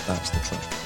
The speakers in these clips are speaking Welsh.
That's the trick.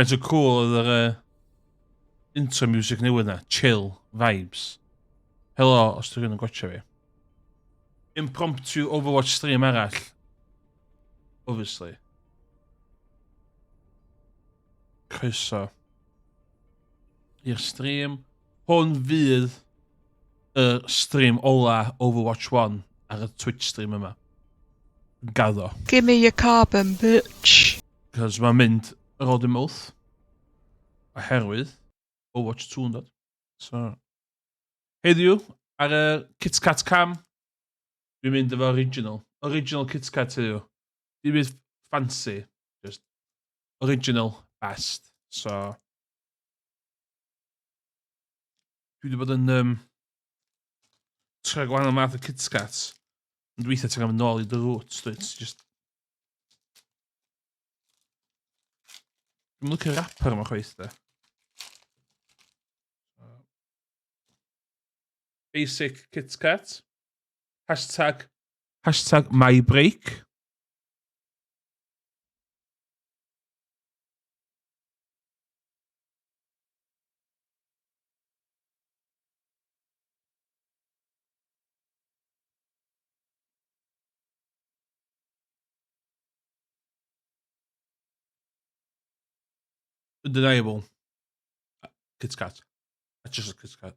Faint o cool oedd yr intro music newydd na? Chill vibes. Helo, os ti'n rhywun yn gwatcha fi. Impromptu Overwatch stream arall. Obviously. Croeso i'r stream. Hwn fydd y stream ola Overwatch 1 ar y Twitch stream yma. Gaddo. Give me your carbon, bitch. Cos mae'n mynd ar ôl dim wrth. Oherwydd Overwatch 2 yn dod. So, heddiw, ar y KitKat Cam, dwi'n mynd efo original. Original KitKat heddiw. Dim byd fancy, just original, best. So, dwi wedi bod yn trio gwahanol math o KitKat. Ond weithiau ti'n mynd nôl i dy roots, dwi. It's just... Dwi'n licio rapper yma chwaith, de. Basic KitKat. Hashtag, hashtag my break. Undeniable. Kit Kat. That's just a Kit Kat.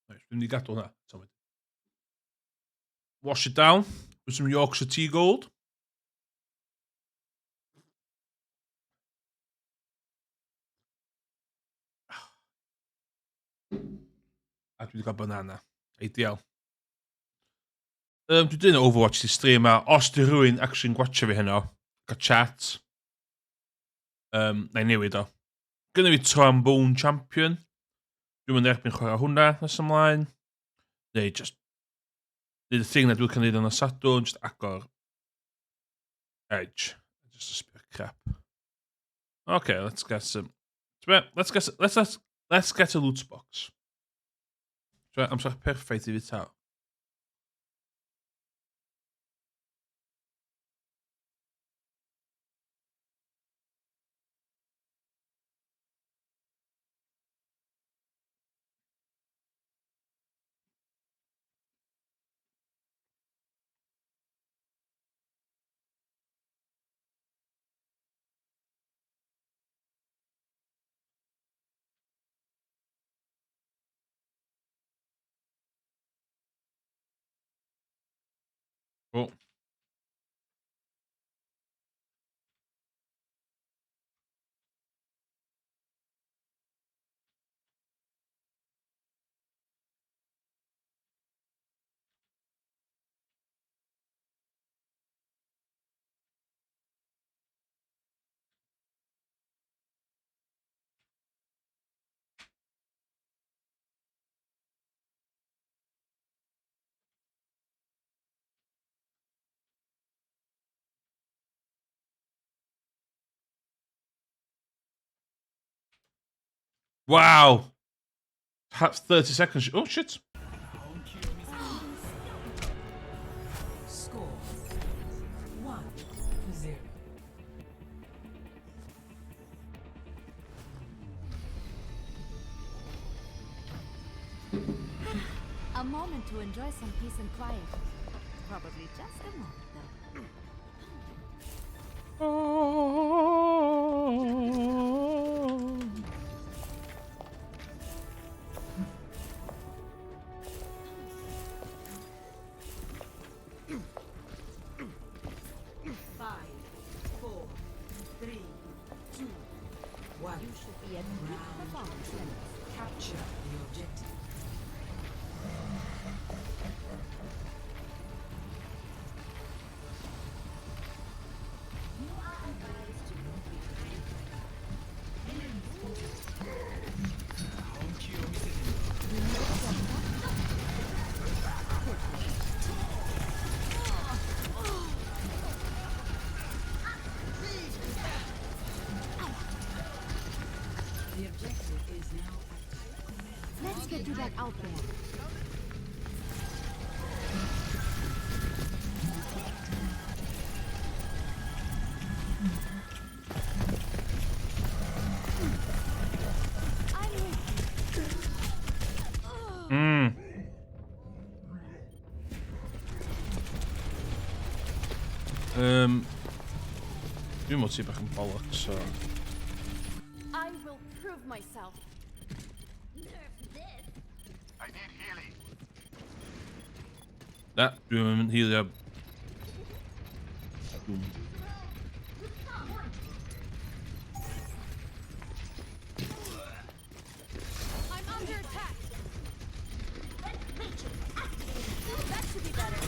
Nice, dwi'n mynd i gadw hwnna. Wash it down with some Yorkshire Tea Gold. A dwi wedi cael banana. Ideal. Dwi wedi Overwatch di stream a os di rhywun actually'n gwatcha fi heno, cael chat, na i newid o. Gynna fi Trombone Champion. Dwi'n mynd erbyn chwarae hwnna nes ymlaen. Neu just... Neu y thing na dwi'n cael neud yn y Sadwrn, just agor Edge. Just a spare crap. Okay, let's get some... Let's get, let's, let's, let's get a loot box. Amser perffaith i fi ta. Oh. Wow! 30 seconds. Oh, shit. Score 1-0. A moment to enjoy some peace and quiet. Probably just a moment, though. 5, 4, 3, 2, 1. You should be at peak performance levels. Capture the objective. You are advised to you back out there. I'm with you. Dwi'n meddwl ti bach yn bollocks, so. I will prove myself. Nerf this. I need healing. Na, dwi'n mynd healio. Dwi'n. I'm under attack. That should be better.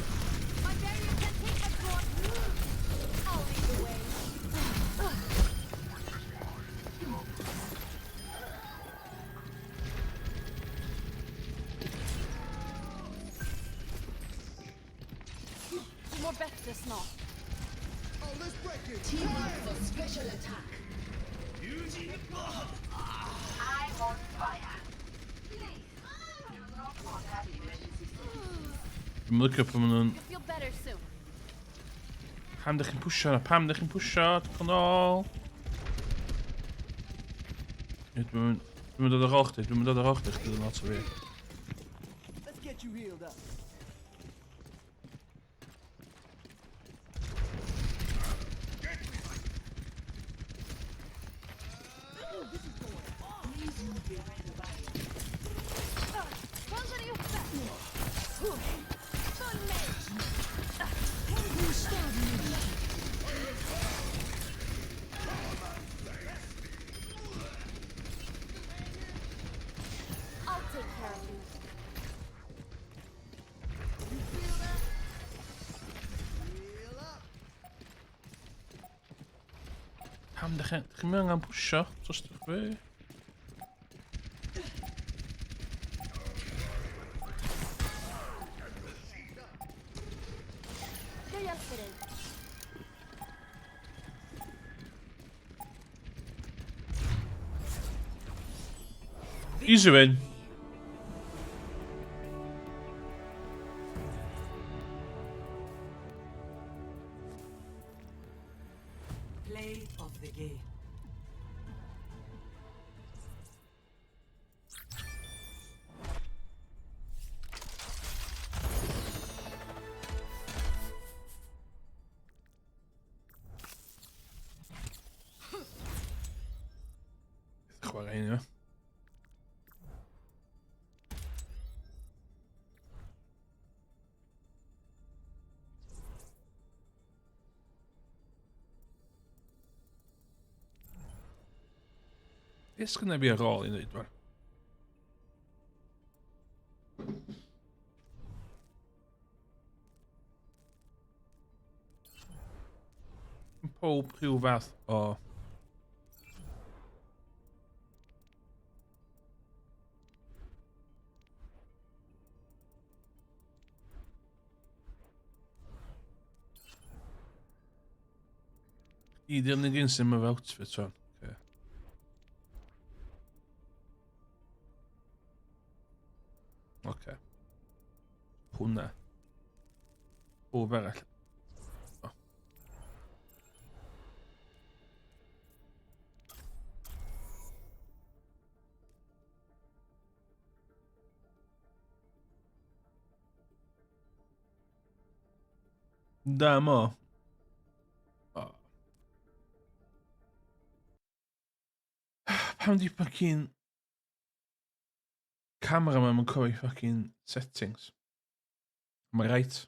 My barrier can't take much more. I'll lead the way. Du mår bättre snart. Team up for special attack. I'm on fire. Please, do not contact emergency services. Dwi'n licio pan maen nhw'n. You'll feel better soon. Pam dych chi'n pwsio na? Pam dych chi'n pwsio? Dych yn ôl. Ie, dwi'n mynd dod ar ôl chdi, dwi'n mynd dod ar ôl chdi, chdi ddim lot o fi. Let's get you healed up. Please move behind the barrier. Håller dig uppe! Följ mig! I'll take care of you. You feel that? Heal up. Pam dych chi'n. Dych chi'n mynd angen pwsio? Trostwch fi. Jag hjälper dig. Easy win. Play of the game. Chwarae un, ie. Beth sgynna fi ar ôl i wneud, wan? Pob rhyw fath o. I di'r unig un sy'n efo outfit o'n. Okay. Okay. Hwnna. Pob arall. O. Da mo. O. Pam di fucking camera ma'n cofio fucking settings? Am I right?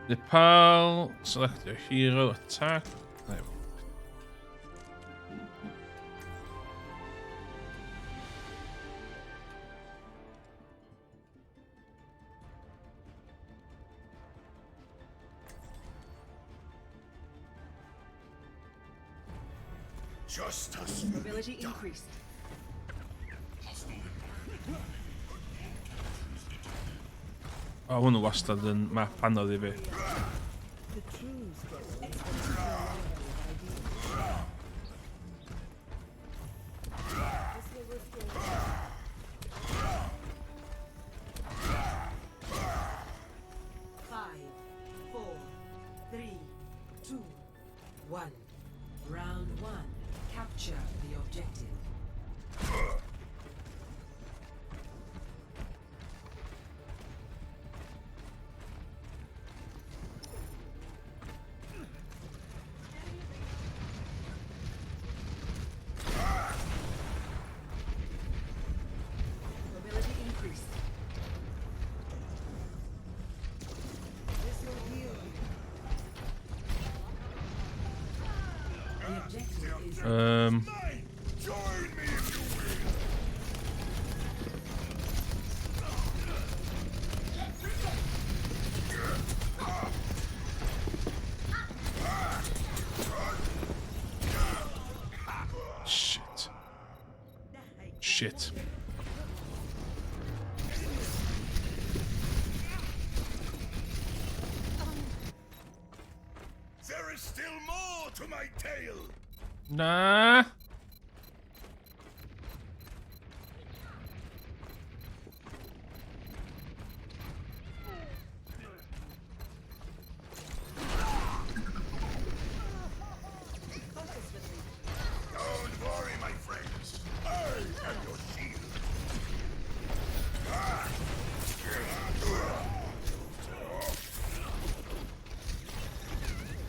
Nepal, select your hero, attack. There we go. Justice will be Mobility done. increased. O, hwnnw wastad yn map anodd i fi. The true step exponential library of ideas. This will restore 5, 4, 3, 2, 1. Round 1. Capture the objective. Mobility increased. This will heal you. The objective is Mine! Join me if you will! Shit. Shit. There is still more to my tale! Na. Don't worry, my friends. I am your shield.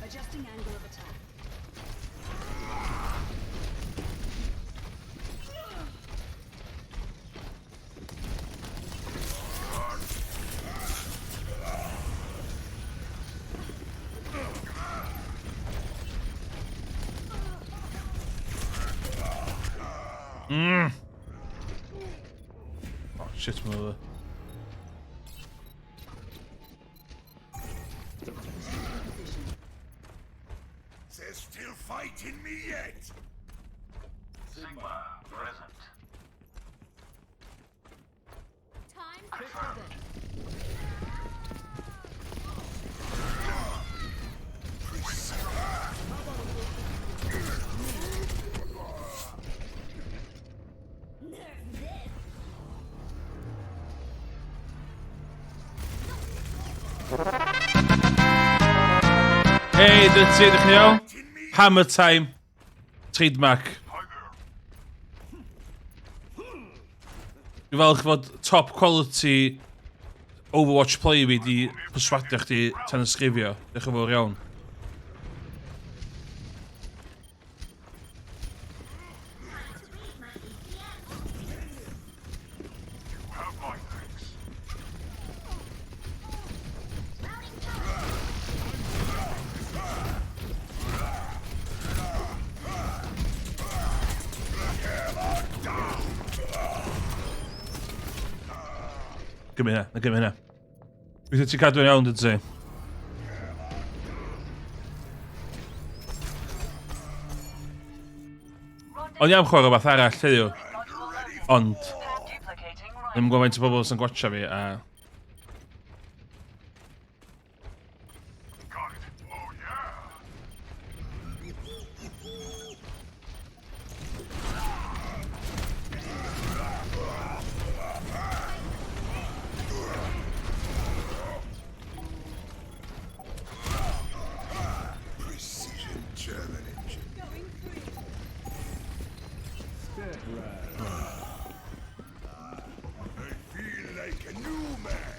Adjusting angle of attack. Oh, shit, mother. There's still fight in me yet. Sigma present. Time's good. Nerf this. Hey, dyna ti, ydych chi'n iawn? Hammer time. Trademark. Dwi'n falch fod top quality Overwatch play fi di perswadio chdi tan ysgrifio. Diolch yn fawr iawn. Have my thanks. Gymryd hynna, na gymryd hynna. Weithio ti'n cadw yn iawn, dyd ti? O'n i am chwarae rhywbeth arall heddiw. Ond, ddim yn gwybod faint o bobl sy'n gwatcha fi, a... Got it. Oh yeah. Precision German engine. I feel like a new man.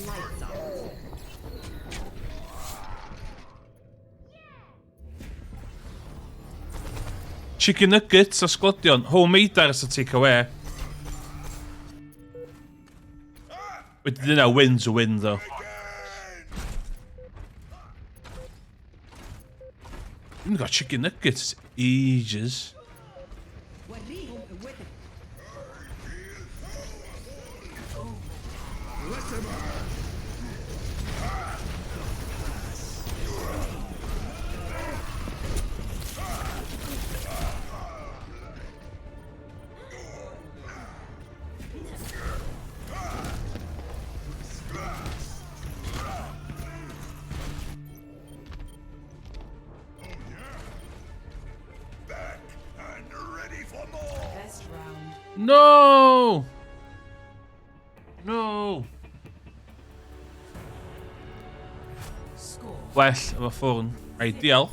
lights out. Chicken nuggets a sglodion. Homemade ar y take away. Wedyn yna, win's a win, though. We've got chicken nuggets ages. وريهم قوتك. No! No! Well, efo ffwrn. Ideal.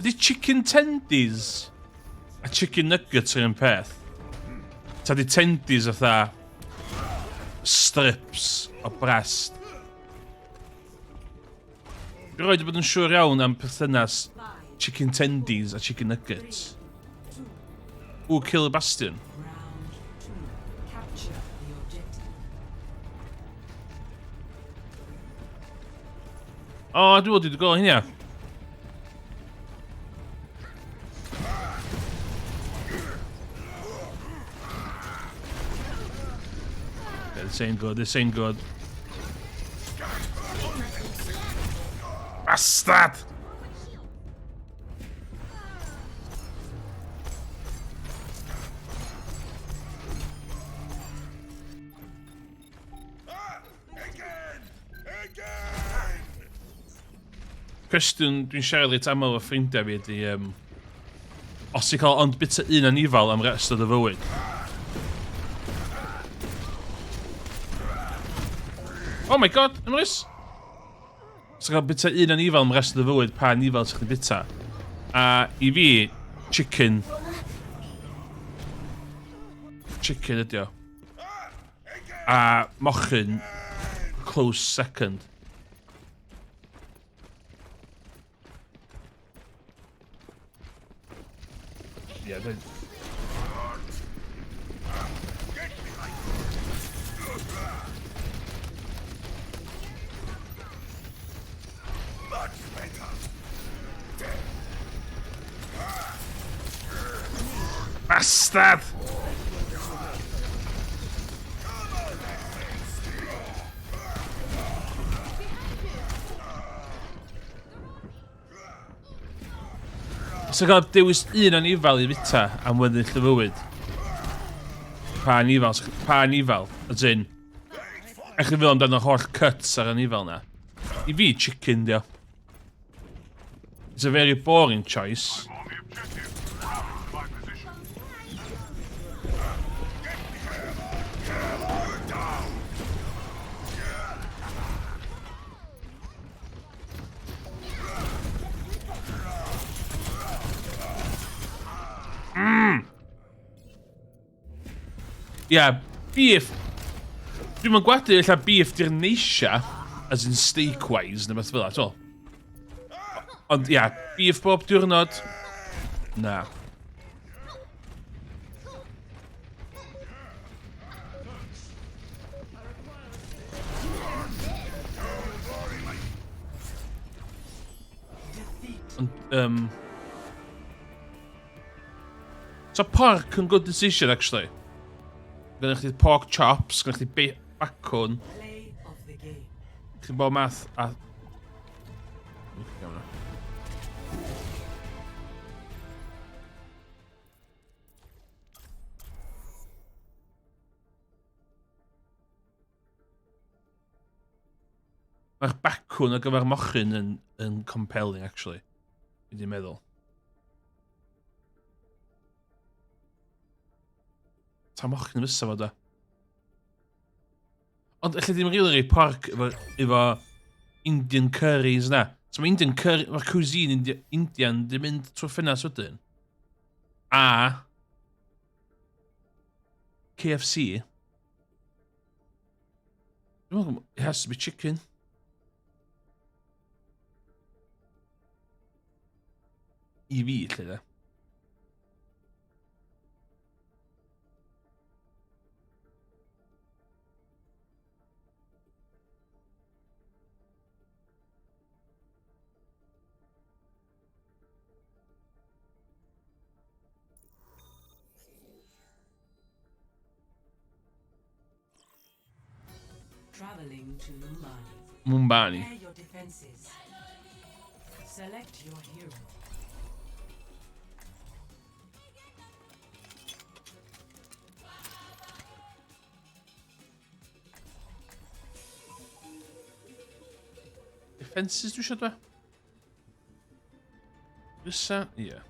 Ydy chicken tendies a chicken nuggets yr un peth? Ta di tendies fatha strips o brest? Dwi'n rhaid bod yn siŵr iawn am perthynas chicken tendies a chicken nuggets. Ooh, kill a Bastion. O, oh, dwi'n wedi gweld hynny. Yeah, this ain't good, this ain't good. Bastard! Cwestiwn dwi'n siarad reit aml efo ffrindiau fi ydy, um, os ti'n cael ond bita un anifal am rest o dy fywyd. Oh my god, Emrys! Os ti'n cael bita un anifal am rest o dy fywyd, pa anifal ti'n chdi bita? A i fi, chicken. Chicken ydi o. A mochyn, close second. Yeah, they... Bastard! Os ydych cael dewis un anifal i fita am weddill y fywyd, pa anifal, pa anifal, as in, ech chi feddwl amdano holl cuts ar anifal na. I fi, chicken, dio. It's a very boring choice. Ia, yeah, beef. Dwi'n mynd gwadu ella beef di'r neisia, as in steak-wise, neu beth fel 'a, t'wel. Ond ia, beef bob diwrnod? Na. Ond, um... So pork yn good decision, actually. Gynna chdi pork chops, gynna chdi bacwn. Chi'n bod math a... Mae'r bacwn ar gyfer mochyn yn, yn compelling, actually. Dwi wedi meddwl. Ta mochyn fysa fo, da. Ond allai ddim rili rhoi porc efo, efo Indian curries na. So mae Indian curry, mae'r cuisine India, Indian di mynd trwy ffenas wedyn. A KFC. Dwi'n meddwl, it has to be chicken. I fi, lle da. Traveling to Numbani. Mumbani. Prepare your defenses. Select your hero. Defences dwi eisiau dwe? Fysa? Ie. Yeah.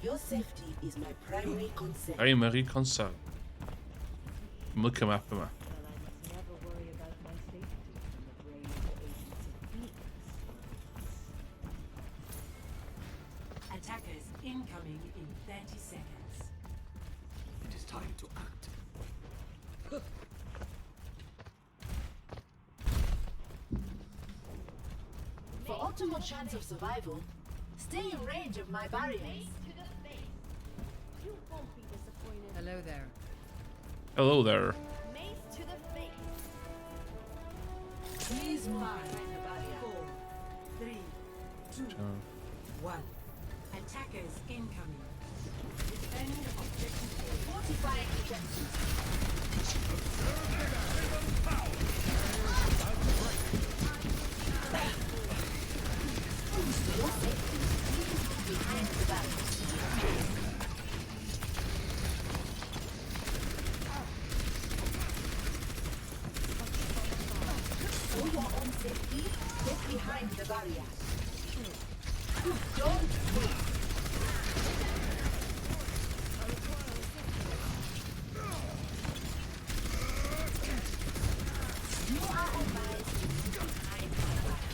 Your safety is my primary concern. Primary concern. Dwi'n licio map yma. Well, I must never worry about my safety from the brave agents of Phoenix. Attackers incoming in 30 seconds. It is time to act. For optimal chance of survival, stay in range of my barriers. To the face. You won't be disappointed. Hello there. Hello there. Mace to the face. Please move behind the barrier. 4, 3, 2, 1. Attackers incoming. Defend objective A. Fortifying defenses. For your safety, please move behind the barrier. For your own safety, get behind the barrier. Don't move. You are advised to move behind the barrier.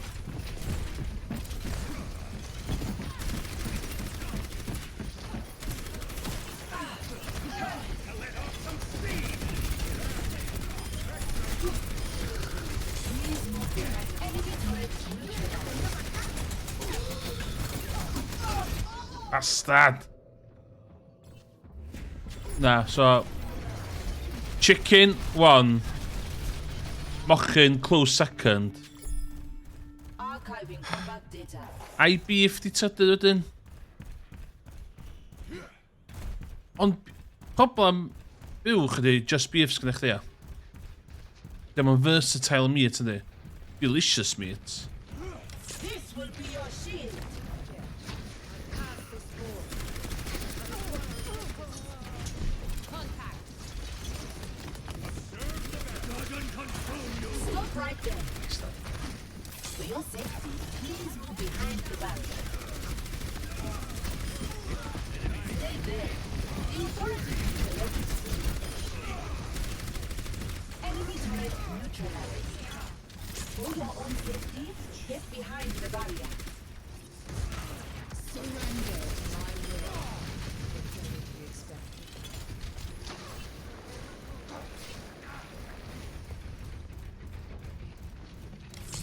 Please move behind enemy turrets neutralized. Bastard! Na, so... Chicken, one. Mochyn, close second. Archiving combat data. Ai beef di trydydd wedyn? Ond problem buwch ydi just beef sgynna chdi ia. Dim ond versatile meat ydi. Delicious meat. This will be your shield. Stop right there. For your safety, please move behind the barrier. Stay there. The authorities need a lot to see. Enemy turret neutralized. For your own safety, get behind the barrier. Surrender to my will. It's only to be expected.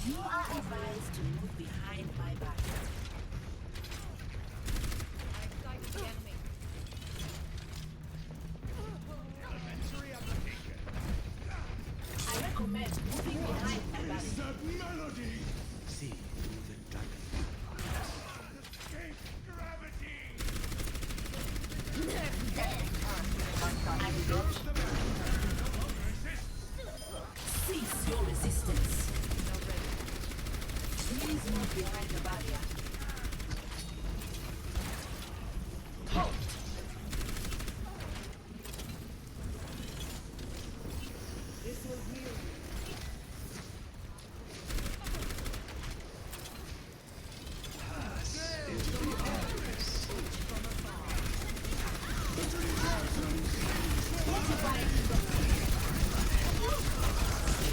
You are advised to move behind my barrier. I've sighted the enemy. I recommend moving behind my barrier. That melody! See through the dragon. Escape gravity! I'm not. Cease your resistance. Please move behind the barrier. Halt! This will heal you. Pass into the iris. Fortifying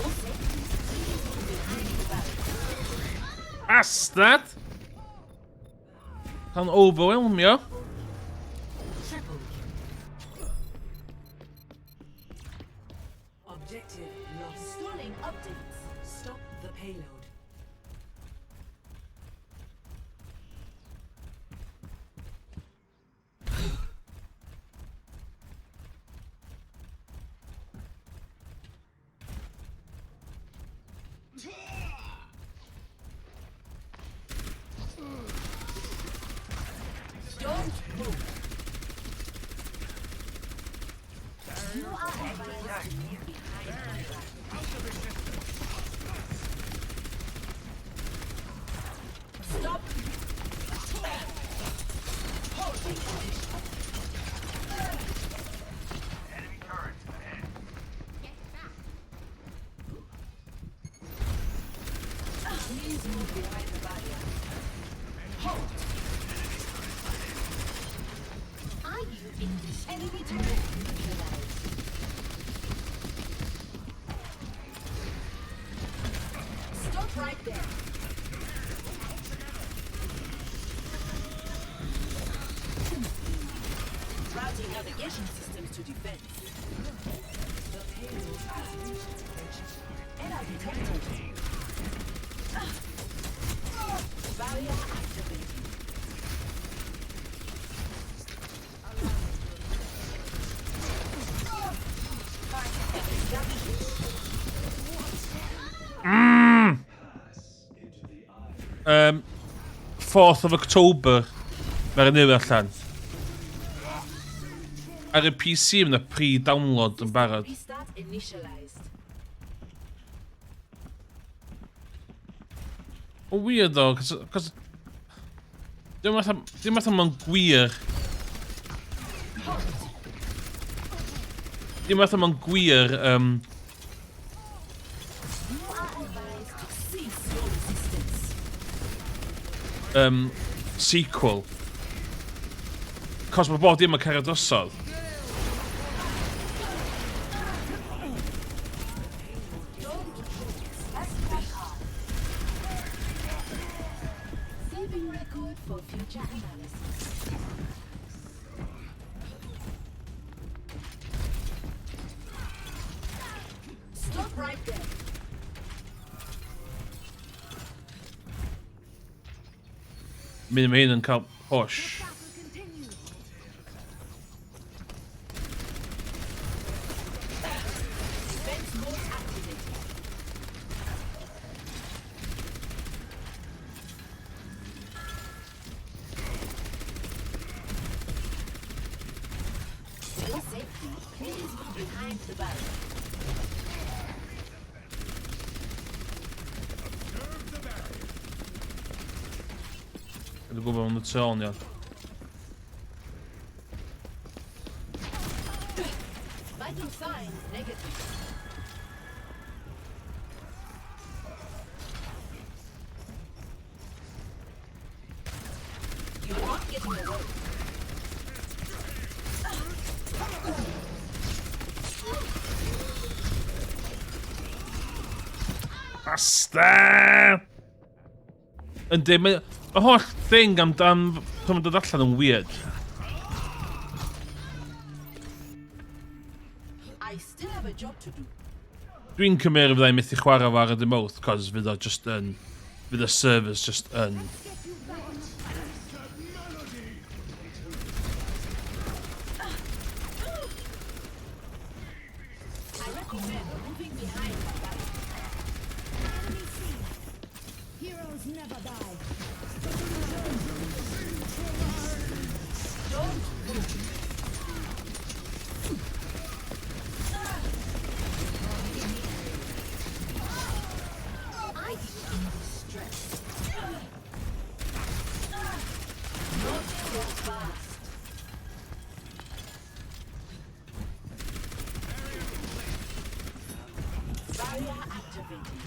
Your safety, please move behind the barrier. Bastard! Ca'n overwhelmio. Triple kill. Objective lost. Installing updates. Stop the payload. Don't move. You are advised to move behind my barrier. Stop. Holding position. move behind the barrier. Halt! Are you in this enemy turret neutralized? Stop right there. Routing navigation systems to defense. The payload has reached the checkpoint. Error detected. Barrier activated. 4th of October, mae'r newydd allan. Ar y PC mae yna pre-download yn barod. Restart initialized. O weird though, cos dim fatha mae'n gwir. Dim fatha mae'n gwir, You are advised to cease your resistance. Sequel. Cos mae bob dim yn cario drosodd. Saving record for future analysis. Stop right there. Mynd mae hyn yn cael push. Battle continues. Defense mode activated. For your safety, please move behind the barrier. Observe the barrier. Dwi'n gwybod maen nhw tu ôl ni. Vital signs negative. You aren't getting away. Bastard! Yndi, mae y holl thing amdan pan mae'n dod allan yn weird. I still have a job to do. Dwi'n cymryd fyddai'n methu chwarae fo ar y remote, cos fydd o just yn... Fydd y servers just yn... Get you back. I recommend moving behind the barrier. Enemy seen. Heroes never die. Don't move. Are you in distress? Not so fast. Barrier activated.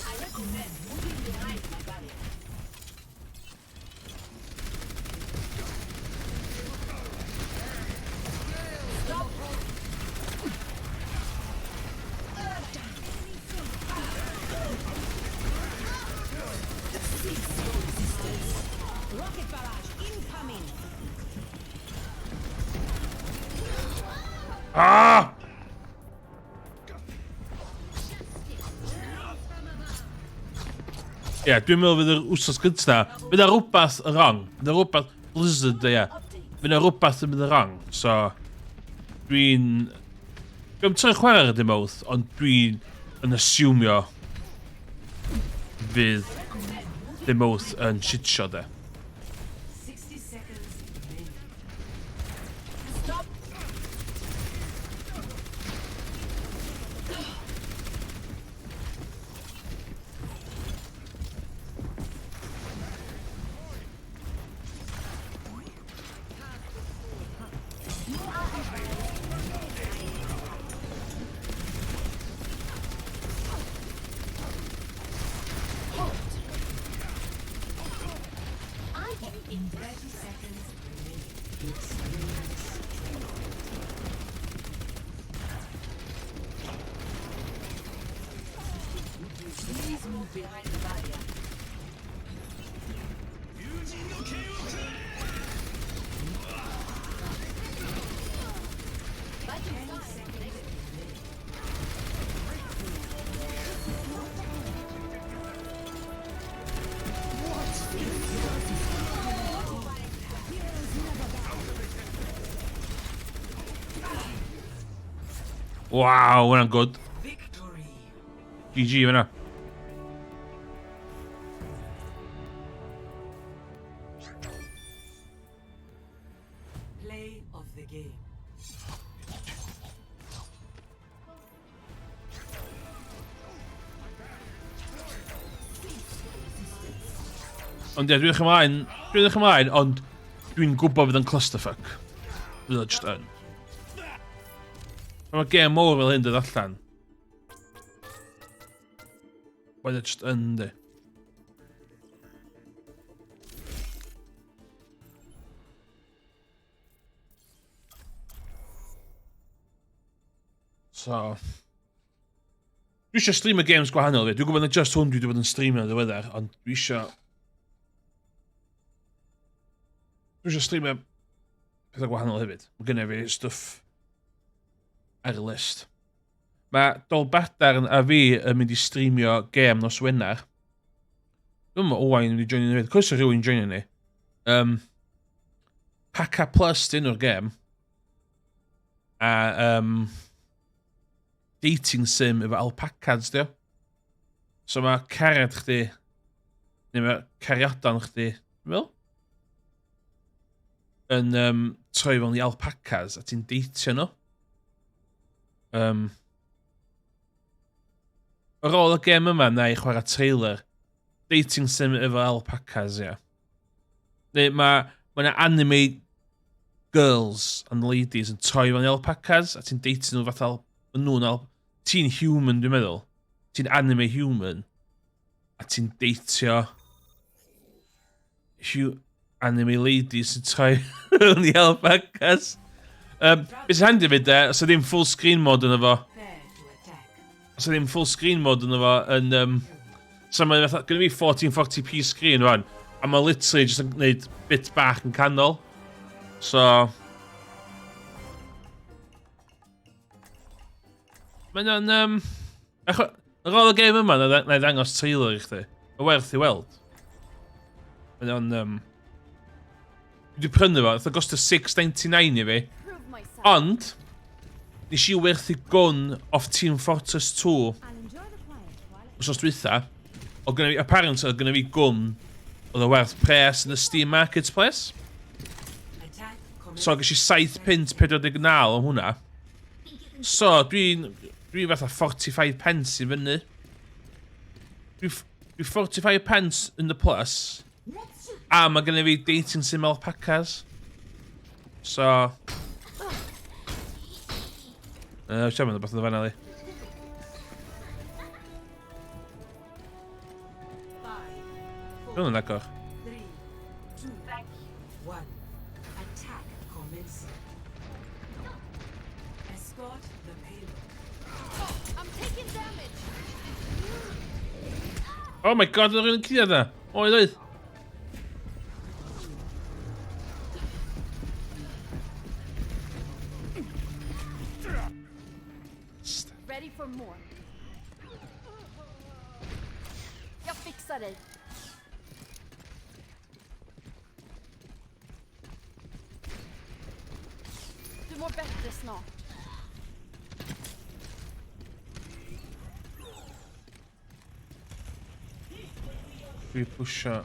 I recommend moving behind my barrier. Stop. Cease your resistance. Rocket barrage incoming. Ah! Ie, yeah, dwi'n meddwl fydd yr wsos gynta, fydd 'na rhywbeth yn wrong. Fydd 'na rhywbeth Blizzard, ie. Yeah. Fydd 'na rhywbeth yn mynd yn wrong. So, dwi'n trio chwarae ar y remote, ond dwi'n yn asumio fydd remote yn shit show de. 60 seconds remaining. Stop. behind the barrier. Waw, hwnna'n good. Victory. GG fyna. Play of the game. Ond ie, dwi'n edrych ymlaen, dwi'n edrych ymlaen, ond dwi'n gwybod fydd yn clusterfuck. Fydd o just yn. Pan mae gêm mowr fel hyn dod allan. Mae o just yn, di. So... Dwi eisiau streamio games gwahanol fi. Dwi'n gwybod na just hwn dwi wedi bod yn streamio yn ddiweddar, ond dwi eisiau... Dwi eisiau streamio pethau gwahanol hefyd. Mae gennym fi stwff ar y list. Mae Dolbadarn a fi yn mynd i streamio gêm nos Wener. Dwi'n meddwl Owain yn mynd i joinio ni hefyd. Croeso rhywun joinio ni. Um, Paca Plus dyn nhw'r gêm. A um, dating sim efo alpacas, dio. So mae cariad chdi, neu mae cariadon chdi, dwi'n meddwl, yn um, troi fewn i alpacas a ti'n deitio nhw. Um, ar ôl y gêm yma, na i chwarae trailer. Dating sim efo alpacas, ia. Yeah. Neu mae ma yna anime girls and ladies yn troi fewn i alpacas a ti'n deitio nhw fatha nhw'n al... Ti'n human, dwi'n meddwl. Ti'n anime human. A ti'n deitio anime ladies sy'n troi fewn i alpacas. Um, beth sy'n handi fyd de, os ydy ddim full screen mode yna fo. Os ydy ddim full screen mode yna fo yn... Um, so mae'n fatha, gyda fi 1440p screen rwan, a mae literally just yn gwneud bit bach yn canol. So... Mae'n o'n... Um, Acho, ar ôl y game yma, na, na i ddangos trailer i chdi. Mae werth i weld. Mae'n o'n... Um, dwi wedi prynu fo, oedd o gostio 6.99 i fi. Ond, nes i werthu gwn off Team Fortress 2 wrth dwytha. Oedd gynna fi, apparently oedd gynna fi gwn oedd o werth pres yn y Steam Marketplace. So, ges i 7 punt 49 am hwnna. So, dwi'n dwi fatha 45 pence i fyny. Dwi'n dwi 45 pence in the plus. A mae gennym fi dating sim alpacas. So... Siarad mynd o beth yn y fanna li. Dwi'n agor. Oh my god, oedd rhywun yn cuddiad yna. Oedd, oedd. Ready for more. Jag fixar dig. Du mår bättre snart. Dwi pwysio...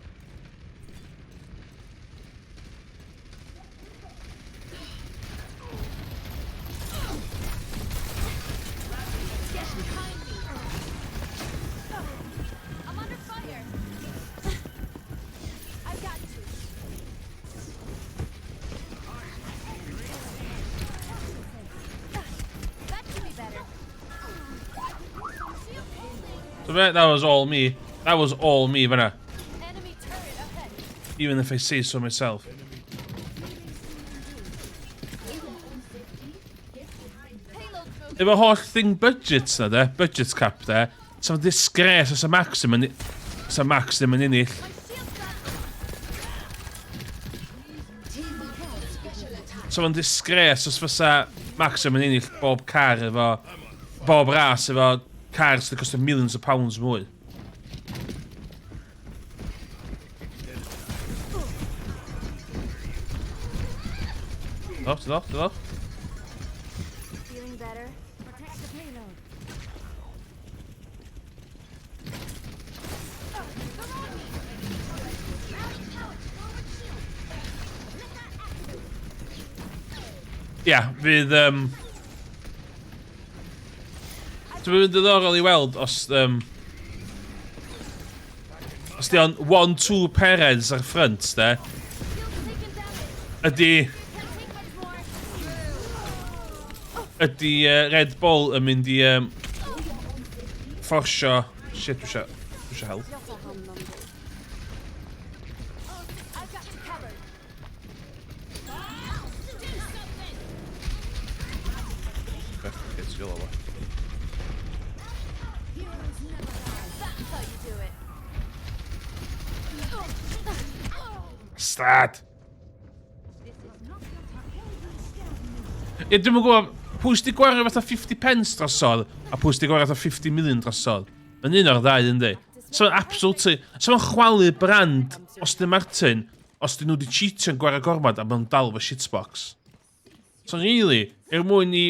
I'm under fire. I've got you. That should be better. Shield holding. So that was all me. That was all me, fanna. Enemy turret ahead. Even if I say so myself. Payload moving. Efo holl thing budgets na de, budget cap de, Sa fo'n disgrace os y Max ddim yn... Os y Max ddim yn ennill. Sa fo'n disgrace os fysa Max ddim yn ennill bob car efo... Bob ras efo car sydd yn costio millions of pounds mwy. Do, do, do. Feeling better? Protect the payload. Ia, yeah, fydd... Dwi'n mynd diddorol i weld os... Os di o'n 1-2 Perez ar ffrynt, de. Ydy... Ydy Red Bull yn mynd i fforsio... Shit, dwi eisiau help. Stad! Ie, dwi'm yn gwybod pwy sydd wedi gwario fatha 50 pence drosodd a pwy sydd wedi gwario fatha 50 million drosodd. Mae'n un o'r ddau, yndi? So mae'n absolutely... So mae'n chwalu brand Austin Martin os dyn nhw wedi cheatio'n gwario gormod a maen nhw'n dal efo shitbox. So really, er mwyn i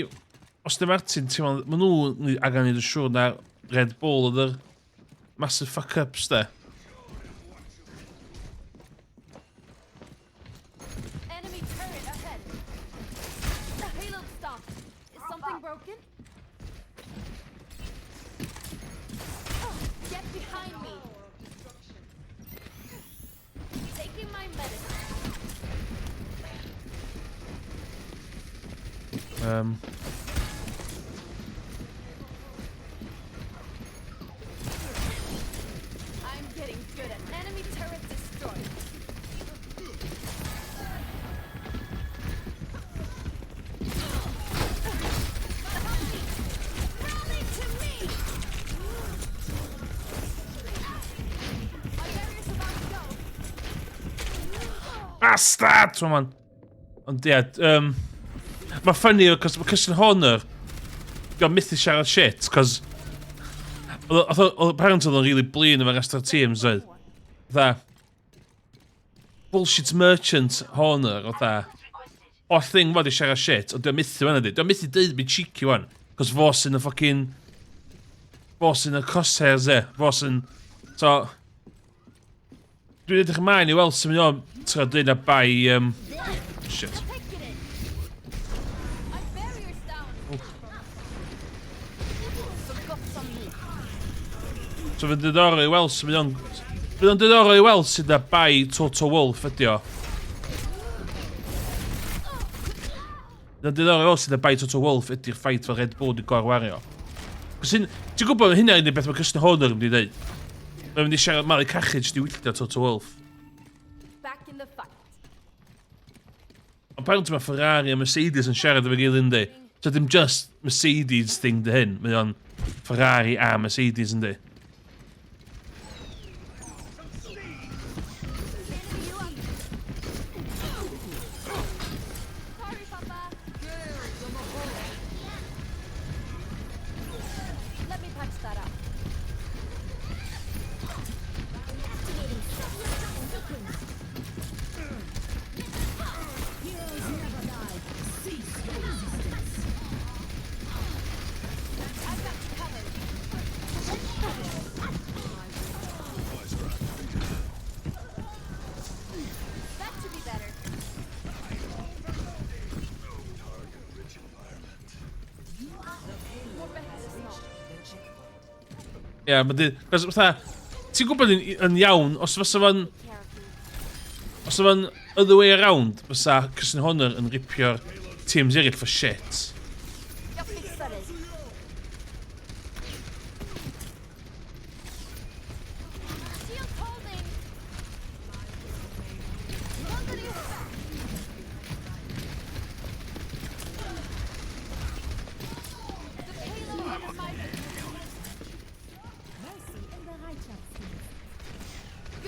Austin Martin, ti'n meddwl, maen nhw angen neud yn siŵr na Red Bull oedd yr massive fuck-ups, de. Enemy turret ahead. The payload stopped. Is something broken? Oh, get behind me. Taking my medicine. I'm getting good at enemy turret destroyed. Rally to me! My barrier's about to go. Bastard! Come on. Ond ie, mae funny, cos mae Christian Horner, di o'n methu siarad shit, cos oedd apparently oedd o'n really blin efo'r rest o'r teams, oedd. Fatha, bullshit merchant Horner, fatha, o'r thing fod i siarad shit, ond di o'n methu fan ydi. Di o'n methu deud mi cheeky wan, cos fo sy'n y fucking, fo sy'n y crosshairs e, fo sy'n, so, dwi'n edrych ymlaen i weld sy'n mynd o'n trio dweud na bai, shit. Take it in. My barrier's down. So got some me. So fydd diddorol i weld sy'n mynd o'n... Fydd o'n diddorol i weld sydd na bai Toto Wolff ydi o. Fydd o'n diddorol i weld sydd na bai Toto Wolff ydi'r ffaith fel Red Bull wedi gorwario. Cos hyn, ti'n gwybod hynna unig beth mae Christian Horner yn mynd i ddeud? Mae'n mynd i siarad malu cachu jyst i wylltio Toto Wolff. Back in the fight. Ond apparently mae Ferrari a Mercedes yn siarad efo'i gilydd yndi. So dim just Mercedes thing dy hyn, mae o'n Ferrari a Mercedes yndi. Enemy you up. Sorry, Papa. Let me patch that up. Activating self-destruct sequence. Heroes never die. Cease your resistance. I've got you covered. That should be better. Target-rich environment. More better small. The checkpoint. Ie, yeah, mae di... Cos fatha, ti'n gwybod yn iawn, os fysa fo'n... Care of me. Os fo'n other way around, fysa Christian Horner yn ripio'r teams eraill for shit. Jag fixar dig. Shield holding. Håller ihop. The payload under my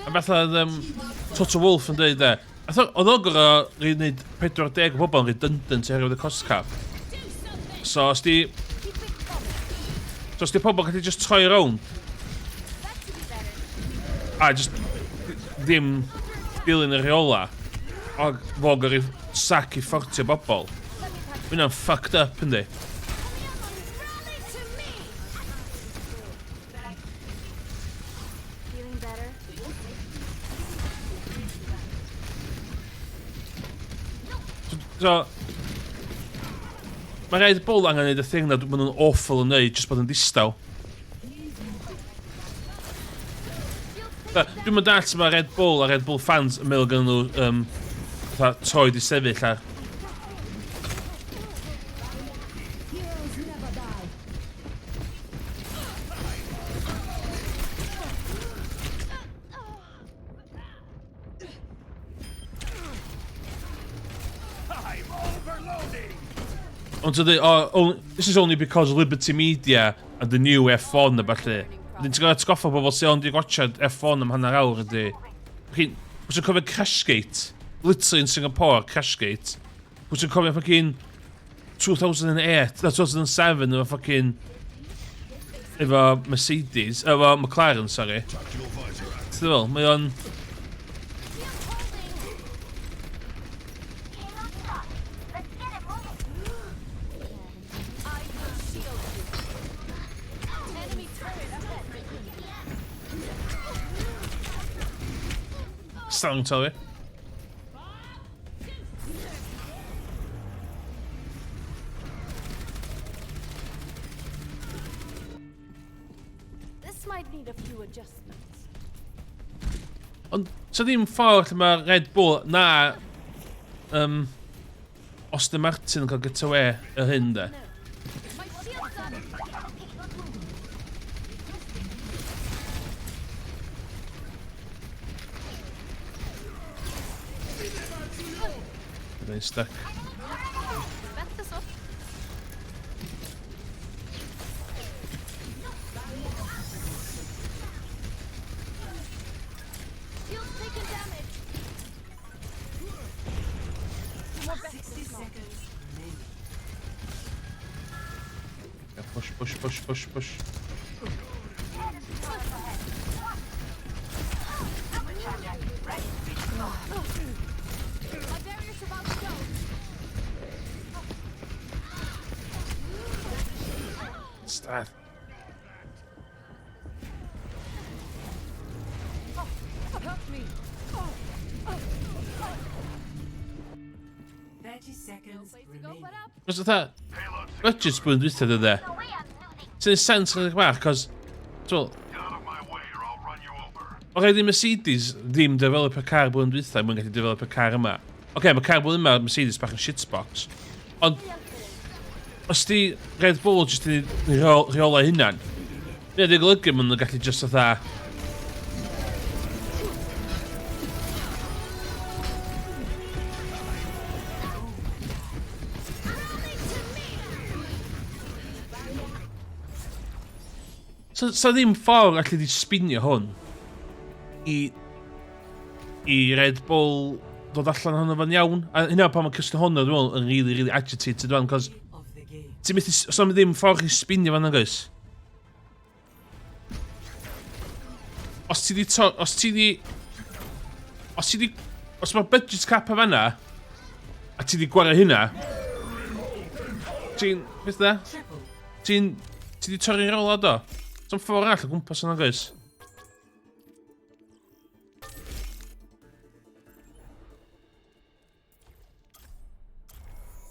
A fatha oedd um, Toto Wolff yn dweud e, oedd o'n gorau wneud 40 o bobl yn redundant oherwydd y cost cap. So, os di... So, os di pobl gallu just troi rownd, a just ddim dilyn y rheola, a fo gorau sac i ffortio bobl, mae hynna'n fucked up, yndi? So, mae Red Bull angen neud y thing na maen nhw'n awful yn neud, jyst bod yn ddistaw. Dwi'n mynd all mae Red Bull a Red Bull fans yn meddwl gan nhw um, fatha troed i sefyll ar. Ond ti'n dweud, oh, oh, this is only because Liberty Media and the new F1 a ballu. Wedyn ti'n gorfod atgoffa bobl sy'n ond i watchad F1 am hanner awr ydy. Chi'n, pwy sy'n cofio Crashgate? Literally in Singapore, Crashgate. Pwy sy'n cofio fucking 2008, na 2007 efo fucking efo Mercedes, efo McLaren, sorry. Ti'n fel, mae o'n... Song, tell fi. This might need a few adjustments. Ond, so ddim ffordd lle mae Red Bull na um, Austin Martin yn cael get away yr hyn de. My shield's up. Byddai'n stuck. Beth up. Shield's taking damage. 60 seconds remaining. Yeah, push, push, push, push, push. My barrier's about to go. Stad. Help me. 30 seconds Place to go remaining. but up. Os fatha, budget blwyddyn dwytha dydy. Sy'n sens chydig bach, cos... Ti'n Get out of my way or I'll run you over. o rhaid i Mercedes ddim develop y car blwyddyn dwytha, mwyn gallu develop y car yma. Oce, okay, mae car blwyddyn yma, Mercedes bach yn shitbox. Ond, os di Red Bull jyst i rheolau hunan, Ie, dwi'n golygu maen nhw'n gallu just fatha... So, so ddim ffordd allu di spinio hwn i, i Red Bull ddod allan ohono fo'n iawn. A hynna pan mae Christian Horner, dwi'n meddwl, yn really, really agitated rwan, cos Of the game. ti'n methu, os am ddim ffordd i spinio fan nag oes? Os ti di to, os ti di, os ti di, os mae budget cap o fanna, a ti di gwario hynna, ti'n, beth da? Ti'n, ti di torri'n rola do? So'n ffordd arall o gwmpas yna, guys.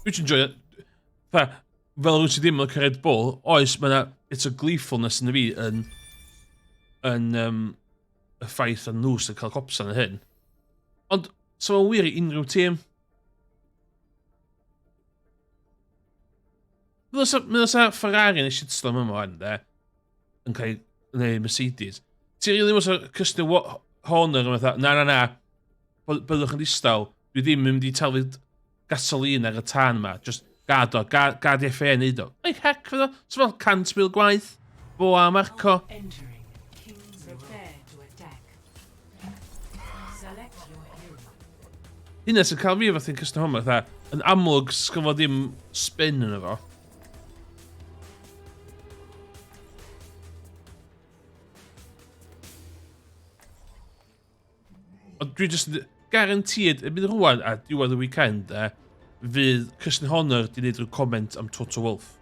Dwi'n enjoy it. Fa, fel rwy'n sydd ddim yn licio Red Bull, oes, mae yna bit o gleefulness yn y fi yn, yn um, y ffaith a nhw sy'n cael copsan yn hyn. Ond, so mae'n wir i unrhyw tîm. Meddwl sa Ferrari yn y shitstorm yma wan, de, yn cael, neu Mercedes. Ti'n rili meddwl sa Christian Horner yn fatha, na, na, na, byddwch yn ddistaw, dwi ddim yn mynd i taflu gasoline ar y tân yma, just gad o, gad, gad i FA neud o. Like heck fydd o, so fel 100,000 gwaith, fo a Marco. Entering King's Prepare to attack. Hynna sy'n cael fi efo thing Custom Home, fatha, yn amlwg sgyn fo ddim spin yn efo. Ond dwi jyst yn... Guaranteed, y bydd rwan a diwedd y weekend, e, fydd Christian Horner di wneud rhyw comment am Toto Wolff.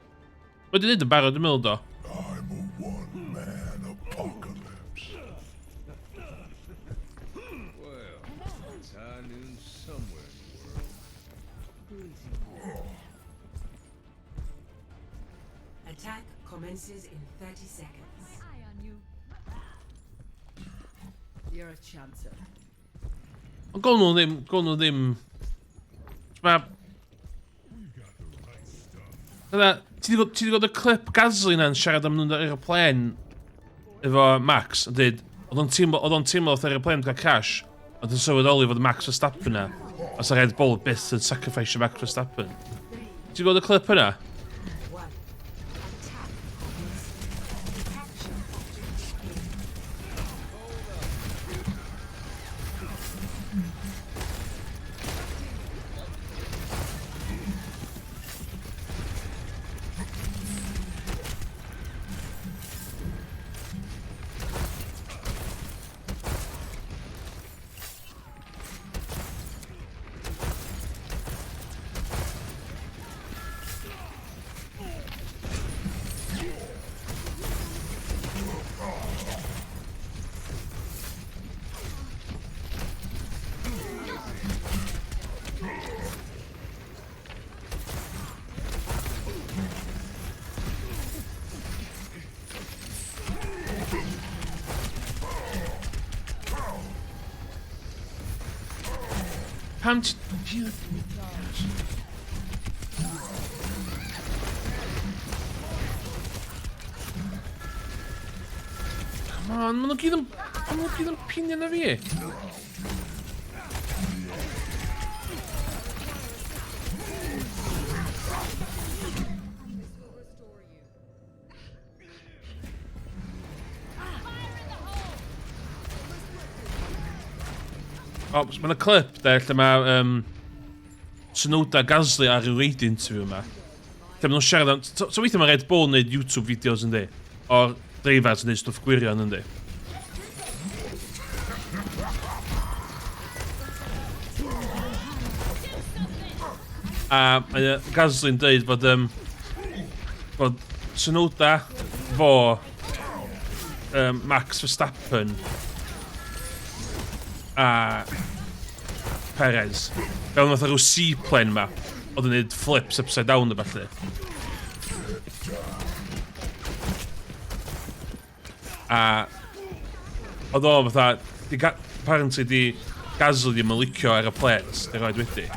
Mae di wneud yn barod, dwi'n meddwl, do. I'm a one-man apocalypse. Well, it's high noon somewhere in the world. Attack commences in 30 seconds. Eye on you. You're a chancer. Ond gawn nhw ddim, gawn nhw ddim... Mae... Dyna, ti 'di gweld y clip Gasly na'n siarad am nhw'n aeroplane efo Max yn dweud, oedd o'n teimlo, oedd o'n teimlo oedd aeroplane yn cael crash, ond yn sylweddoli fod Max Verstappen na, a sa Red Bull byth yn sacrifice Max Verstappen. Ti'n gweld y clip yna? One. Attack commences. Capture objective A. Pam ti... Come on, maen nhw gyd yn... Maen nhw gyd yn pinio na fi. O, oh, mae'n y clip de, lle mae Tsunoda Gasly ar y radio interview yma. Lle maen nhw'n siarad am... So, so weithiau mae Red Bull yn neud YouTube videos yndi? O'r drivers yn neud stwff gwirion yndi? A mae Gasly'n deud bod, bod Tsunoda, fo, Max Verstappen a Perez fel nath rhyw seaplane ma oedd yn neud flips upside down a ballu. A oedd o fatha, di apparently di Gasly ddim yn licio aeroplanes, di roed wedi.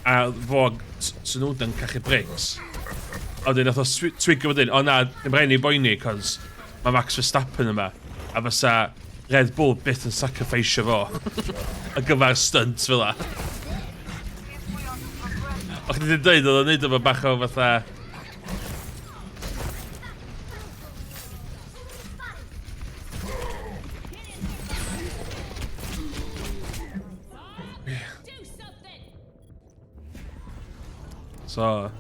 A fo Tsunoda'n cachu bricks. A wedyn nath o twigio wedyn, o na, ddim rhaid ni boeni, cos mae Max Verstappen yma. A fysa Red Bull byth yn sacrificio fo ar gyfer stunt fel la. O chdi wedi dweud oedd o'n neud efo bach o fatha... Do something! So...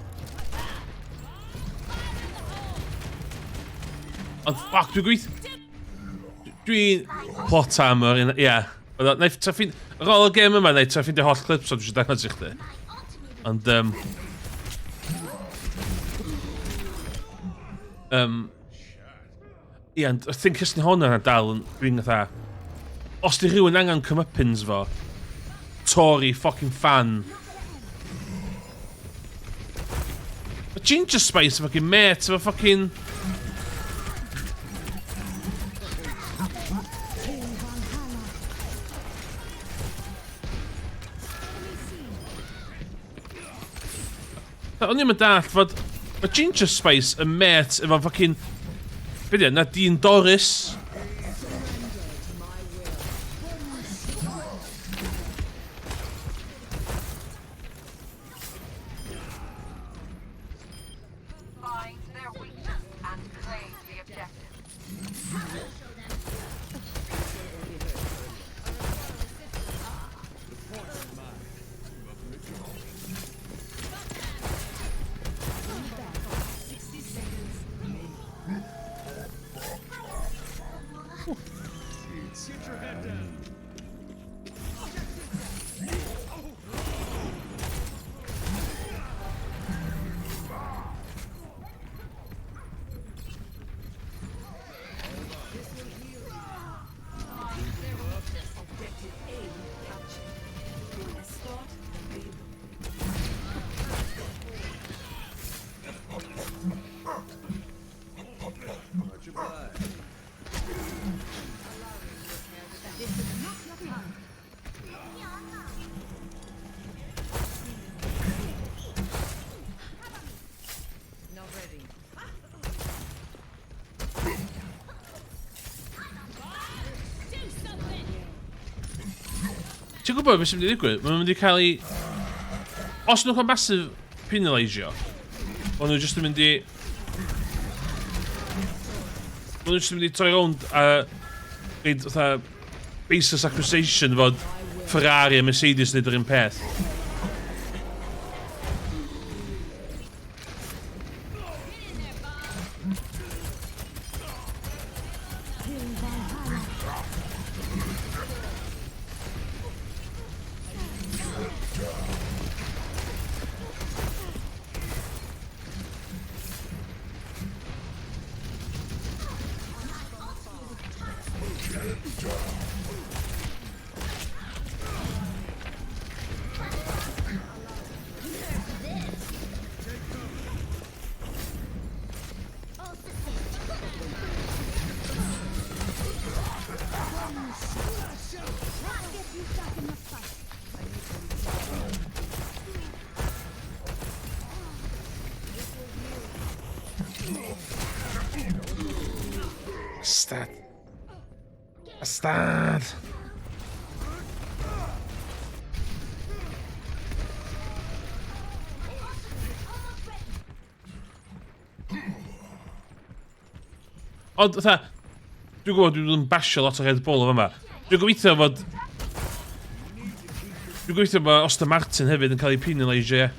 Ond, ffuck, dwi'n gweithio... Dwi'n plot armor, ie. Yeah. Naeth tra ffin... Ar ôl y gêm yma, naeth tra ffeindio holl clips o dwi eisiau dangos i chdi. Ond, Ie, ond y thing Christian Horner na dal yn... Dwi'n fatha... Os di rhywun angen comeuppance fo, Tory fucking fan. Mae Ginger Spice fucking mate efo fucking... O'n i'm yn dallt fod... Mae Ginger Spice yn mate efo fucking... Be di o? Nadine Dorries? Find their weakness and claim the objective. Get your head down. Objective A captured. Escort the payload. Much obliged. This is not your time. Not ready. Do something. Ti'n gwybod beth sy'n mynd i ddigwydd? Maen nhw'n mynd i cael ei... Os nhw'n cael massive penalisio, maen nhw jyst yn mynd i... Maen nhw jyst yn mynd i troi rownd a... Reid fatha... Baseless accusation fod Ferrari a Mercedes yn neud yr un peth. Get in there, Bob. Get you back in the fight. Bastard. Bastard. Ond, fatha, dwi'n gwybod dwi'n yn basio lot o Red Bull o fama. Dwi'n gobeithio fod... Dwi'n gobeithio bod Aston Martin hefyd yn cael ei penalisio, ie.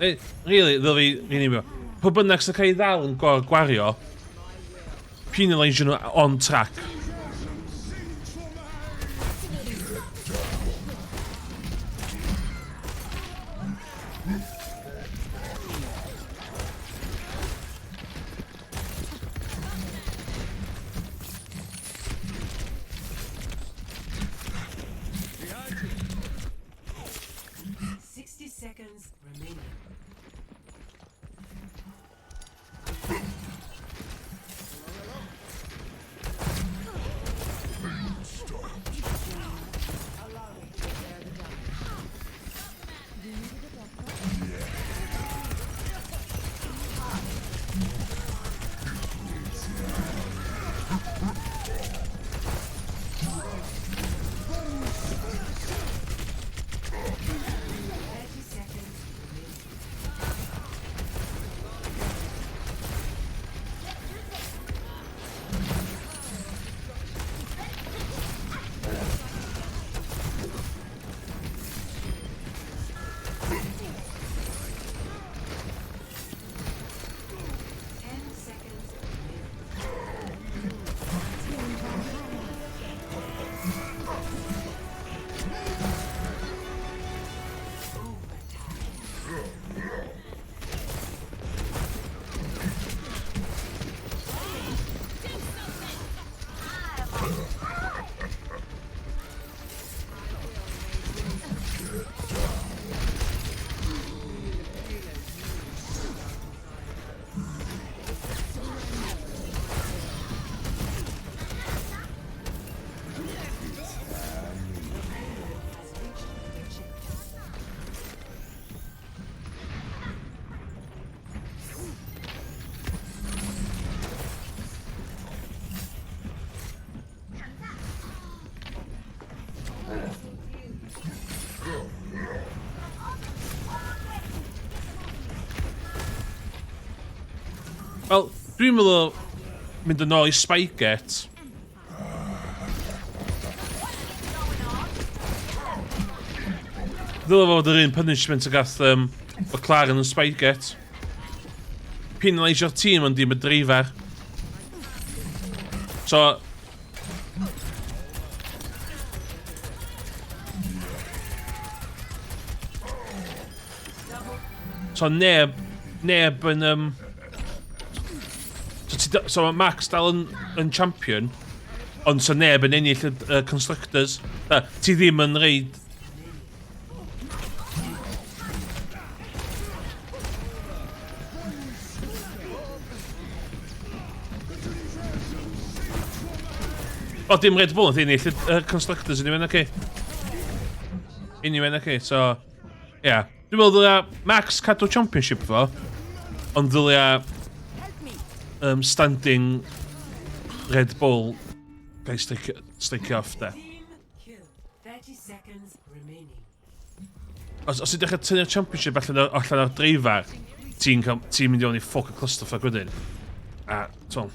Neu, really, ddylai fi, fi'n ei Pwy bynnag sy'n cael ei ddal yn gor gwario, penalisio nhw on track. 60 seconds remaining. 30 seconds remaining. Ten seconds remaining. Overtime. Has reached the objective. Wel, dwi'n meddwl mynd yn ôl i Spygate. Ddylai fod yr un punishment y gath McLaren yn Spygate. penalisio'r tîm ond dim y dreifar. So... So neb, neb yn... So, ti, so mae Max dal yn, yn champion, ond so neb yn ennill y Constructors. Ti ddim yn reid... O, dim Red Bull yn ennill y Constructors anyway, naci? Anyway, naci, so... Ia. Yeah. Dwi'n meddwl ddylia Max cadw championship fo, ond ddylia standing Red Bull gael streicio off, de. Os ti'n dechrau tynnu'r championship allan o'r dreifar, ti'n mynd i fewn i ffoc y clusterfuck wedyn. A, t'wel.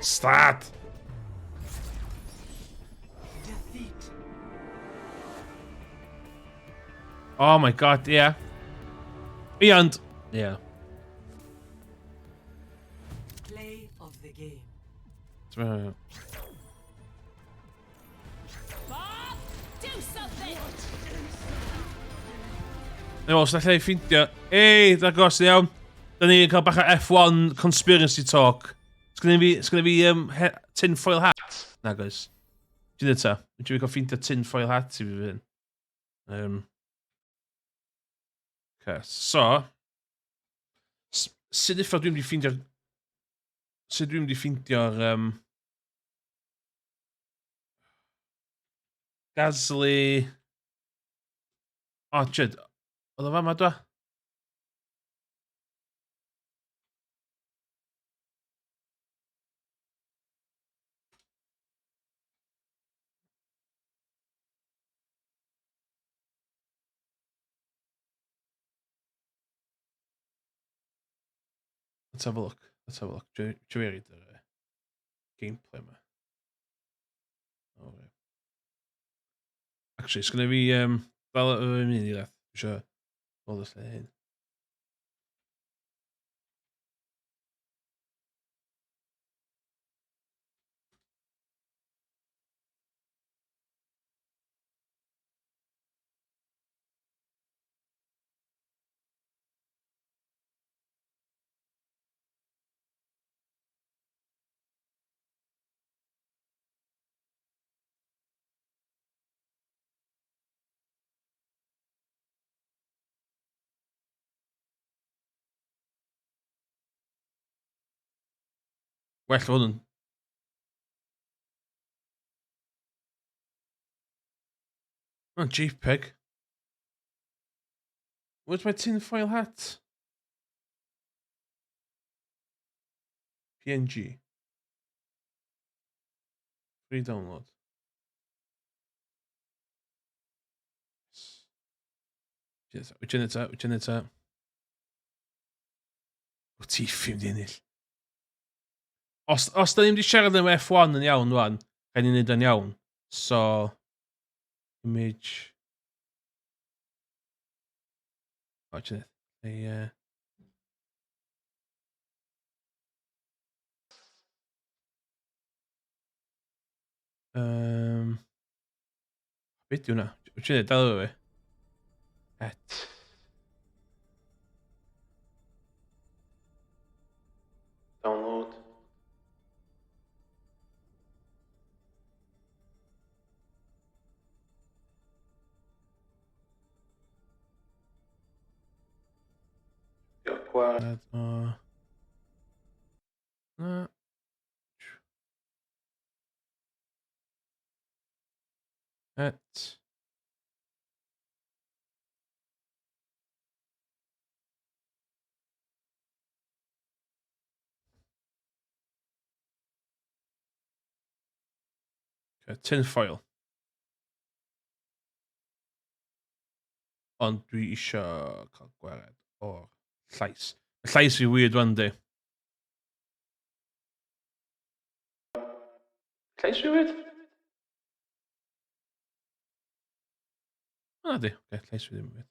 Start! Defeat. Oh my god, yeah. Beyond. Yeah. Play of the game. Bob, do something! Neu, os allai ffeindio... Ei, dagos, iawn. Da ni'n cael bach o F1 conspiracy talk. Sgynna fi tin foil hat? Na, guys. Ti'n dweud ta? Dwi'n cael ffeindio tin foil hat i fi fy hyn. Okay, so... Sut uffar dwi'n mynd i ffeindio'r... Sut dwi'n mynd i ffeindio'r... Gasly... O, jyd. Oedd o fama, dwa? Let's have a look. Let's have a look. Dwi'n read yr gameplay yma. Okay. Actually, sgynna fi... Fel y mynd i leth. Dwi eisiau gweld y lle hyn. Well hwn yn... Oh, JPEG. Where's my tin foil hat? PNG. Free download. Wyt ti'n eto? Wyt ti'n eto? Wyt ti ffilm di ennill? Os da ni'n mynd i siarad am F1 yn iawn rwan, rhaid ni'n neud o'n iawn. So, image... O, ti'n neud? Be di hwnna? Wyt ti'n neud dal efo fi? Et. Download. Gwared o... Na. Et. Okay, tin foil. Ond dwi isio cael gwared o'r llais. Y llais fi weird one day. Llais fi weird? Na di, okay, llais fi ddim yn weird.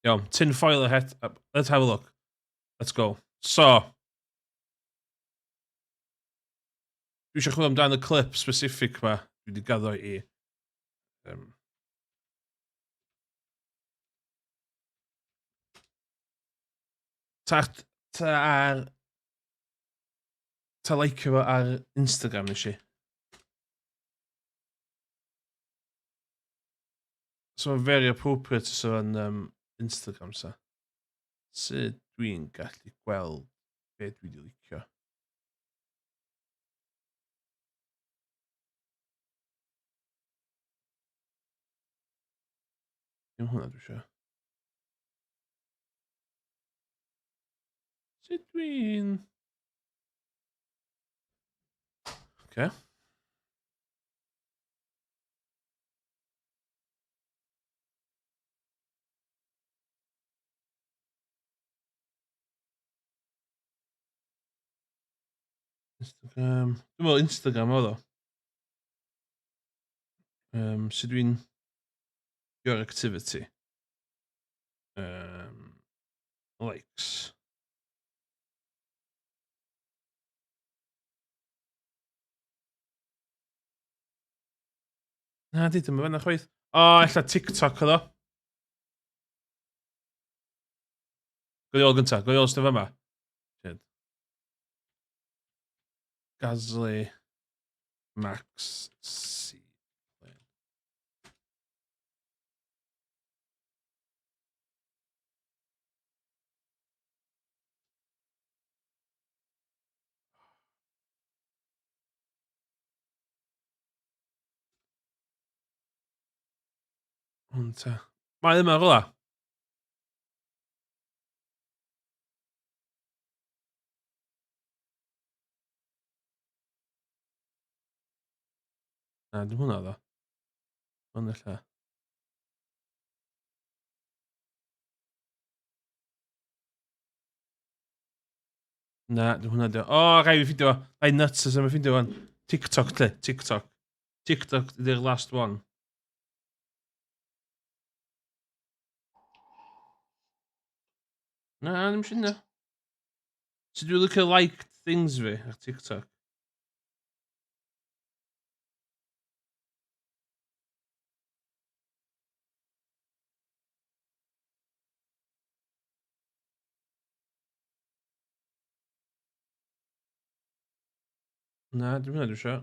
Iawn, tin foil ahead. Let's have a look. Let's go. So, dwi eisiau chwilio amdano y clip specific ma dwi wedi gaddo i. Ta, ta ar... Ta like fo ar Instagram nes i. So mae'n very appropriate os o'n Instagram sa. Sut dwi'n gallu gweld be dwi wedi licio? Dim hwnna dwi eisiau. Sut dwi'n... Okay. Instagram. Dwi'n meddwl Instagram oedd o. Sut dwi'n... Your activity. Likes. Na, di, dim yn chwaith. O, ella TikTok oedd o. Gwyd ôl gyntaf, gwyd ôl sydd yma. Shit. Gasly Max C. Hwn ta. Mae yma rwla. Na, dim hwnna ddo. Hwn ella. Na, dim hwnna dio. O, rai fi ffindio fo. Rai nuts os am ffindio fan. TikTok, lle. TikTok. TikTok ydy'r last one. Na, ddim eisiau hynna. So dwi'n licio liked things fi ar TikTok. Na, dim hynna dwi eisiau.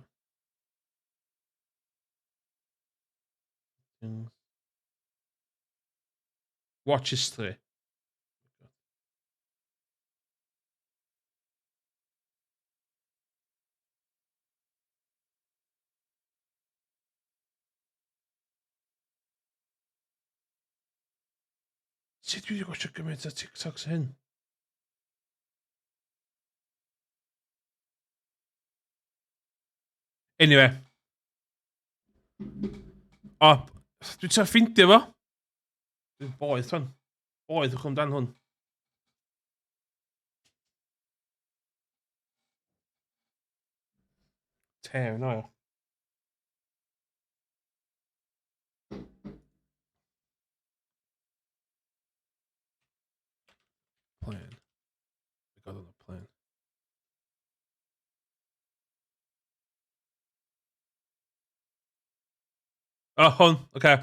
Watch history. Sut dwi wedi gwachio gymaint o TikToks hyn? Anyway. O, dwi'n trio ffeindio fo. Dwi'n boeth hwn. Boeth o'ch amdan hwn. Tew, no. Plane. I got on a plane. Oh, hwn, oce. Okay.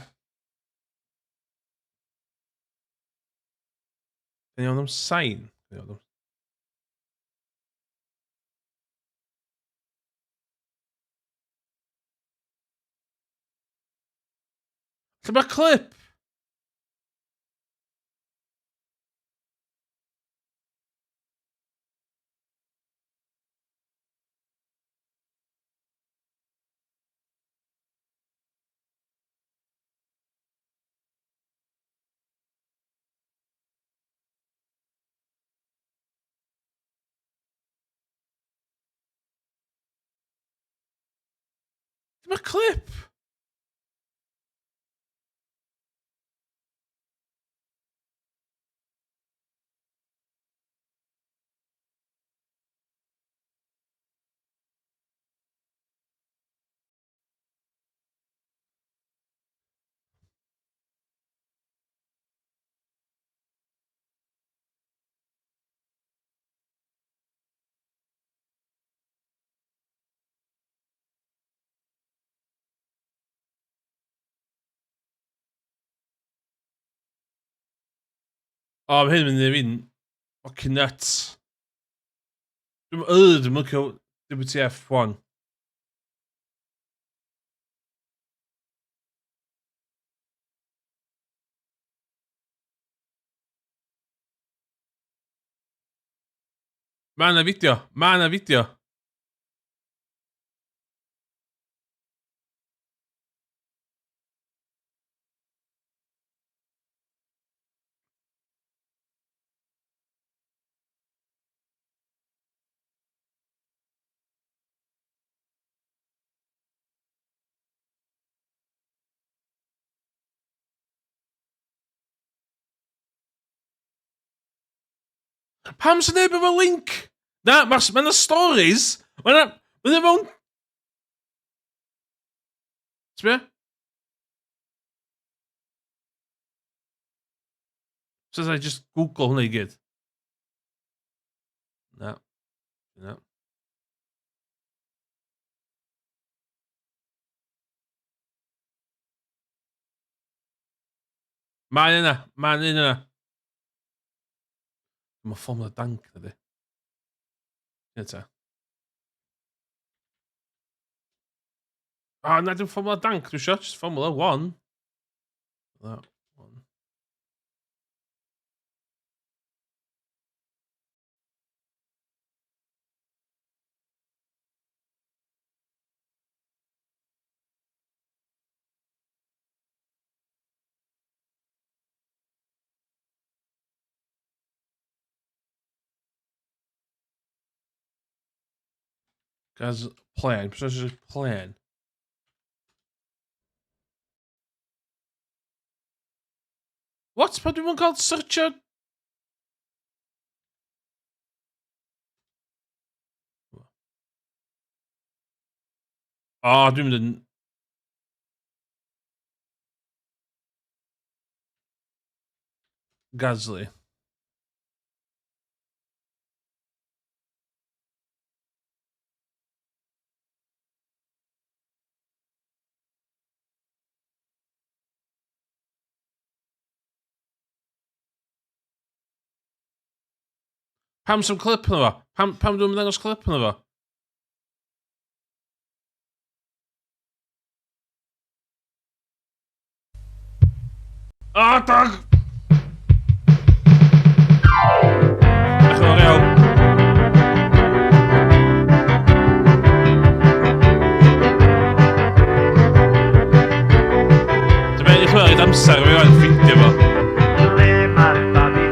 Dyn ni am sain. Lle mae clip? Lle mae'r clip? O, mae hyn yn mynd i fi'n fucking nuts. Dwi'n dwi'n licio WTF 1. Mae yna fideo, mae yna fideo. Pam sy'n neb efo link? Na, mae ma 'na stories. Mae 'na... Mae 'na mewn... Sbia? So I just Google hwnna i gyd. Na. Na. Mae'n yna. Mae'n un yna. Mae Formula Dank na di. Ie ta. Ah, na dim Formula Dank, dwi eisiau, just Formula 1. That one. Guys, plan. Precision plan. What? Pa dwi'm yn cael searchio? O, oh, dwi'n mynd yn... Gasly. Pam sy'n clip yna fo? Pam, pam dwi'n dangos clip yna fo? Ah, dog! Diolch yn fawr iawn. Dwi'n meddwl i chwilio amser fi o'n ffeindio fo. Ble mae'r babi?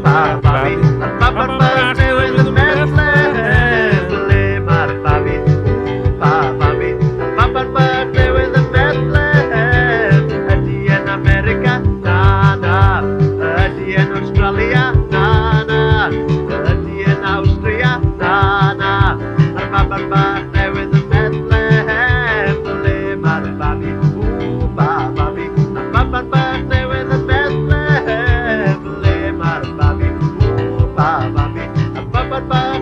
Mae'r babi. Mae'r baban bach newydd yn Bethlehem. Ble mae'r babi? Mae'r babi. Mae'r baban bach newydd yn Bethlehem. Ydy yn America? Na, na. Ydy yn Australia? Na, na. Ydy yn Austria? Na, na. Mae'r baban bach newydd yn Bethlehem. Ble mae'r babi? Ww, ba, babi. Mae'r baban bach newydd yn Bethlehem. Ble mae'r babi? Ww, ba, babi. Mae'r baban bach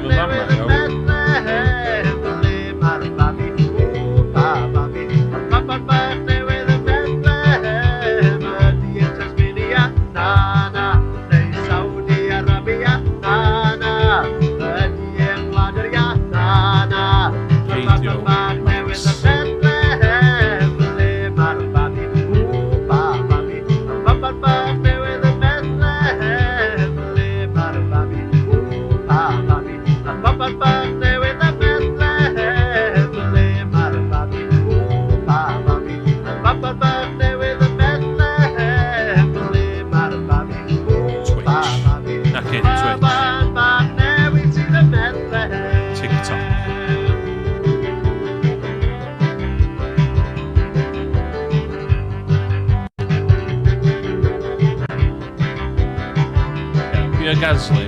cam yn fama, newydd yn iawn. Bethlehem. Ble mae'r babi? Ww, pa babi? Mae'r baban bach newydd yn Bethlehem. Ydy yn Tasmania? Na, na. Neu Saudi Arabia? Na, na. Ydy yn Gwlad yr Iâ? Na, na. Mae'r Radio baban bach newydd Max. yn Bethlehem. Ble mae'r babi? Ww, pa babi? Mae'r baban bach newydd yn Bethlehem. Ble mae'r babi? Ww, pa babi? Mae'r baban bach newydd yn Bethlehem. Ble mae'r babi? Ww, pa babi? Mae'r baban bach newydd yn Bethlehem. Ble mae'r babi? Ww, pa Twitch. babi? Naci, Twitch. Baban bach newydd sydd yn Bethlehem. TikTok. Pierre Gasly.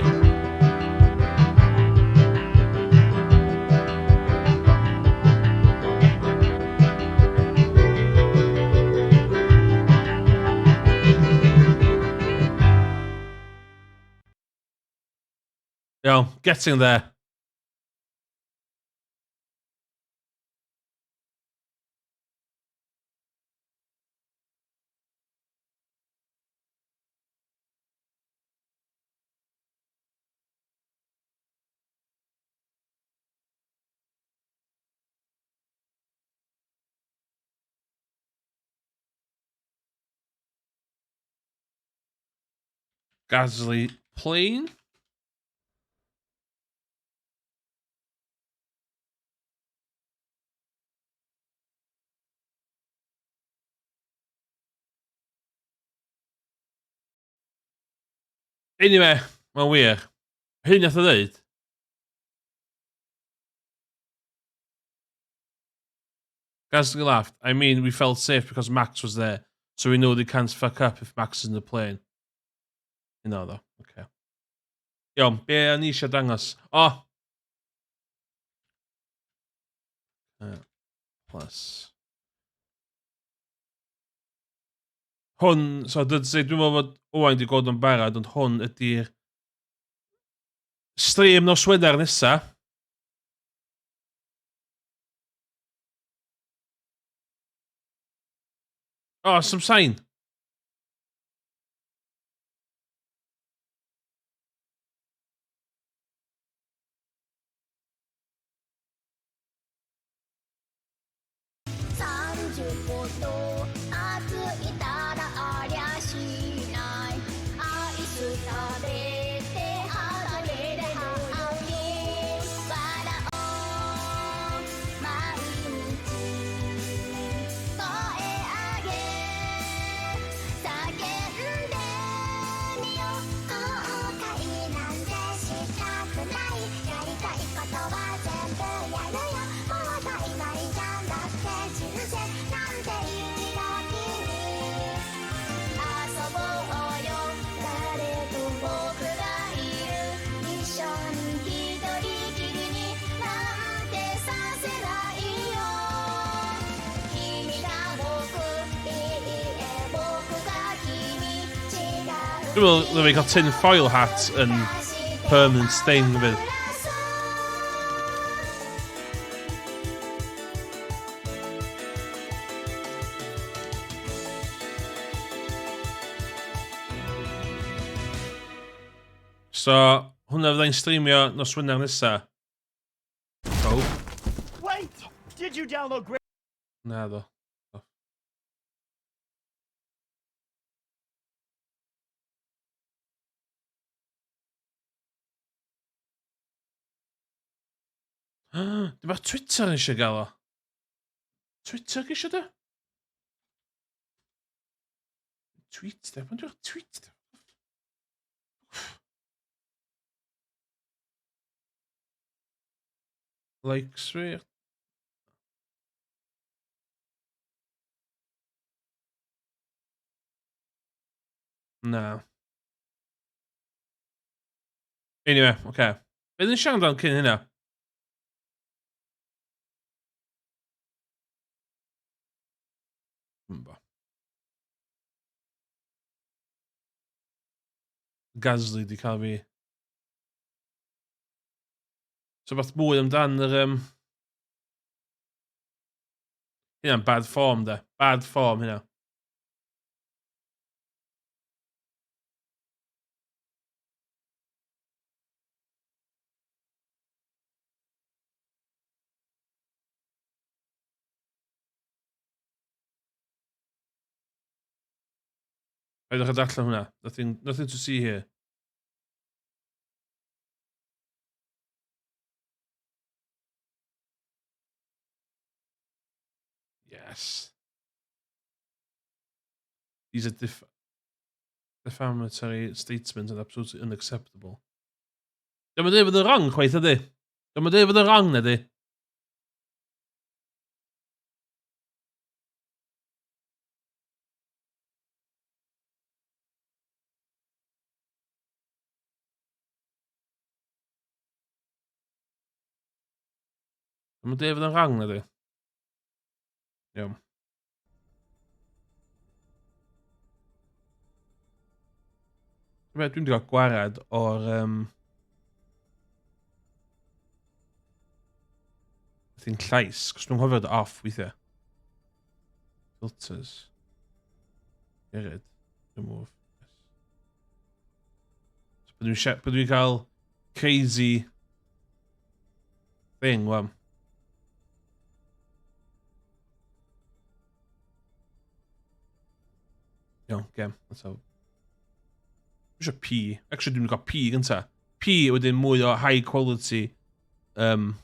Iawn, getting there. Gasly plane. Anyway, mae'n wir. Hyn nath o ddeud. Gasly laughed. I mean, we felt safe because Max was there, so we know they can't fuck up if Max is in the plane. Hynna oedd o. Okay. Iawn, be o'n i eisiau dangos? O! Plus. Hwn, so dwi'n meddwl fod Owain wedi gweld o'n barod, ond hwn ydy'r stream nos Wener nesa. O, some sign. Dwi'n meddwl ddylen fi cael tin foil hat yn permanent thing fydd. So, hwnna fyddai'n streamio nos Wener nesa. Oh. Wait! Did you download Great? Na ddo. Oh. Dim bach Twitter eisiau gael o. Twitter eisiau de? Tweet de? Pan dwi'n tweet de? Likes fi. Na. Anyway, oce. Okay. Be ni'n siarad amdano cyn hynna? Dwi'm bo. Gasly di cael fi. So beth mwy amdan yr... Um... Hynna'n bad form, de. Bad form, hynna. Paidwch â darllen hwnna. Nothing, nothing to see here. Yes. These are def defamatory statements and absolutely unacceptable. Dyma dweud fod yn wrong chwaith ydy. Dyma dweud fod yn wrong ydy. Mae'n dweud fod yn wrong ydy. Iawn. Dwi'n wedi cael gwared o'r... Um, thing llais, cos dwi'n cofio off weithiau. Filters. Gered. Remove. Yes. So, bod dwi'n dwi cael crazy thing, wan. Iawn, gem. Let's have... Dwi eisiau P. Actually, dwi'n cael P gynta. P wedyn mwy o high quality um,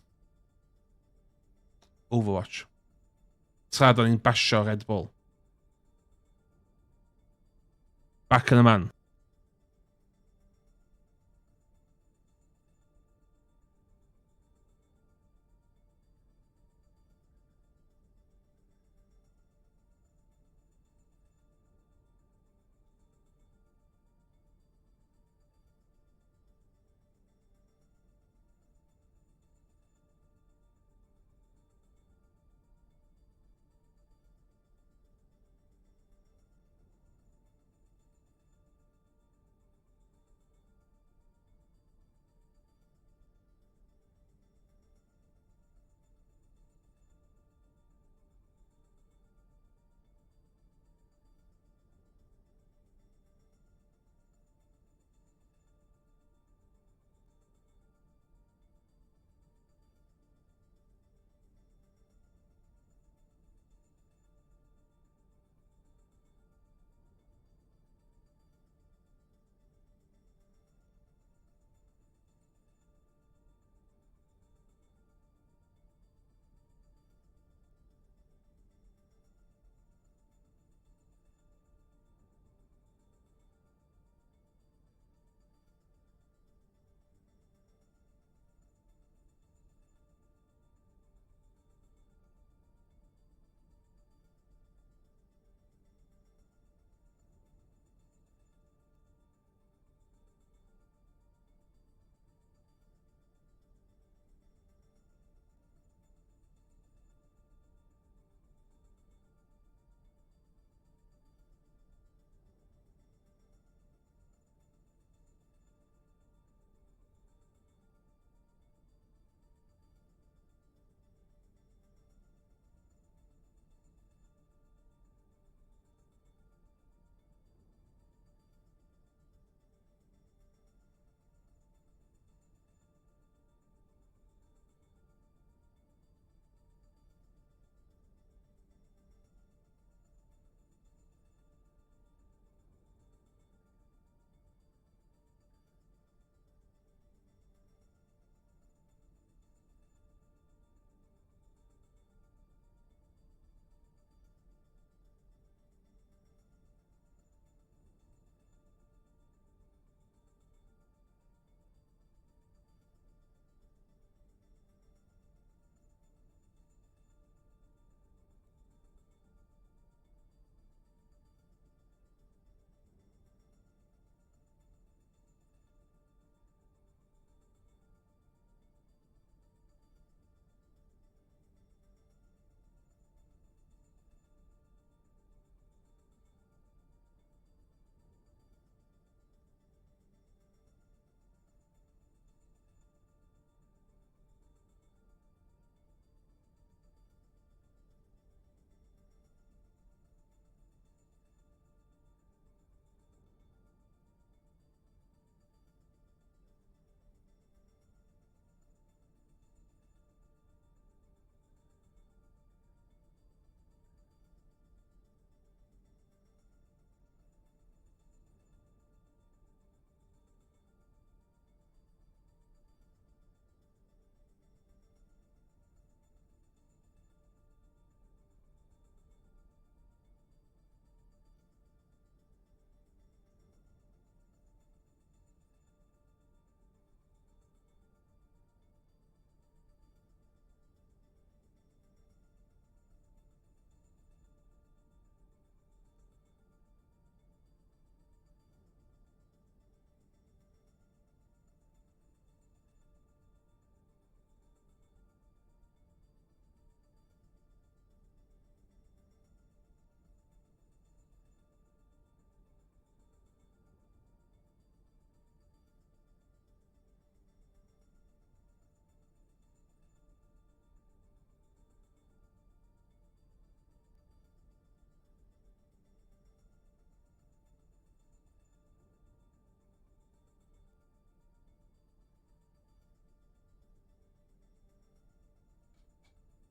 Overwatch. Tra da ni'n basio Red Bull. Back in the man.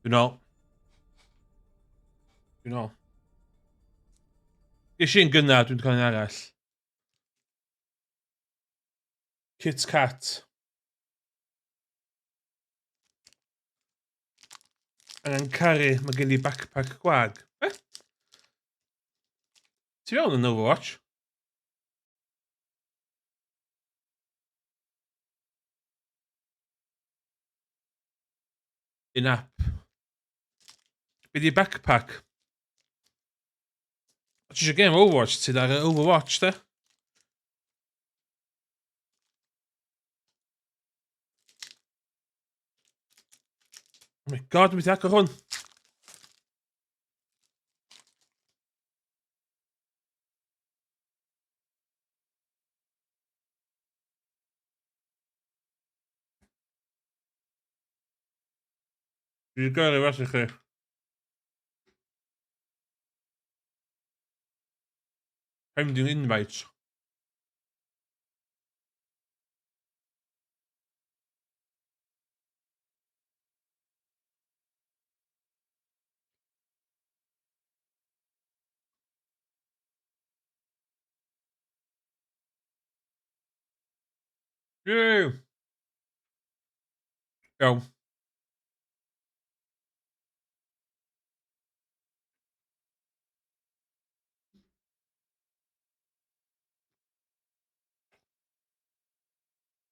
Dwi'n ôl. Dwi'n ôl. Ges i'n gynnar, dwi'n cael un arall. Kit Kat. Angen caru, mae gen i backpack gwag. Be? Ti fewn yn Overwatch? In app. Be di backpack? O ti eisiau game Overwatch, ti ar Overwatch, de? Oh my god, dwi'n mynd i agor hwn. Dwi wedi gyrru fas i chi. Pending invites. Yay! Iawn.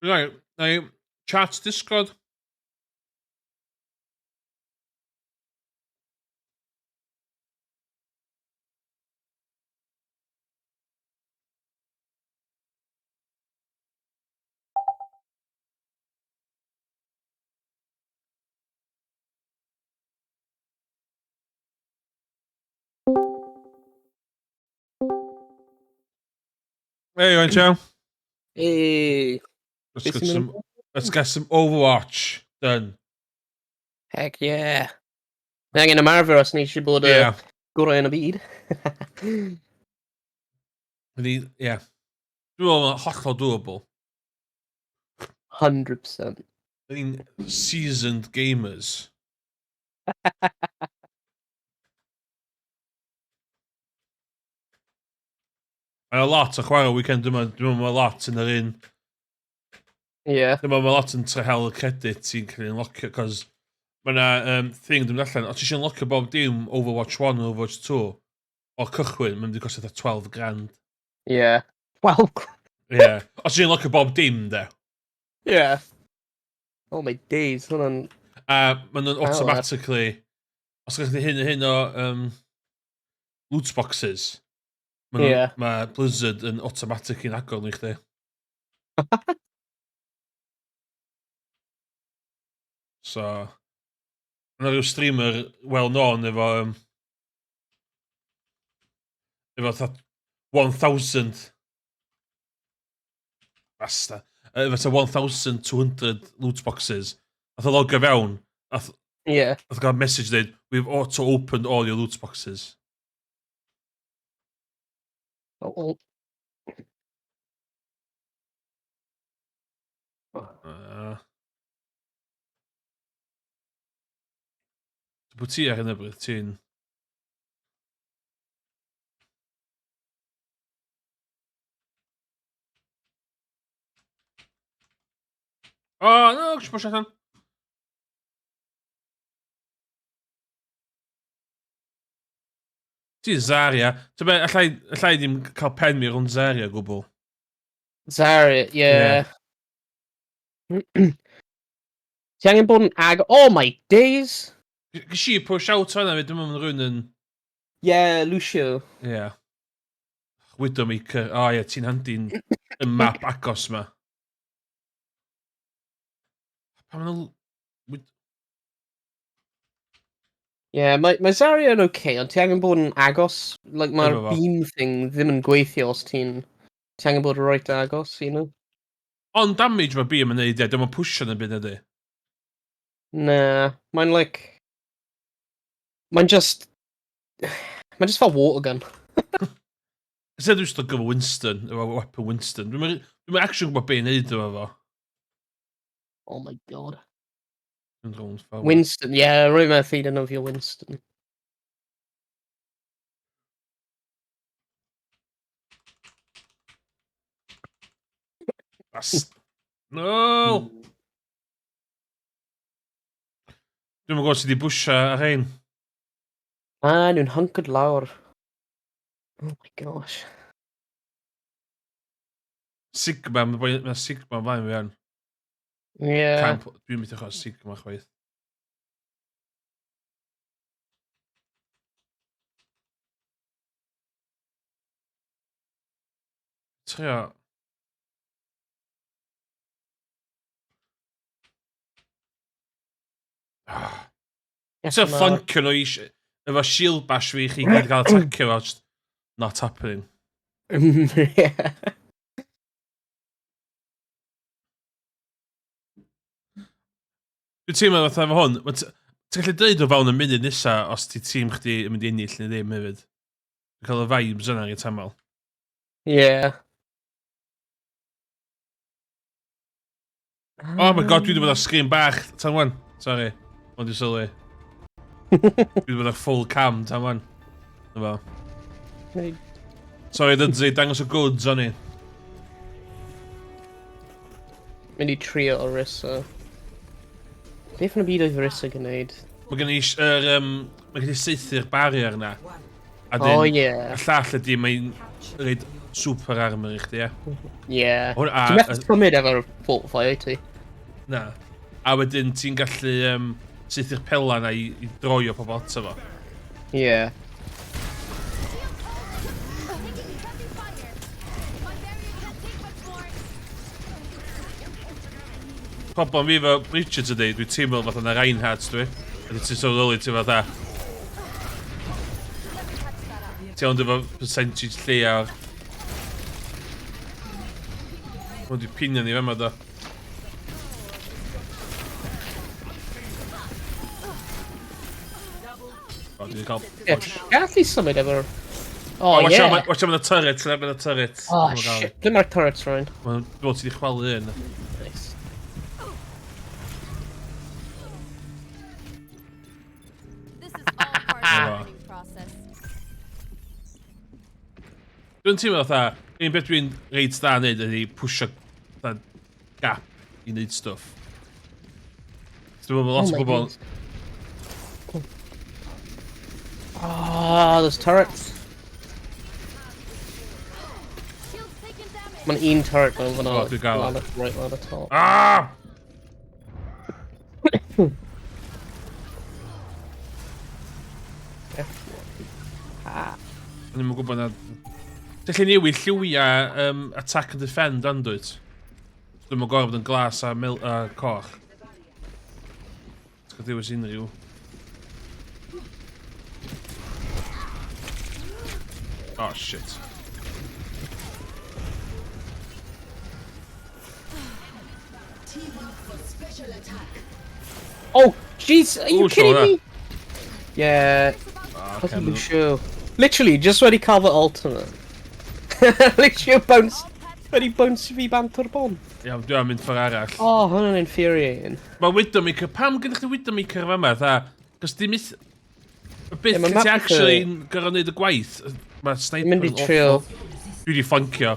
Right, na i chat Discord. Hey, you Joe. Hey. Let's get some let's get some Overwatch done. Heck yeah. Mae angen ymarfer os ni eisiau bod y Yeah. gorau yn y byd. Ni, yeah. Dwi'n meddwl mae'n hollol doable. 100%. Ni'n seasoned gamers. Mae 'na lot o chwarae weekend yma. Dwi'n meddwl mae lot yn yr un... Ie. Dwi'n meddwl mae lot yn trio hel y credit sy'n cael ei unlocio, cos mae yna um, thing dwi'n mynd allan, os ti eisiau unlocio bob dim Overwatch 1 a Overwatch 2, o'r cychwyn, mae'n mynd i gostio fatha 12 grand. Ie. Yeah. 12 grand? Ie. Yeah. Os ti'n unlocio bob dim, de. Ie. Yeah. Oh my days, hwnna'n... A maen nhw'n automatically... Os ydych chi hyn a hyn o um, loot boxes, mae yeah. ma Blizzard yn automatically yn agor nhw i chdi. so, yna rhyw streamer well known efo... Um, efo fatha 1,000 basta. Efo fatha 1,200 loot boxes. Nath o logio fewn. Nath, yeah. Nath o gael message dweud, we've auto-opened all your loot boxes. Oh. Pwy ti ar hyn o bryd? Ti'n... O, oh, no, gwrs bod allan. Ti Zarya. Ti'n be, allai, allai ddim cael pen mi rhwng Zarya o gwbl. Zarya, yeah. yeah. Ti angen bod yn ag... Oh my days! Ges i push out fan'na 'fyd, dwi'm yn meddwl rhywun yn... Yeah, Lucio. Yeah. Widowmaker. O oh, ie, yeah, ti'n handi'n y map agos ma. Pa maen nhw... Ie, yeah, mae, mae Zarya yn oce, okay, ond ti angen bod yn agos. Like, mae'r beam thing ddim yn gweithio os ti'n... Ti angen bod right agos, you know? Ond damage mae beam yn neud, ie, dim ond pwysio yn y byd ydy. Na, mae'n like... Mae'n just... Mae'n just fel water gun. Ys dwi'n just efo Winston, efo weapon Winston. Dwi'n dwi actually gwybod beth i wneud efo fo. Oh my god. Yn rownd fawr. Winston, ie, yeah, rwy'n methu defnyddio Winston. Bas. No! Dwi'm yn gwybod sydd wedi bwysio ar rhain. Ah, nhw'n hunkered lawr. Oh my gosh. Sigma, mae boi- ma' Sigma o flaen fi wan. Ie. Camp, dwi'n mynd i chwarae Sigma chwaith. Trio... Ah. Ti'n flancio nhw i... Efo shield bash fi i chi gyd gael atacio fo, just not happening. Yeah. Dwi'n teimlo fatha efo hwn, ma' ti'n gallu deud o fewn y munud nesa os ti tîm chdi yn mynd i ennill neu ddim hefyd. Dwi'n cael y vibes yna reit aml. Yeah. Oh my god, dwi wedi bod ar sgrin bach tan wan. Sorry, ond dwi'n sylwi. Dwi wedi bod ar full cam tan wan. Na fo. Sorry, Dudzi, dangos y goods o'n i. Mynd i trio Orisa. Beth yn y byd oedd Orisa gwneud? Mae gen i, er, mae gen i saethu'r barrier na. A dyn, Oh, yeah. Y llall ydy, mae'n reid super armor i chdi, ie. Yeah. Hwn- a- Ti'n methu symud efo'r fortify, wyt ti? Na. A wedyn ti'n gallu saethu'r pela na i droi o pobl ato fo. Yeah. Problem fi efo Bridget ydy, dwi'n teimlo fatha na Reinhardt dwi. A ti'n sylweddoli ti fatha... Ti ond efo percentage lleia o'r... Mae wedi pinio ni fama do. O, dwi wedi cael Ie, push. gallu symud efo'r... Oh, Oh, watch yeah. out, watch out, mae'n turret, mae'n turret. Oh, shit. Ble mae'r turrets, Ryan? Mae'n dwi'n ti wedi chwalu un. Nice. This is all part of the learning process. Dwi'n teimlo fatha, un beth dwi'n reit da wneud ydy pwysio fatha gap i wneud stwff. Dwi'n meddwl lot Oh o my bobl... days. Ah, those turrets. Shield's taking damage. Mae'n un turret fel fyna. Oh, dwi'n gael o. Lan at, right lan y top. Ah! Ah. O'n i'm yn gwybod na... Ti'n gallu newid lliwiau attack and defend ond dwyt? Dwi'm yn gorfod yn glas a, mil a coch. Ti'n cael dewis unrhyw. Oh shit. Team up for special attack. Oh, jeez, are you Ooh, kidding sure. me? Yeah. Ah, Bloody okay, Lucio. Literally, just wedi cael fy ultimate. Literally bounce... Wedi bounce fi bant o'r bom. Iawn, dwi am mynd ffordd arall. Oh, hwnna'n infuriating. Mae Widowmaker, pam gyda chdi Widowmaker fama, tha? Cos dim is... Y beth Ie, ma' lle ti map actually yn gorfod neud y gwaith, mae sniper Mynd i yn trio. awful. Dwi di flancio.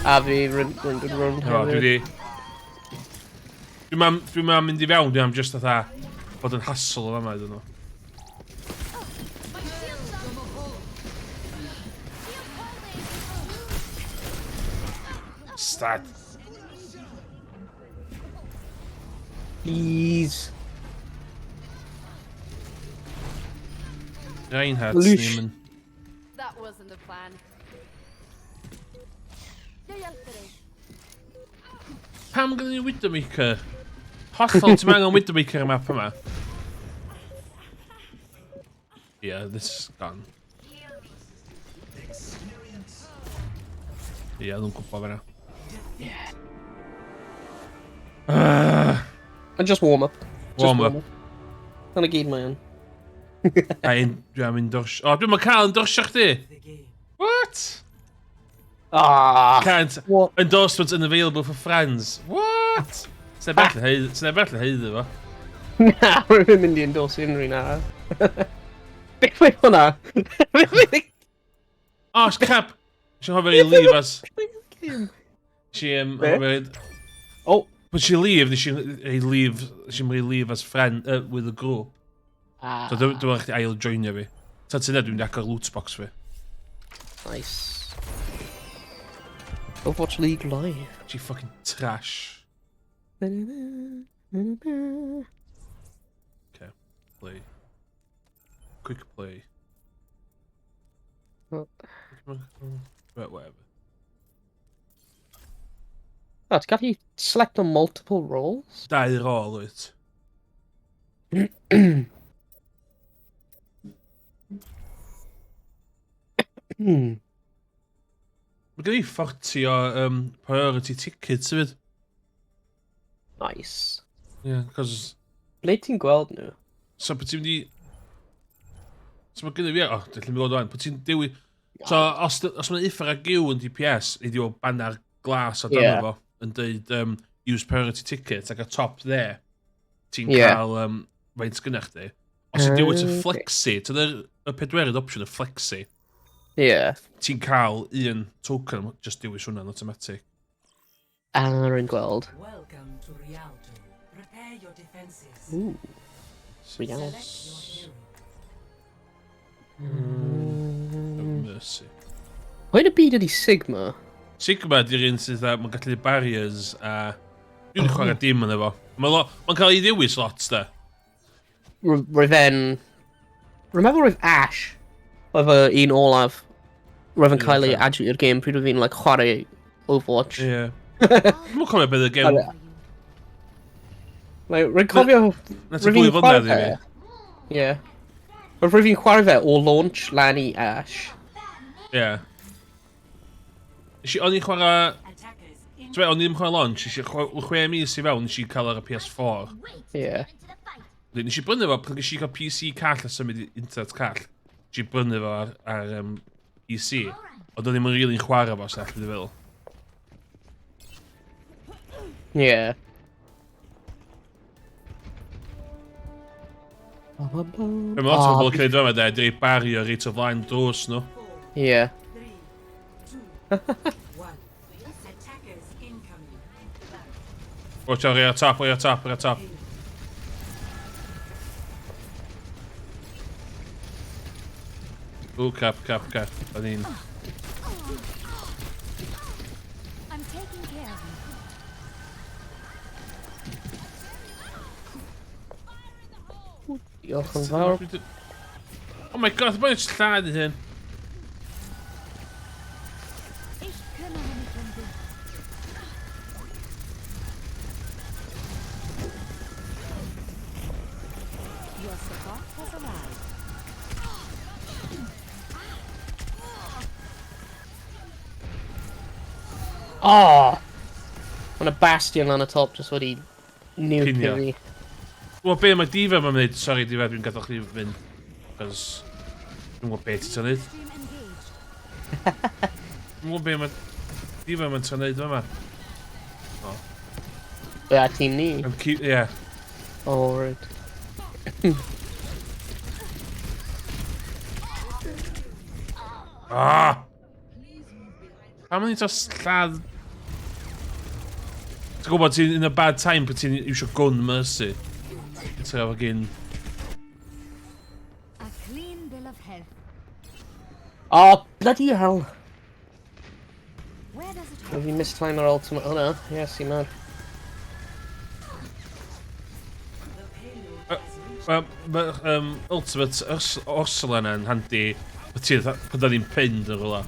A fi rownd and rownd O, dwi hefyd. di... Dwi'n ma mynd i fewn, dwi am just fatha bod yn hassle o fama iddyn nhw. My shield's up. Shield holding. Stad. Please. Reinhardt Lush. ddim yn... That wasn't the plan. Jag hjälper dig. Pam gynnu ni Widowmaker? Hollol, ti'n angen Widowmaker y map yma. Yeah, this is gone. Ie, yeah, nhw'n gwybod fyna. Yeah. Ah, And just warm up. Just Warm up. Dyna gyd mae yn. A un, dwi am endorsio... O, dwi'n cael endorsio chdi! What? Ah! Can't. What? Endorsement unavailable for friends. What? Sneb allan heiddi fo. Na, rwy'n ddim mynd i endorse unrhyw un arall. Beth oedd hwnna? Oh, crap! Nes i'n hoffi i leave as... She, Be? Oh. But she leave, nes i leave, nes i'n leave as friend, with the group. Ah. So dwi'n meddwl chdi ail joinio fi. Ta ti'n dwi'n mynd i agor loot box fi. Nice. Overwatch League Live. She fucking trash. Okay, play. Quick play. Oh. Right, whatever. Oh, ti'n gallu select on multiple roles? Dau rôl, wyt. Mae gen i 40 o priority tickets hefyd. Nice. Yeah, cos... Ble ti'n gweld nhw? So, pan ti'n mynd i... So, mae gen i fi... O, oh, dwi'n mynd i wan. Pan ti'n dewi... So, os mae'n uffar ag yw yn DPS, i di o banner glas o dan fo, yn dweud use priority ticket, ac a top there, ti'n cael faint gynna chdi. Os ti'n dewis y flexi, ti'n y pedwerydd opsiwn, y flexi, ti'n cael un token, just dewis hwnna'n automatic. Ah, rwy'n gweld. Welcome to Rialto. Prepare your defenses. Ooh. Select Rialto. your hero. Mercy. Pwy yn y byd ydi Sigma? Sigma di'r un sydd mae'n gallu barriers a... Dwi'n chwarae dim yn efo. Mae'n cael ei ddewis lot, da. Roedd e'n... Rwy'n meddwl roedd Ash. Oedd y un olaf. Roedd yn cael ei adio i'r game pryd oedd fi'n like, chwarae Overwatch. Ie. Dwi'n cofio beth y game... Like, rwy'n cofio... Na ti 2 flynedd i fi. Ie. Roedd fi'n chwarae fe o launch lan i Ash. Ie. O'n i'n chwarae... O'n i'n chwarae launch, nes i 6 mis i fewn, nes i cael ar y PS4. Ie. Nes i brynu fo, pan nes i cael PC call a symud i internet call. Nes i brynu fo ar PC. Ond o'n i'm yn really'n chwarae fo, os allai feddwl. Ie. Mae lot o bobl yn cael ei dweud yma, di barrier reit o flaen drws nhw. Ie. 3, 2, 1. Attackers incoming. Watch out, ar top, ar top, ar top. Ooh, cap, cap, cap. O'n i'n... I'm taking care of you. Diolch yn fawr. Oh my god, mae'n lladd i hyn. Ich kümmere mich um dich. Your support has arrived. Oh! Mae'n y Bastion lan y top just wedi nuke Cinio. fi. Wel, be mae D.Va ma'n mynd? Sorry, D.Va, dwi'n gadael chdi fynd. Cos... Dwi'n gwybod beth ti'n neud. Stream engaged. Dwi'n gwybod be mae D.Va ma'n trio neud yma. Be a tîm ni? I'm keep... Yeah. Oh, right. Ah! Pam o'n i'n tos lladd... Ti'n gwybod ti'n in a bad time pan ti'n iwsio gun Mercy. Ti'n efo gyn... A clean bill of health. Oh, bloody hell! Where does it Have hurt? you missed time ar ultimate hwnna? Yes, i mad. The payload has reached Mae Ultimate Ursula yna'n handi pan da ni'n pinned yn rhywle.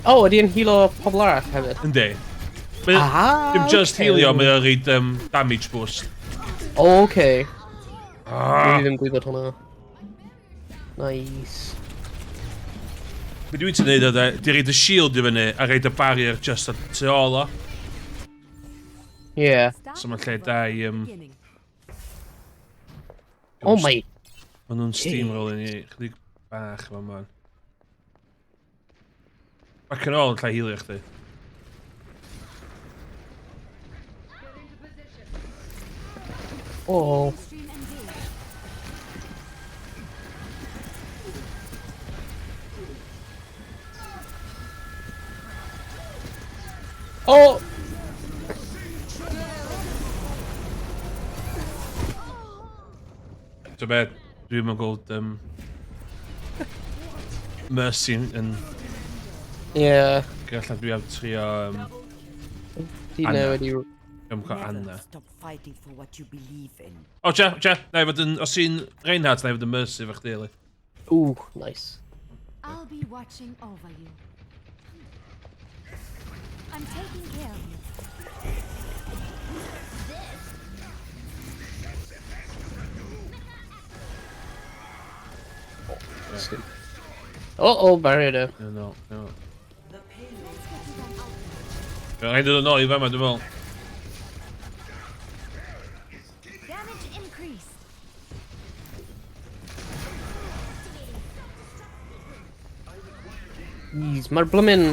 Oh, ydy yn healo pobl arall hefyd? Yndi. Ah, Dim just okay. healio, mae o'n reid damage boost. Oh, okay. Ah! Dwi ddim gwybod hwnna. Nice. Be dwi'n ti'n neud oedd e, di reid y shield i fyny a reid y barrier just ar tu ôl o. Yeah. So mae'n lle da i... beginning. Oh my... Maen nhw'n steamrolling ni chydig bach efo man. Back yn ôl yn lle healio chdi. Oh. Stream So be, dwi'n mynd gweld Mercy yn... Yeah. Galla dwi am trio... Di Anna. newid i... Dwi'n cael Anna. Stop fighting for what you believe in. O, tia, tia, na i fod yn... Os ti'n Reinhardt, na i fod yn Mercy efo chdi, li. Ooh, nice. I'll be watching over you. I'm taking care of you. Oh, oh, barrier there. No, no, no. The payload Let's get you back out there. Rhaid yn ôl i fama, dwi'n meddwl. Damage increased. Jeez, mae'r blymyn...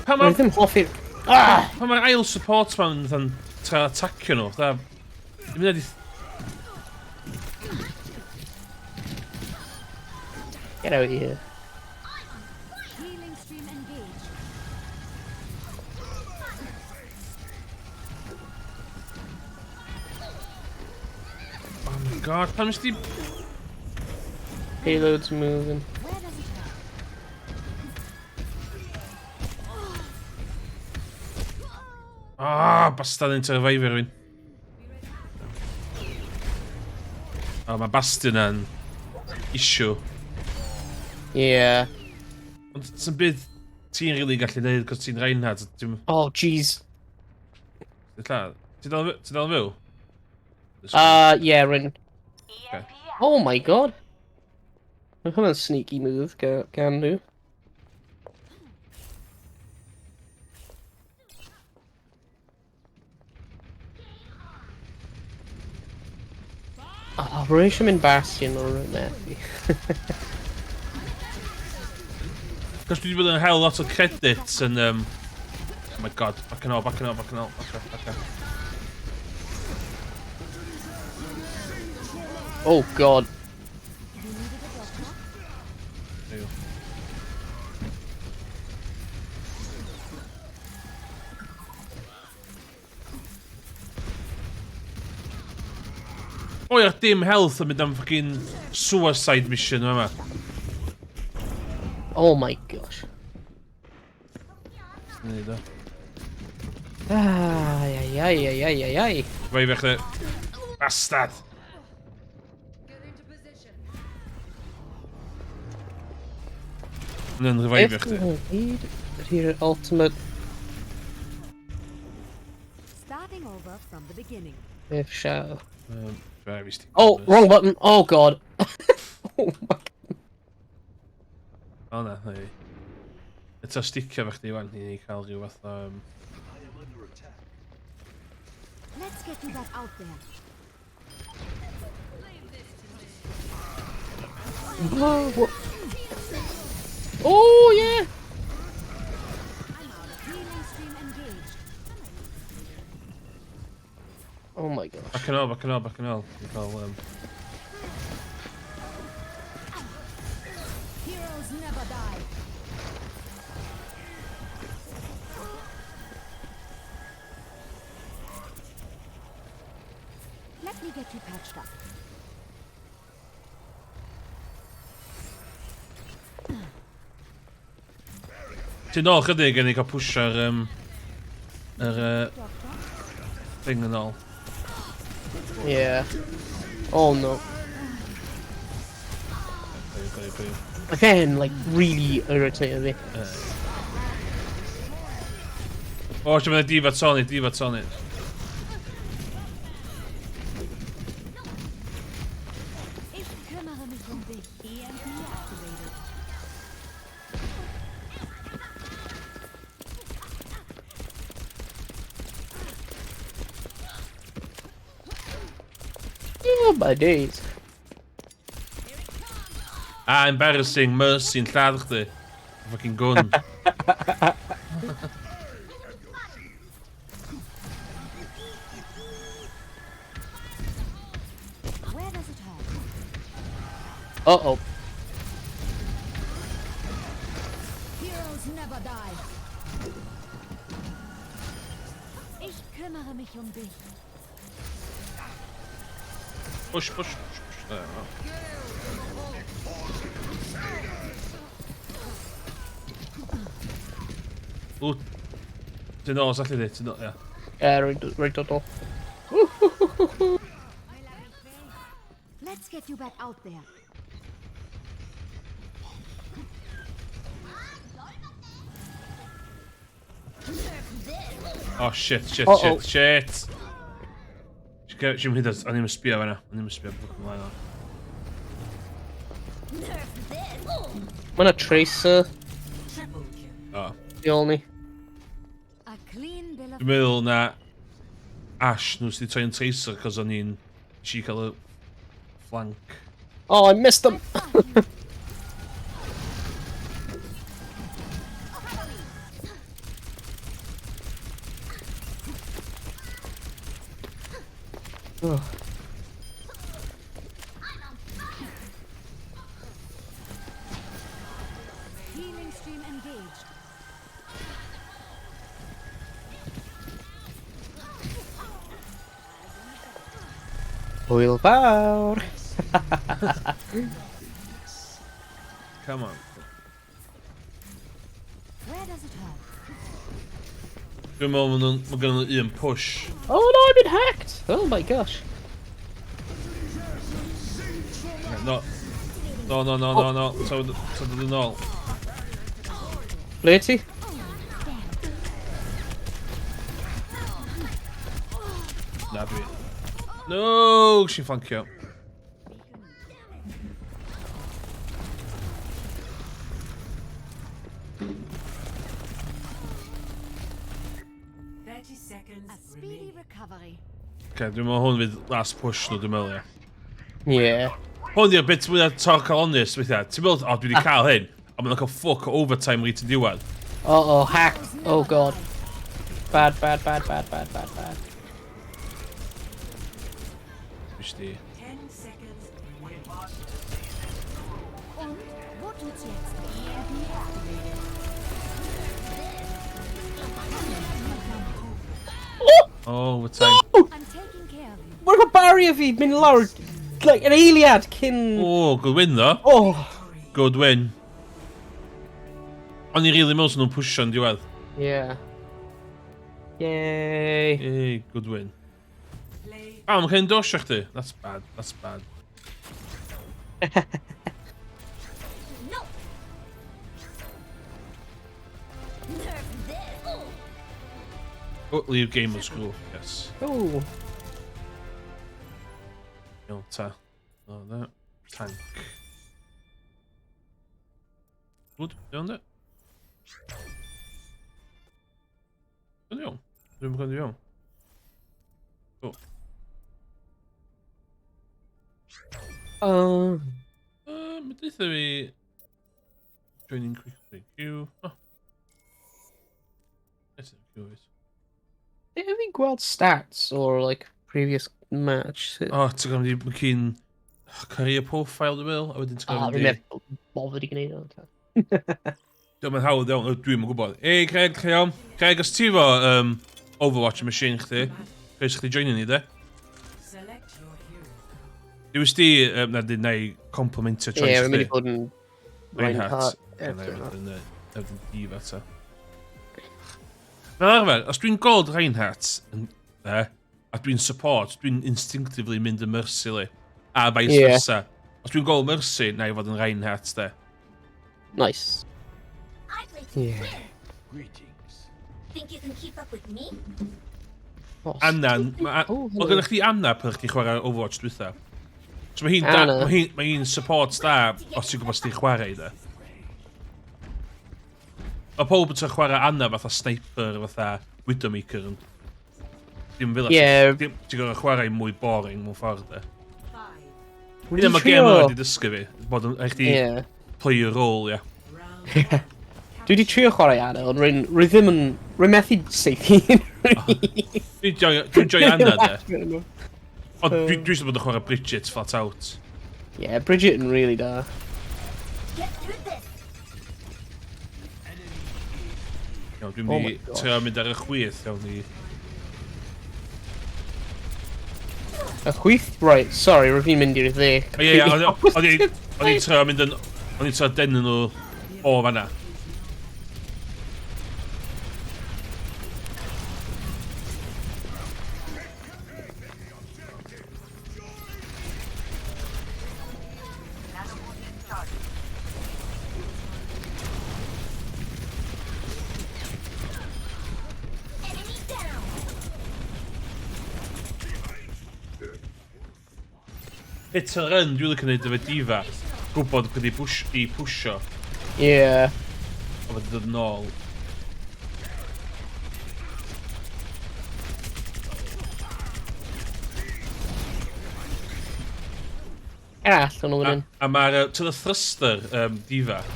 Pa Mae mae... ddim hoffi'r... Ah! Pa mae'r ail support ma'n fatha'n tra attacio nhw, fatha... Dwi'n mynd i... Get out of here. Healing stream engaged. Oh my god, pam nes di... Payload's moving. Where does it hurt? Ah, bastard yn survivor rhywun. Oh, mae Bastion yn issue. Yeah. Ond sy'n byd ti'n rili gallu neud, cos ti'n Reinhardt, ti'n... Oh, jeez. Ti dal yn fyw? Yeah, Rin. Okay. Oh my god. Mae hwnna'n sneaky move gan nhw. Oh, rwy'n eisiau mynd Bastion o'r methu. Cos dwi wedi bod yn hel lot o credits yn... Oh my god, back and all, back and all, back and all. Okay, okay. Oh god. You needed a doctor? There you go. O ia, dim health yn mynd am fucking suicide mission yma. Oh my gosh. Neud o. Ai, ai, ai, ai, ai, ai, ai. Fai fe chdi. Bastard! Yn revive chdi. Here ultimate Starting over from the beginning. if shall. Very sticky. Oh, wrong button. Oh god. Oh my. O na, na i. Eto sticio fo chdi wan, i ni cael rhyw fath o... Let's get you back out there. Oh, what? Oh yeah. Healing stream engaged. Oh my gosh. Back yn ôl, back yn ôl, back yn ôl. Ni cael... Heroes never die. Let me get you patched up. Ti'n ôl chydig yn ei cael pwsio'r... Yr... thing yn ôl. Yeah. Oh no. Go, go, go. Again, like, really irritated me. O, eisiau mynd D.Va Tony, D.Va Tony. Ich kümmere mich um dich. EMP activated. Oh my days. Ah, embarrassing, Mercy'n lladd chdi. Fucking gun. Where does it hurt? Uh-oh. Heroes never die. Ich kümmere mich um dich. Push, push, push, push. Ww. Ti'n ôl, os allu di, ti'n ôl, ia. Ie, rwy'n dod o. Let's get you back out there. Oh shit, shit, Uh -oh. shit, shit. Si'n hyd o'n i'n sbio fan'na. O'n i'n sbio bwch ymlaen o'n. Mae yna Tracer. O. Tu ôl ni. Dwi'n meddwl na Ash nhw sydd wedi troi'n Tracer cos o'n i'n eisiau cael y flank. Oh, I missed them! Oh. Healing stream engaged. Hwyl fawr! Come on. Where does it hurt? Dwi'n meddwl maen nhw'n ma' gynnon nhw un push. Oh no, I've been hacked! Oh my gosh. No. No, no, no, no, no. So, so dod yn ôl. Ble ti? Na, dwi. No, sy'n flancio. A speedy recovery. Okay, dwi'n meddwl hwn fydd last push nhw, dwi'n meddwl, ie. Yeah. Hwn di'r bit mwyaf torcalonnus, weithiau. Ti'n meddwl, o, dwi wedi cael hyn, a maen nhw'n cael fuck o overtime reit yn diwedd. Uh oh, hacked. Oh god. Bad, bad, bad, bad, bad, bad, bad. Wish di. Und wo tut's jetzt? Oh! Overtime. No! I'm taking care of you. Mae'n cael barrier fi mynd lawr, like, yn eiliad cyn... Oh, good win, though. Oh! Good win. O'n i really meddwl nhw'n pwysio yn diwedd. Yeah. Yay. Yay, good win. Ah, mae'n cael endorse chdi. That's bad, that's bad. No. Nerf this. Oh, leave game of school, yes. Oh. Iawn, ta. Oh, that. Tank. Good, iawn de. Yn iawn. Dwi'n mynd iawn. Oh. Mae deutha fi... Joining quickly. Queue. Oh. Yes, queue it. Have fi'n gweld stats or like previous match? Oh, ti'n gwybod, mae cyn career profile, dwi'n meddwl, a wedyn ti'n Ah, gwybod... fi'n meddwl bothered i gwneud o. Diolch yn hawdd iawn, dwi'n yn gwybod. Ei, Craig, chi iawn? Craig, os ti fo Overwatch machine chdi, croeso chdi joinio ni, de? Dewis di, na, di, na i complimentio choice Ie, fi'n mynd chdi. i bod yn Reinhardt. Reinhardt. Ie, na i fod yn, fod yn diva ta. Fel arfer, os dwi'n gweld Reinhardt, yn, a dwi'n support, dwi'n instinctively mynd yn Mercy, li. A vice Ie. versa. Os dwi'n gweld Mercy, na i fod yn Reinhardt, de. Nice. I play to Yeah. win. Greetings. Think you can keep up with me? Oh, Anna, Oh, ma, oedd gennych chdi Anna pan chdi chwarae Overwatch dwytha. So mae hi'n da, Anna. mae hi'n mae hi'n support da os ti'n gwybod sut i chwarae i de. Mae pob yn trio chwarae Anna fatha sniper, fatha Widowmaker. Yn... Dim fel Ie. Dim, ti'n gorfod chwarae mwy boring mewn ffordd de. Wedi Hynna mae trio- gêm yma wedi dysgu fi. Bod yn rhaid chdi Ie. play your role, ia. Dwi wedi trio chwarae Anna, ond rwy'n rwy ddim yn... Rwy'n methu saethu. Dwi'n joio dwi'n joio Anna de. Ond dwi eisiau bod yn chwarae Bridget flat out. Yeah, Bridget yn really da. Get through this. Iawn, dwi'n Oh mynd my i gosh. trio mynd ar y chwith, iawn i... Y chwith? Right, sorry, rwyf fi'n mynd i'r dde. O ie, ie, o'n i'n trio mynd yn... O'n i'n trio denu nhw o fanna. Hit and run, dwi'n licio neud efo D.Va. Gwybod pwy di push, i pwsio. Ie. Yeah. A fod dod nôl. Er allan o fan A mae'r to the thruster D.Va.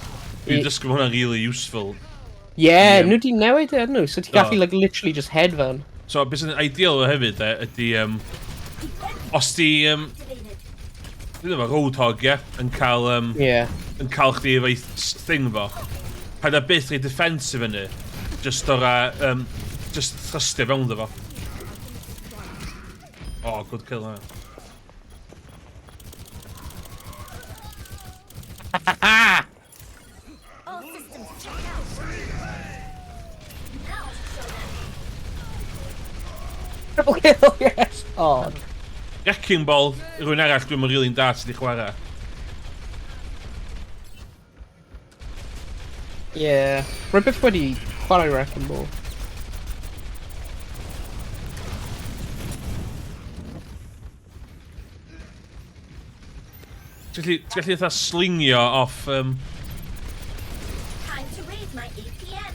Dwi'n dysgu bod hwnna'n really useful. Yeah, nhw di newid e, nhw, so ti'n gallu like, literally just hedfan. So, beth sy'n ideal o hefyd, e, ydy, os ti, dwi'n efo Roadhog, ie, yn cael, yn cael chdi efo'i thing fo. Paid â byth rhoi defense i fyny, just ora, just thrustio fewn ddo fo. Oh, good kill na. All systems check out. Now show them. Triple kill, yes! Oh. Wrecking Ball, rhywun arall dwi'n really'n da sydd wedi chwarae. Yeah, rwy byth wedi chwarae Wrecking Ball. Ti'n gallu fatha slingio off... Time to raise my APM.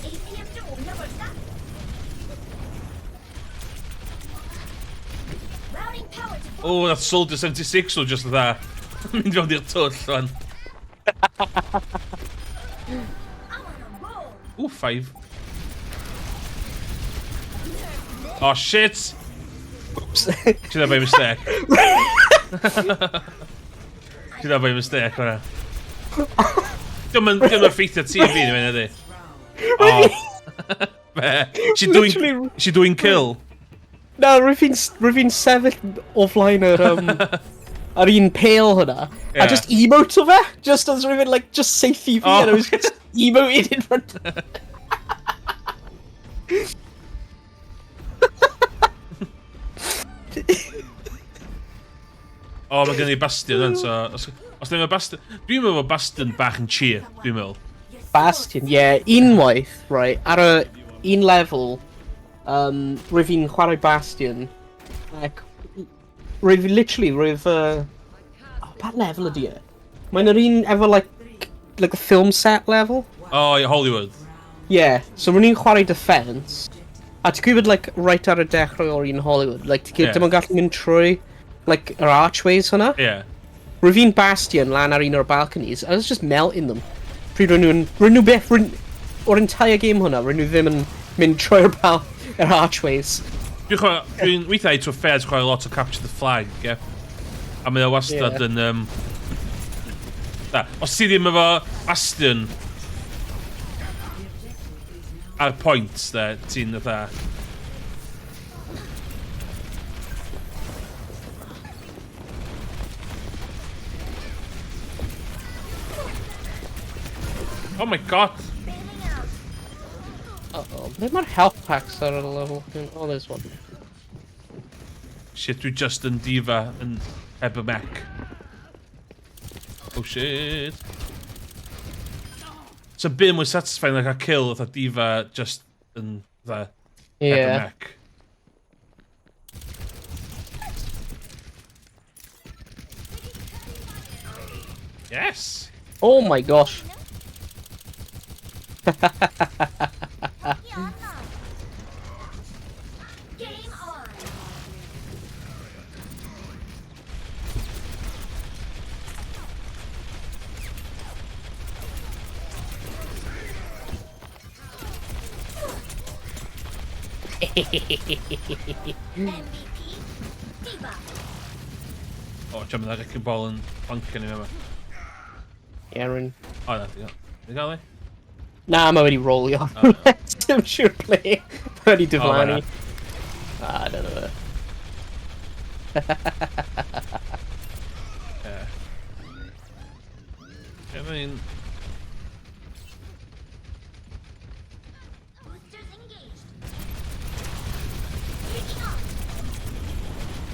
APM 좀 올려볼까? Routing power to Oh, that's Soldier 76 o just fatha mynd fewn i'r twll fan. I'm on a roll. Ooh, 5. Oh shit! Oops. Did that by mistake. Did that by mistake, hwnna. Diolch yn effeithio ti a fi, dwi'n ydi. Oh. Be? She doing, she doing kill? Na, rwyf fi'n sefyll o flaen yr, yr un pale hwnna. Yeah. A just emote o fe. Just as rwyf fi'n, like, just saethu fi, Oh. and I was just emoted in front of O, mae gen i Bastion yn, so... Os ddim Bastion... Dwi'n meddwl bod Bastion bach yn cheap, dwi'n meddwl. Bastion, yeah, unwaith, right, ar y un level, rwyf fi'n chwarae Bastion, ac rwyf fi literally, rwyf, oh, pa level ydi e? Mae'n yr un efo, like the film set level. Oh, yeah, Hollywood. Yeah, so rwy'n ni'n chwarae Defense, a ti'n gwybod, like, right ar y dechrau o'r un Hollywood, like, ti'n Yeah. dim ond gallu mynd trwy, like, yr archways hwnna. Yeah. Rwyf fi'n Bastion lan ar un o'r balconies, I was just melting them. Pryd rwy'n nhw'n, rwy'n nhw byth, rwy'n, o'r entire game hwnna, rwy'n nhw ddim yn mynd trwy'r yr archways. Dwi'n chwarae... Dwi'n weithiau to fair chwarae lot o Capture the Flag, ie. A mae o wastad Yeah. yn... Da, os ti ddim efo Bastion ar points, de, ti'n fatha... Oh my god! Uh-oh, ble mae'r health packs ar y level? Oh, there's one. Shit, dwi just yn D.Va yn heb y mech. Oh shit. So bit mwy satisfying like a kill fatha D.Va just yn fatha heb y mech. Yes! Oh my gosh. Game on. MVP D.Va. Oh, ti'n mynd ar Wrecking Ball yn flancio ni yma. Aaron. O, na, di gael. Di gael e? Na, mae wedi rolio. Oh, no. Dim siŵr ble. Mae wedi diflannu. O, Ah, dyna fe. I mean...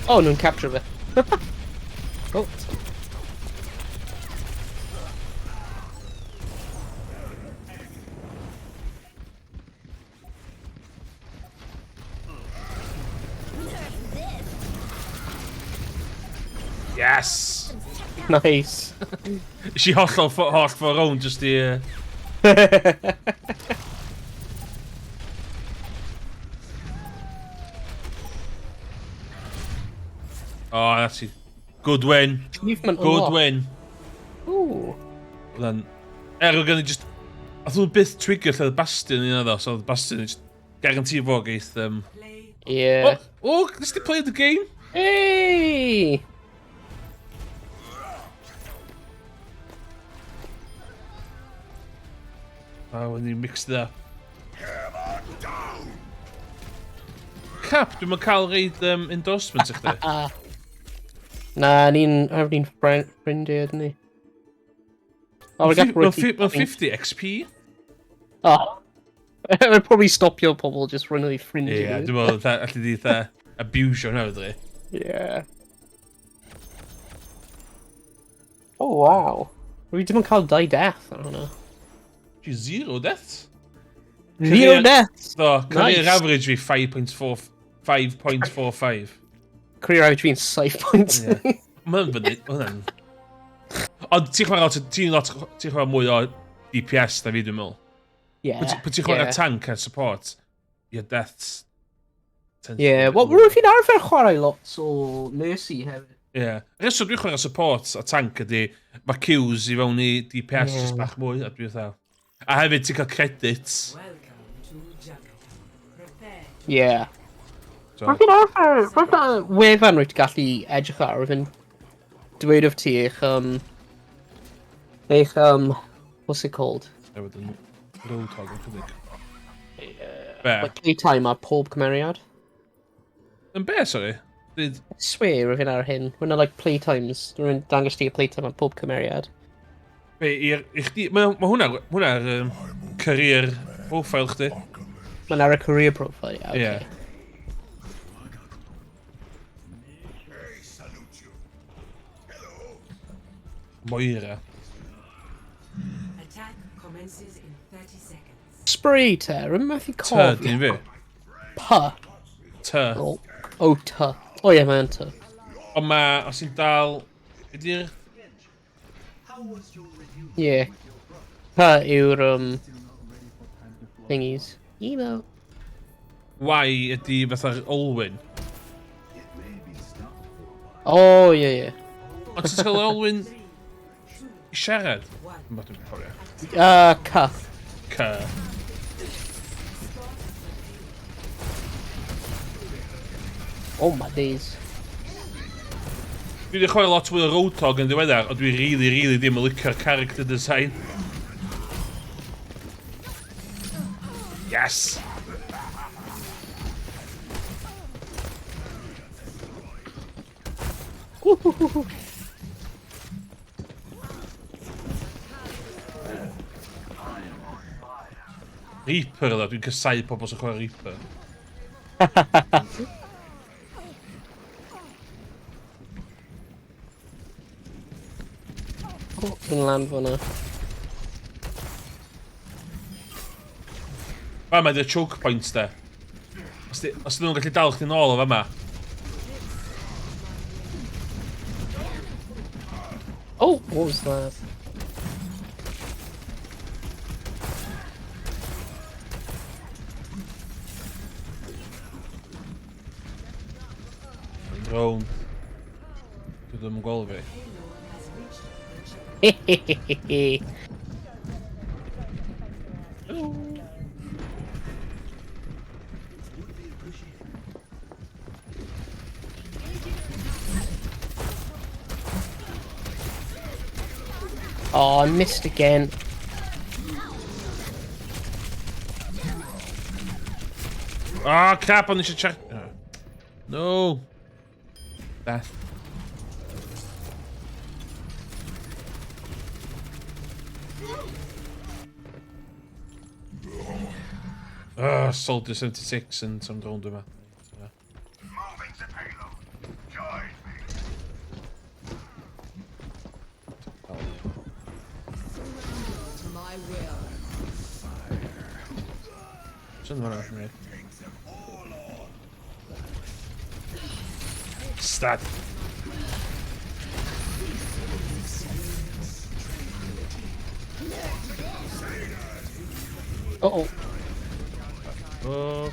Oh, nhw'n capture fe. Oh. Yes! Nice. Nes i hollol holl ffordd rownd just i... Oh, that's it. Good win. Achievement Good unlocked. win. Ooh. Then, er, oedd gen i just... Oedd nhw'n byth trigger lle oedd Bastion yn un o so oedd Bastion yn just guarantee fo geith... Yeah. Oh, oh, nes di play the game? Hey! Oh, when you mixed it up. Cap, dwi'n cael reid endorsement i chdi. Na, ni'n... Ni'n ffrindiau, ydyn ni. Oh, we got Mae'n 50 XP. Oh. I'd probably stopio pobl just run o'i ffrindiau. Ie, dwi'n meddwl, allu di fatha abusio hwnna, fydri. Yeah. Oh, wow. Rwy ddim yn cael 2 death ar hwnna. Gee, 0 deaths. 0 deaths? Do, career Nice. average fi 5.4, 5.45. Career average fi'n 7 points. Ie. Mae'n fyny, hwnna'n... Ond ti'n chwarae lot, ti'n lot, ti'n chwarae mwy o DPS na fi, dwi'n meddwl. Yeah, Pwy ti'n chwarae yeah. tank a support, your deaths... tend to Yeah, be well, mwy. rwy'n fi'n arfer chwarae lot o Mercy hefyd. Ie. Rheswm dwi'n chwarae support a tank ydy, mae queues i fewn i DPS Ie. just bach mwy, a dwi'n fatha... A hefyd ti'n cael credits. Yeah. So, Rwy'n fi'n arfer, rwy'n fi'n wefan rwy'n gallu edrych ar, rwy'n fi'n dweud wrth ti eich, what's it called? Hefyd yn Roadhog yn chydig. Be? Like playtime ar pob cymeriad. Yn be, sorry? Dyd... I swear rwy'n fi'n ar hyn. Rwy'n like playtimes, rwy'n dangos ti y playtime ar pob cymeriad. Be, i'r... I chdi... Mae ma hwnna, hwnna ar career profile chdi. Mae'n ar y career profile, yeah, okay. Ie. I salute you. Hello. Moira. Attack commences in 30 seconds. Spray te, rwy'n methu T, cofio. dyn fi. P. T. Oh, oh T. Oh ie, mae'n T. Ond ma, os ti'n dal... Ydy'r... Yeah. P yw'r, thingies. Emo. Y ydy fatha'r Olwyn. Oh, ie, ie. Ond ti'n cael Olwyn i siarad? Ma, dwi'n cofio. C. C. Oh my days. Dwi wedi chwarae lot fwy o Roadhog yn ddiweddar, ond dwi really, really ddim yn licio'r character design. Yes! Woohoo. Reaper ddo, dwi'n casau pobl sy'n chwarae Reaper. Oh, dwi'n land fyna. Fa ma di'r choke points de. Os dyn nhw'n gallu dal chdi nôl o fama. Oh, what was that? Rown. Dwi ddim yn gweld fi. Hello. Oh, I missed again. Oh, crap, o'n eisiau check... No. Death. Oh, Soldier 76 yn symud rownd yma. Moving the payload. Join me. To my will. Sy'n hwnna allan rhaid. Stat. Uh-oh. Oh.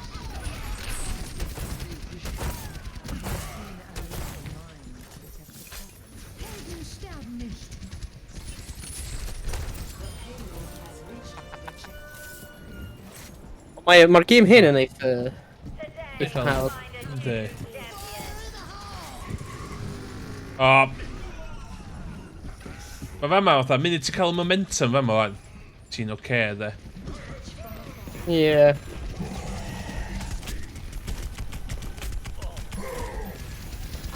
Helden sterben nicht. Mae'r ma gêm hyn yn eitha... Eitha hawdd. Yndi. O. Mae fama fatha, munud ti'n cael y momentum fama wan, ti'n oce, okay, de. Yeah.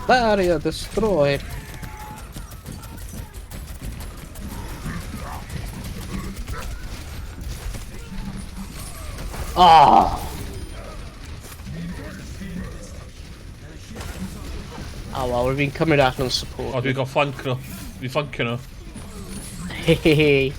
Barrier destroyed. Ah. Oh well, we've been cymryd allan o'n support. O, dwi'n gael flank nhw. Dwi'n flankio nhw. Hehehe.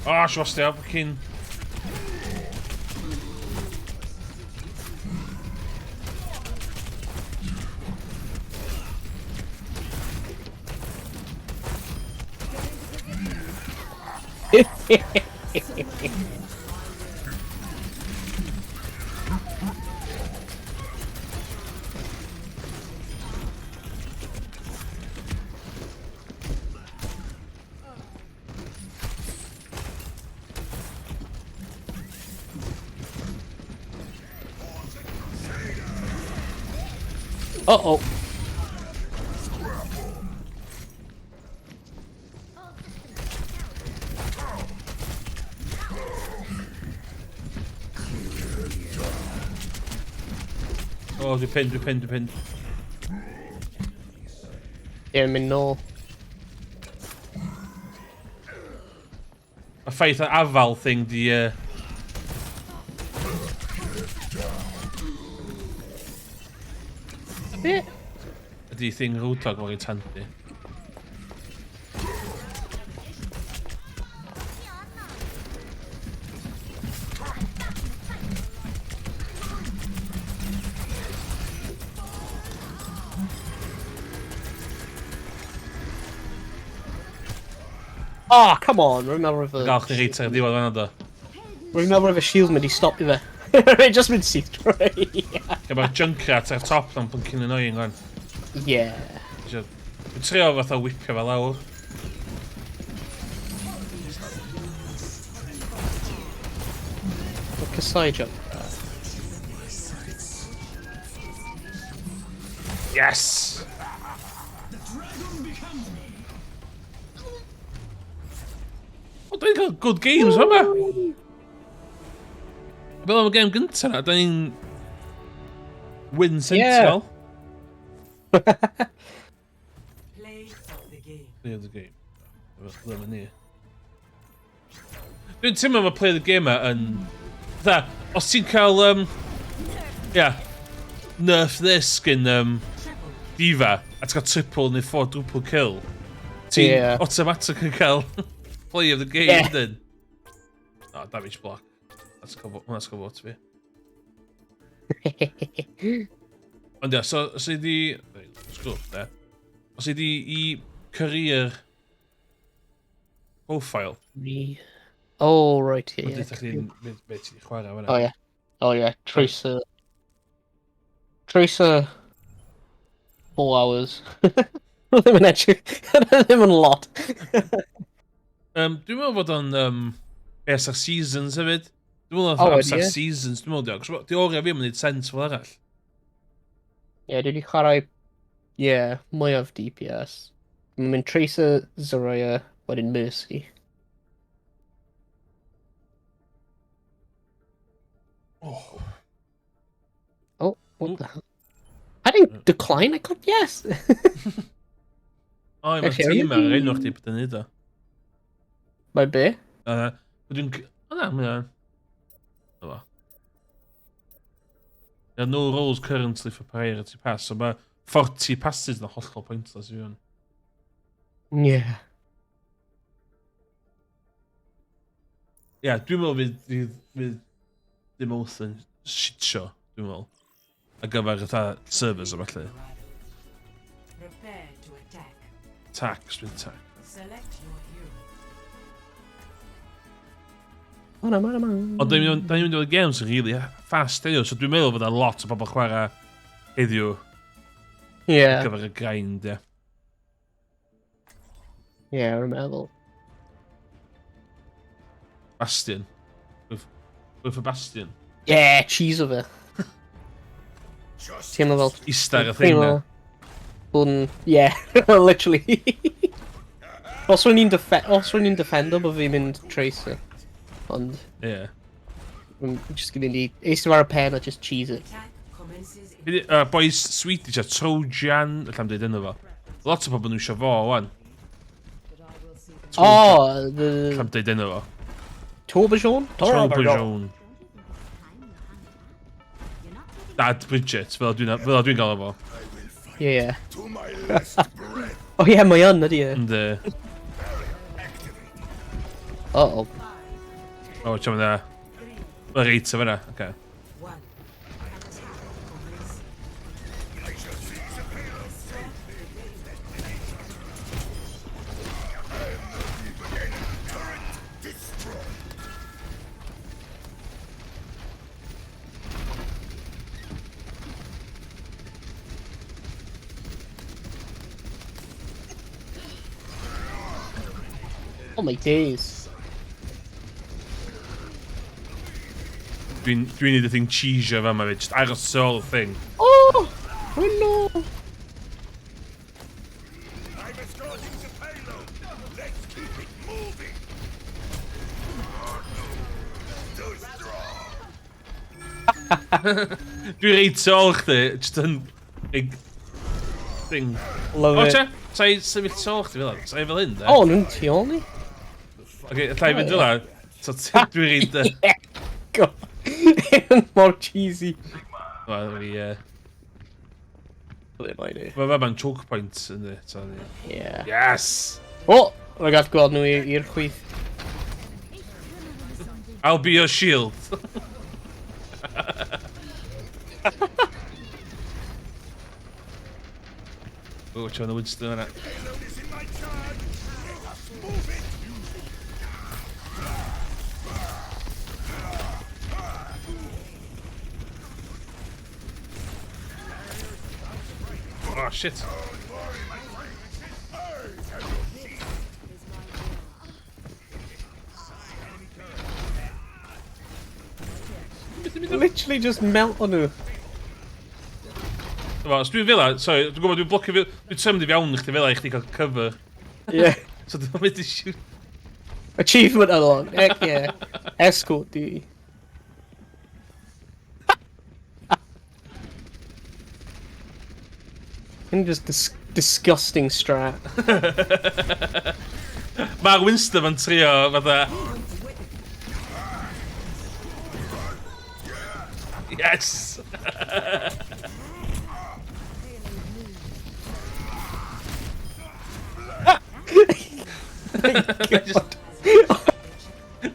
O, siwastio, fucking... Uh-oh. O, dwi'n pinned, dwi'n pinned, dwi'n pinned. Ie, mynd nôl. Y ffaith y afal thing di... Be? Ydy thing Roadhog mor reit handy. Oh, come on, rwy'n meddwl efo... Gael chdi reit ar y diwedd fan'na do. Rwy'n meddwl efo shield mynd i stopio fe. Rwy'n just mynd syth drwy. Ie, mae'r Junkrat ar top na'n blinking annoying wan. Yeah. Dwi'n trio fatha whipio fe lawr. Kasai jump. Yes! O, da ni'n cael good games fama. Fel am y game gynta na, da ni'n win Sentinel. Play of the game. Play of the game. Ddim yn ni. Dwi'n teimlo mae play of the game yn... Fatha, os ti'n cael... Yeah, nerf this gyn D.Va, a ti'n cael triple neu quadruple kill, ti'n automatic yn cael play of the game, dyn. Oh, damage block. That's cael vote fi. Ond ia, so, os i di... Let's go, de. Os i di i career profile. Me. Oh, right, yeah. Mae'n dweud chdi'n be ti 'di chwarae fan'na. Oh, yeah. Oh, yeah. Tracer. Tracer. 4 hours. Ddim yn edrych... Ddim yn lot. Dwi'n meddwl fod o'n bes ar seasons hefyd. Dwi'n meddwl Oh, oh, ydy amser e? seasons, dwi'n meddwl, diolch. Di oriau fi yn gwneud sens fel arall. Ie, yeah, dwi wedi chwarae... Ie, yeah, mwyaf DPS. Mae'n mynd Tracer, Zarya, wedyn Mercy. Oh. Oh, what the hell? I didn't decline, I clicked yes! O, mae'r Actually, tîm ar enw chdi bod yn neud o. Mae be? Dwi'n... O na, mae'n... Dyma. There are no roles currently for priority pass, so mae 40 passes na hollol pointless i fi. Yeah. Ie, yeah, dwi'n meddwl fydd dim oath yn shit show, dwi'n meddwl. Ar gyfer fatha servers a falle. Prepare to attack. Tax, dwi'n tax. Select your hero. Mana, mana, mana. Ond da ni'n mynd i fod games yn really fast heddiw, so dwi'n meddwl fod a lot o bobl chwarae heddiw ar gyfer y grind, ie. Yeah, rwy'n meddwl. Bastion. With a Bastion. Yeah, cheese o fe. Teimlo fel... Ista ar y thing na. Bod yn... Yeah, literally. Os rwy'n i'n defender, bod fi'n mynd Tracer. Ond... Ie. Rwy'n just mynd i eistedd ar y pen a just cheese it. Attack commences in Boys Swedish a Trojan, allan dweud enw fo. Lot o bobl nhw eisiau fo, wan. Oh, the... Allan dweud enw fo. Torbjorn? Torbjorn. Dad Bridget, fel dwi'n gael fo. Yeah. To my last breath. Oh yeah, mae yn, ydy e. Yndi. Uh-oh. O, ti'n mynd Mae'n reit o fyna, oce. one. Attack commences. I shall seize the payload. Turret destroyed. Oh my days. Dwi'n neud y thing cheesio fa ma fi, just aros tu ôl y thing. Oh! Oh no! I'm escorting the payload. Let's keep it moving. Too strong. Dwi'n reit tu ôl chdi, just yn... Big... Thing. Love O, it. che? Sa'i sefyll tu ôl chdi fel 'na? Sa'i fel hyn, de? Oh, nhw'n tu ôl ni? Oce, allai fynd fel 'na. So dwi'n reit... Yeah, God. Mor cheesy. Wel, fi... Ble mae ni? Mae ma'n choke point yndi. So, ni. Yeah. Yes! Oh! Rwy'n gallu gweld nhw i'r chwith. I'll be your shield. O, ti'n mynd Winston yna. Payload is in my charge. Let us move it. Oh, shit. Don't worry, my friends. I am your shield. Literally just melt on nhw. Dyma, os dwi'n fel 'na, sorry, dwi'n gwybod dwi'n blocio fi, dwi'n symud i fewn i chdi fel 'na i chdi cael cover. Yeah. So dwi'n mynd i shoot. Achievement unlocked. Heck yeah. Escort duty. And just disgusting strat. Mae'r Winston yn trio fatha... Yes!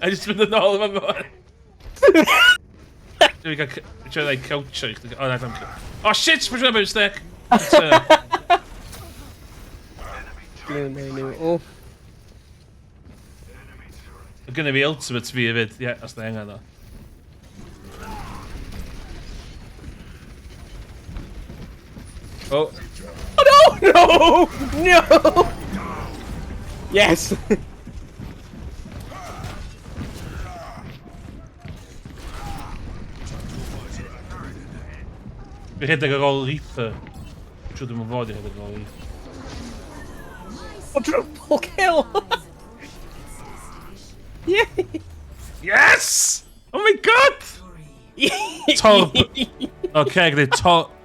I just mynd yn ôl efo fo. Dwi'n cael... Dwi'n trio like croucho i chdi. Oh, na, dwi'n... Oh shit! Mae'n siŵr mistake! No, no, no. Oh. Mae gynna fi ultimate fi hefyd, ie, os na angen o. Oh. Oh no! no! No! Yes! Fi rhedeg ar ôl Reaper. Siwr dwi'n fod i rhedeg ar ôl Reaper. Quadruple kill! Yeah! Yes! Oh my god! Torb... Oce, gwneud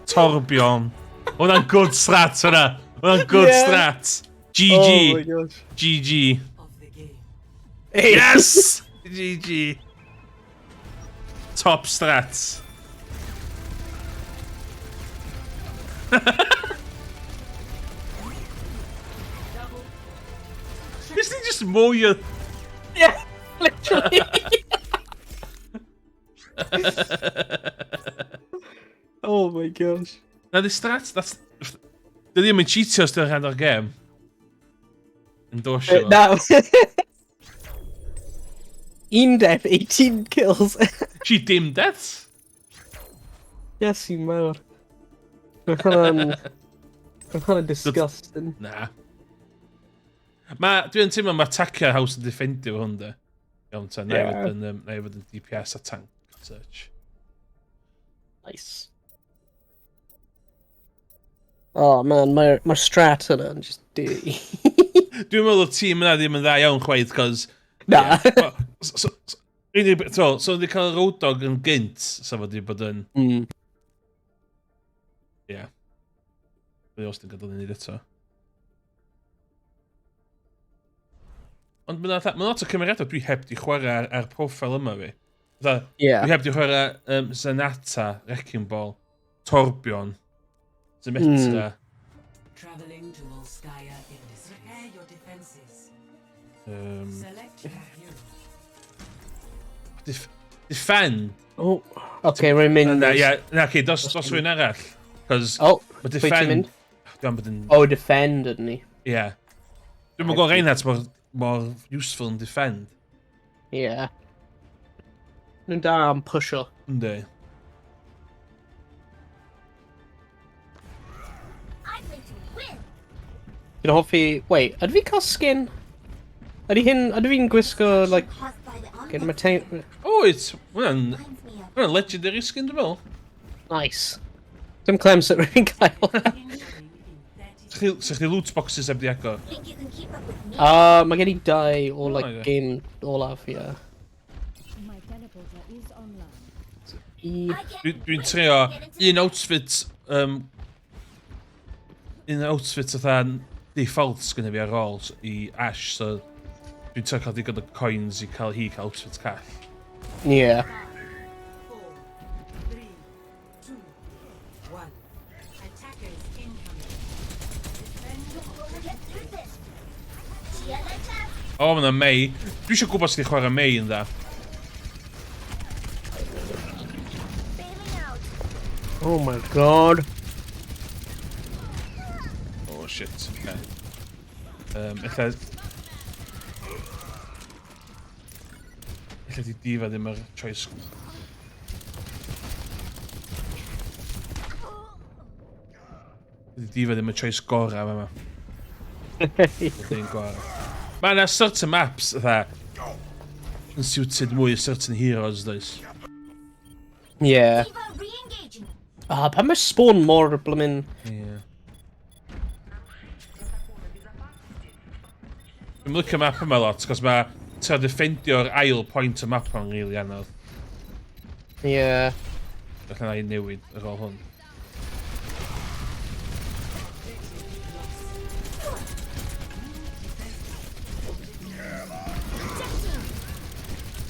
Torbjorn. Hwna'n good strat hwnna. Hwna'n good Yeah. strat. GG. Oh my gosh. GG. Hey. Yes! GG. Top strats. Nes ti just mwy o... Yeah, literally. Oh my gosh. Na, di strat, that's... Dwi ddim yn cheatio os dwi'n rhan o'r gêm. Yn dosio. Na. Un death, 18 kills. She dim deaths? Yes, you mawr. Mae hwnna'n... Mae hwnna'n disgusting. Na. Ma, dwi'n teimlo mae tacio haws yn defendio hwn de. Iawn ta, na i fod yn, na i fod yn DPS a tank search. Nice. Oh man, mae'r mae strat yna yn just dirty. Dwi'n meddwl o'r tîm yna ddim yn dda iawn chwaith, cos... Na. Yeah, so, wedi cael Road Dogg yn gynt, sa fod wedi bod yn... Ie. Yeah. Fe os ti'n gadael i wneud eto. Ond mae'n ma lot o cymeriadau dwi heb di chwarae ar profil yma fi. Fatha, Yeah. Dwi heb di chwarae Zenyatta, Wrecking Ball, Torbjorn, Symmetra. Traveling to Volskaya Industries. Prepare your defenses. Select your hero. Defend. Oh, okay, rwy'n mynd. Na, ie, na, okay, dos rhywun arall. Cos Oh, ma' pwy ti'n Defend... mynd? Dwi'n bod yn... Oh, defend ydyn ni. Ie. Dwi'n mynd gweld Reinhardt mor useful yn defend. Yeah. Nhw'n da am pusho. Yndi. I play to win. Dwi'n hoffi... Wait, ydw fi'n cael skin? Ydy hyn... Ydw fi'n gwisgo, like... Caused by the Gen ma Oh, it's... Hwna'n... Reminds me of Hwna'n legendary skin, dwi'n meddwl. Nice. Dim clem sut rwy'n cael. Sa chdi loot boxes heb di agor? Think you can keep up with me? Mae gen i dau o, like, Oh, ie. game olaf, ie. My teleporter is online. I... I can't Dwi'n wait trio to get into un outfit... Un outfit fatha default sgynna fi ar ôl i Ash, so dwi'n trio cael digon o coins i cael hi cael outfit call. Yeah. 4, 3, 2, 1. Attackers incoming. Defend Get through this. GLHF. O, ma' 'na Mei. Dwi eisiau gwybod sut i chwarae Mei yn dda. Bailing out. Oh my god. Oh shit, okay. Ella di D.Va ddim yr choice. Di D.Va ddim y choice gorau yma. Ddim gorau. Mae yna certain maps, fatha, yn suited mwy i certain heroes, does. Yeah. D.Va re-engaging. Ah, pan mae spawn mor blymyn... Yeah. Dwi'n licio map yma lot, cos mae trio defendio'r ail point y map o'n rili anodd. Yeah. Felly na i newid ar ôl hwn.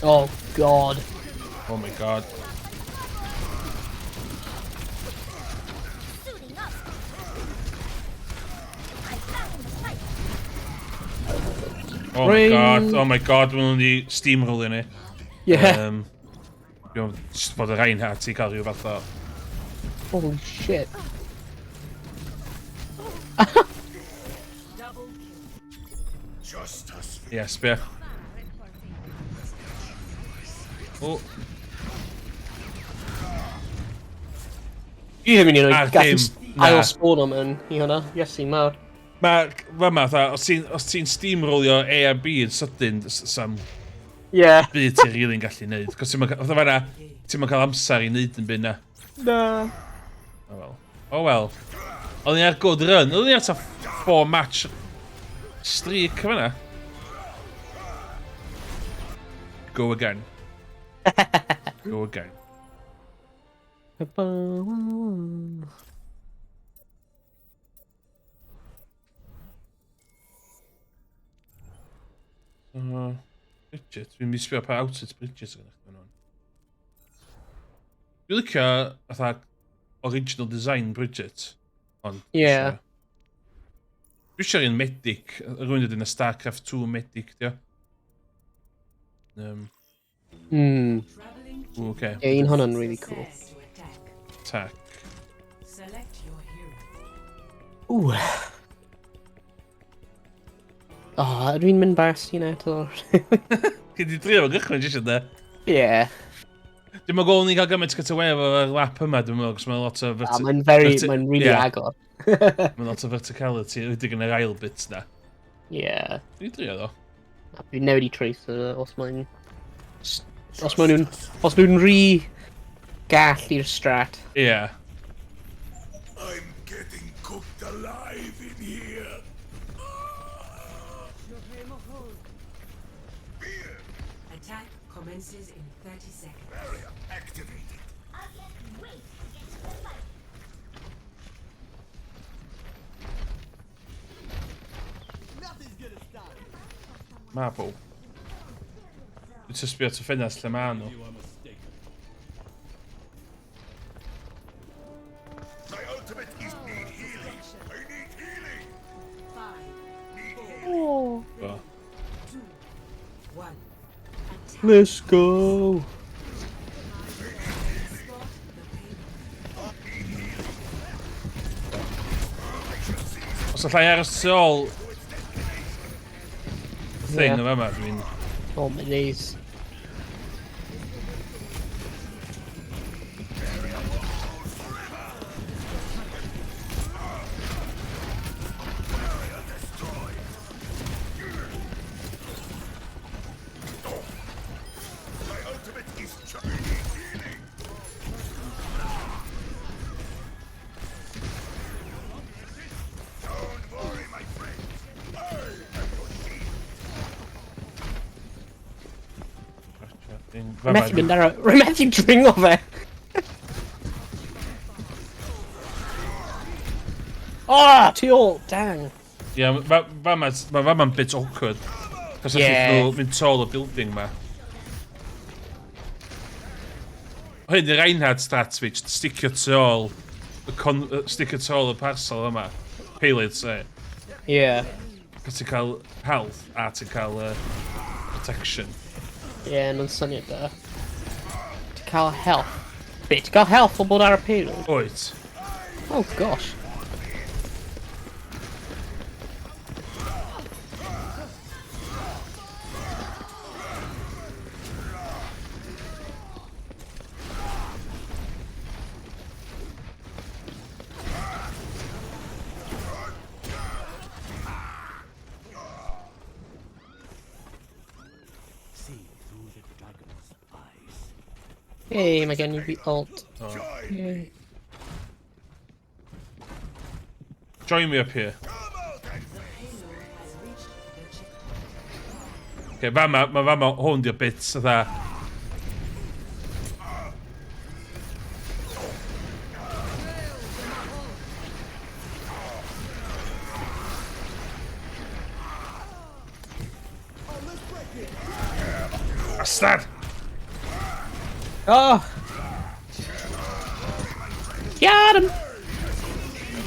Oh god. Oh my god. Suiting up. I'm back in the fight. Oh my god, oh my god, maen nhw'n di steamrollio ni. Yeah. Dwi'n just bod y Reinhardt i gael rhyw fath o... Holy shit. Double kill. Just us. Yes, be. Oh, Dwi ddim yn un ar o'r gallu dim. Ail spawn o mewn i hwnna. Iesu, mawr. Mae, fama, fatha, os ti'n os ti'n steamrollio A a B yn sydyn, sam byd ti'n rili'n gallu neud. Cos ti'n fatha fanna, ti'n cael amser i neud yn byd na. Na. Oh well. Oh well. O'n i ar good run. O'n i ar ta 4 match streak fanna. Go again. Go again. Bridget, dwi'n mynd i sbio pa outfit Bridget yn eich nhw'n. Dwi'n licio fatha original design Bridget. Ond Ie. Yeah. Dwi eisiau'r un medic, rwy'n dod yn y StarCraft 2 medic, dio. Ooh, okay. Ie, un hwnna'n really cool. Attack. Select your hero. Ooh. Oh, ydw i'n mynd Bastion eto? Gyd i drio fo'n gychwyn, jyst yna. Ie. Dwi'n meddwl ni gael gymaint cut away efo'r lap yma, dwi'n meddwl, cos mae'n lot o... Ah, mae'n very, mae'n really agor. Mae'n lot o verticality, ydy yn yr ail bit na. Ie. Dwi'n drio ddo. A Dwi'n newid i Tracer os mae'n... Os maen nhw'n... Os nhw'n rhy gall i'r strat. Ie. Yeah. I'm getting cooked alive in here. Attack commences in 30 seconds. Barrier activated. I can't wait to get to the fight. Nothing's gonna stop me. Marble. Dwi'n sysbio at y ffenast lle ma nhw. My ultimate is need healing. I need healing. 5, Need 4, healing. Oh. Go. 2, 1. Attack. Let's go! Spot the payload. Os allai aros tu ôl thing Ie. yma yma, dwi'n... Oh my days. My ultimate is I need healing. Don't worry, my friends. I am your shield. Rwy'n methu mynd ar y... Rwy'n methu dringo fe! Oh, tu ôl! Dang! Ie, fama, ma fama'n bit awkward. Cos Ie. allith nhw mynd tu ôl y building ma. Hyn di Reinhardt strat fi, jyst sticio tu ôl y con, sticio tu ôl y parcel yma. Payload, say. Ie. Cos ti'n cael health a ti'n cael protection. Ie, yeah, nhw'n syniad da. Ti'n cael health. Be, ti'n cael health o bod ar y payload? Oed. Oh gosh. See through the dragon's eyes. Hey, mae gen i fi ult. Oh. Yay. Join me up here. Payload has reached the checkpoint. Okay, fama, ma fama, hwn di'r bit, fatha... Bastard! Oh! Got him!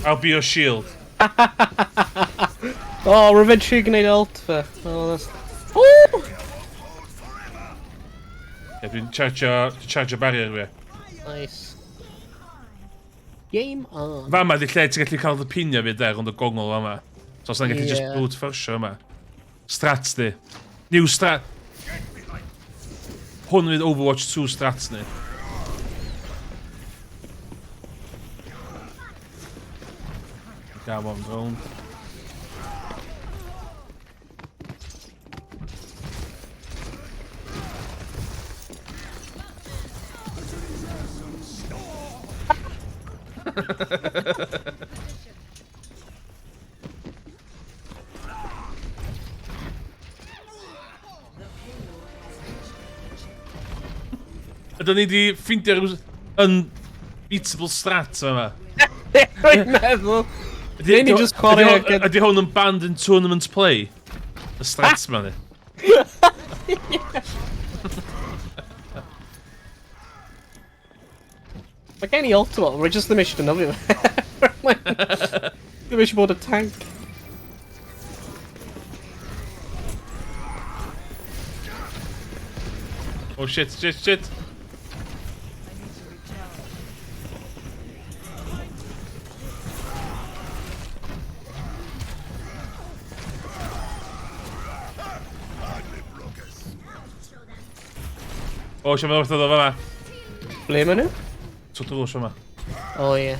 I'll be your shield. Oh, rwy'n trio gwneud ult fe. Oh, that's... Oh! Yeah, dwi'n charge barrier fi. Nice. Game on. Fama di lle ti'n gallu cael dy pinio fi de, rownd y gongol fama. So os na'n gallu just Ie. brute force yma. Strats di. New strat. Hwn fydd Overwatch 2 strats ni. Gael one rownd. Ydyn ni di ffeindio rhyw unbeatable strat yma. Rwy'n meddwl. Ydy ni just chwarae... Ydy hwn yn banned in tournament play? Y strats yma ni. Mae gen i ultimate, rwy just ddim eisiau defnyddio fe. Ddim eisiau bod y tank. Oh shit, shit, shit. O, oh, siarad wrth o fan'na. Ble maen nhw? So drws yma. Oh, ie.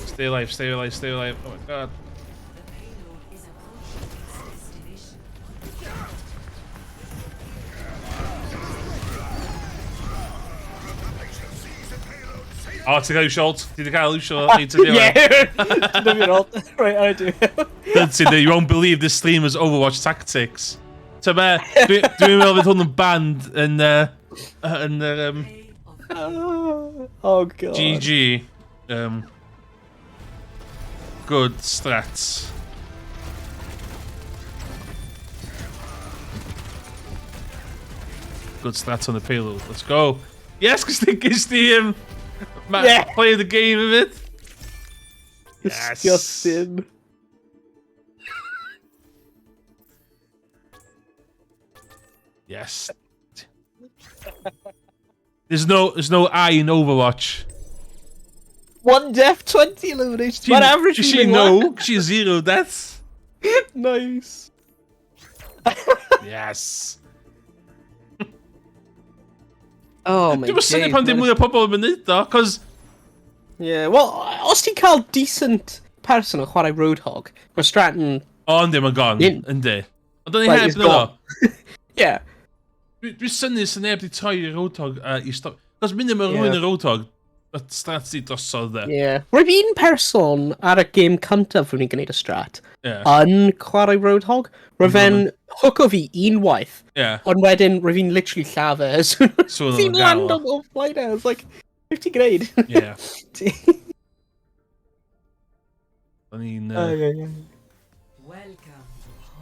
Stay alive, stay alive, stay alive. Oh my god. O, ti'n cael iwsio ult. Ti wedi cael iwsio ult. Yeah! Ti'n defnyddio'r ult. Right, I do. Dyn you won't believe this streamer's Overwatch tactics. Ta be, dwi'n meddwl fydd hwn yn banned yn... yn Oh god. GG. Good strats. Good strats on the payload. Let's go. Yes, cos ti Yeah. Play the game of it. Yes. Disgusting. Yes. There's no I in Overwatch. 1 death, 20 eliminations. What average? She no, she's 0 deaths. Nice. Yes. Oh my Dwi'n syni pan dim mwy o pobl yn mynd o, cos... Yeah, well, os ti'n cael decent person yn chwarae Roadhog, mae Stratton... O, yndi, mae'n gone, yndi. Ond o'n i heb nhw. Yeah. Dwi'n syni sy'n neb di troi i Roadhog i stop... Cos mynd i'm rhywun y Roadhog, y strat di drosodd de. Yeah. Roedd un person ar y game cyntaf rwy'n gwneud y strat yn chwarae Roadhog. Roedd fe'n hook o fi unwaith. Yeah. Ond wedyn, roedd fi'n literally lladd e. So fi'n land on the flight. I was like, 50 gwneud. Yeah. O'n i'n...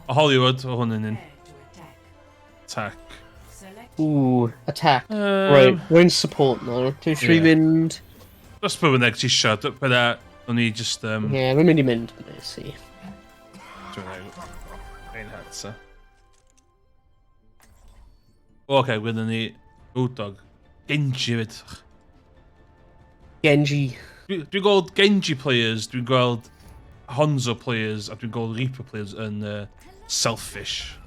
O Hollywood, o hwn yn un. Attack. Ooh, attack. Right, we're in support now. Dwi'n siŵr mynd... Os pwy bynnag ti isio, bydda, o'n i just... Yeah, rwy'n mynd i mynd, let's see. Ein hat, so. O, oce, wedyn ni Roadhog. Genji fyd. Genji. Dwi'n gweld Genji players, dwi'n gweld Hanzo players, a dwi'n gweld Reaper players yn selfish.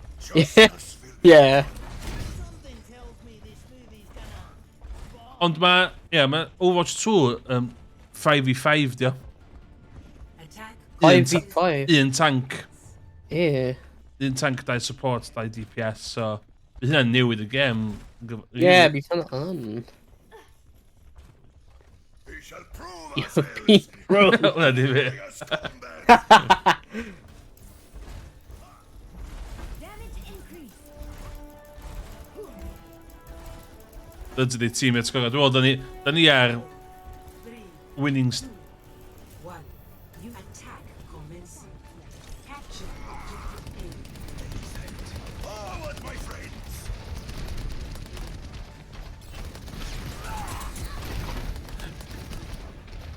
Yeah. Ond mae, ie, mae Overwatch 2 5v5 dio. 5v5? Un tank. Ie. Un tank, 2 support, 2 DPS, so... Bydd hynna'n newid y gêm. Ie, bydd hynna'n... Hwnna di fi. Dydy di teammates gorau. Dwi'n meddwl, da ni ar winning...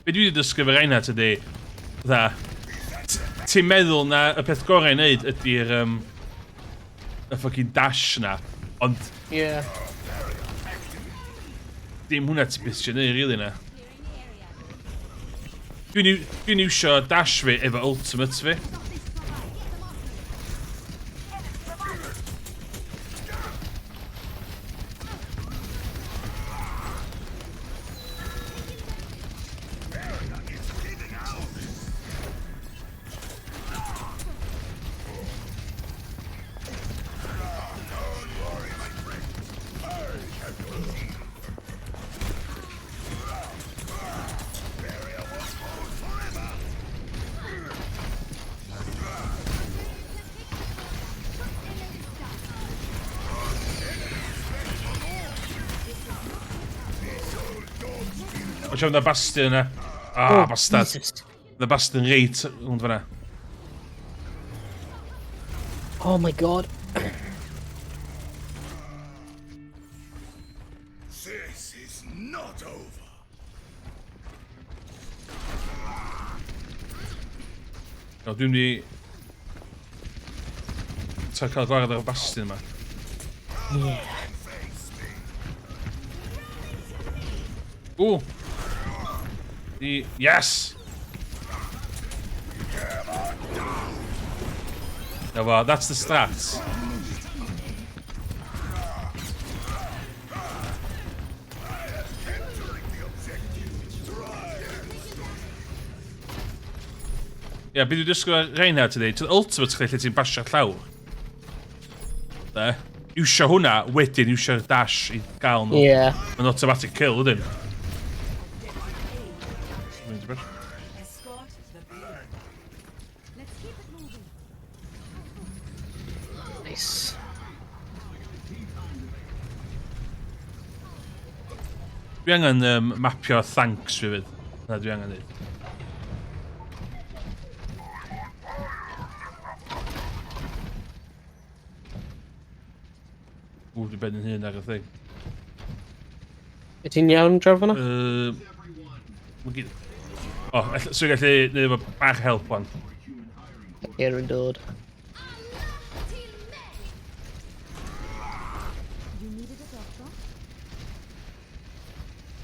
Be dwi wedi dysgu fy Reinhardt ydy, fatha, ti'n meddwl na y peth gorau i wneud ydy'r y fucking dash na, ond yeah. Dim hwnna ti byth eisiau neud, really, na. Dwi'n iwsio dash fi efo ultimate fi. O, ti'n mynd Bastion yna. Ah, Oh, bastard. Jesus. The Bastion reit rownd fyna. Oh my god. This is not over. No, dwi'n mynd i... Ta cael gwared ar y Bastion yma. Yeah. Ooh! Yes! No, well, that's the strats. Ie, yeah, beth dwi'n dysgu ar Reinhardt today, ti'n ultimate chdi lle ti'n basio llawr. De? Iwsio hwnna, wedyn iwsio'r dash i gael nhw. Yeah. Mae'n automatic kill, ydyn. Escort the payload. Let's keep it moving. Nice. Dwi angen mapio thanks fi fyd. Na, dwi angen neud. Ww, dwi ben yn hun ar y thing. Ydy ti'n iawn draw fyna? O, so gallu neud efo bach help wan. Ie, rwy'n dod. You needed a doctor?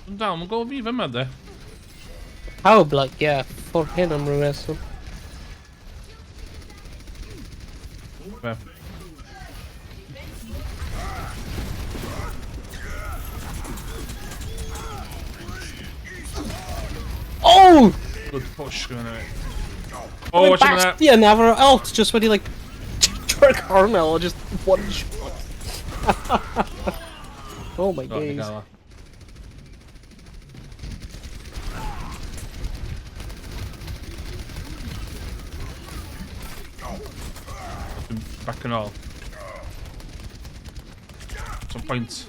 Yn dal, mae'n gol fi fyma, de. Pawb, like, yeah, ffordd hyn am ryw reswm. Be? Oh! Good push going on. Oh, watch out for that. Bastion efo'r ult just wedi, like, trwy'r cornel, just one shot. Oh my Oh, days. gael o. Dwi'n back and all. Some point.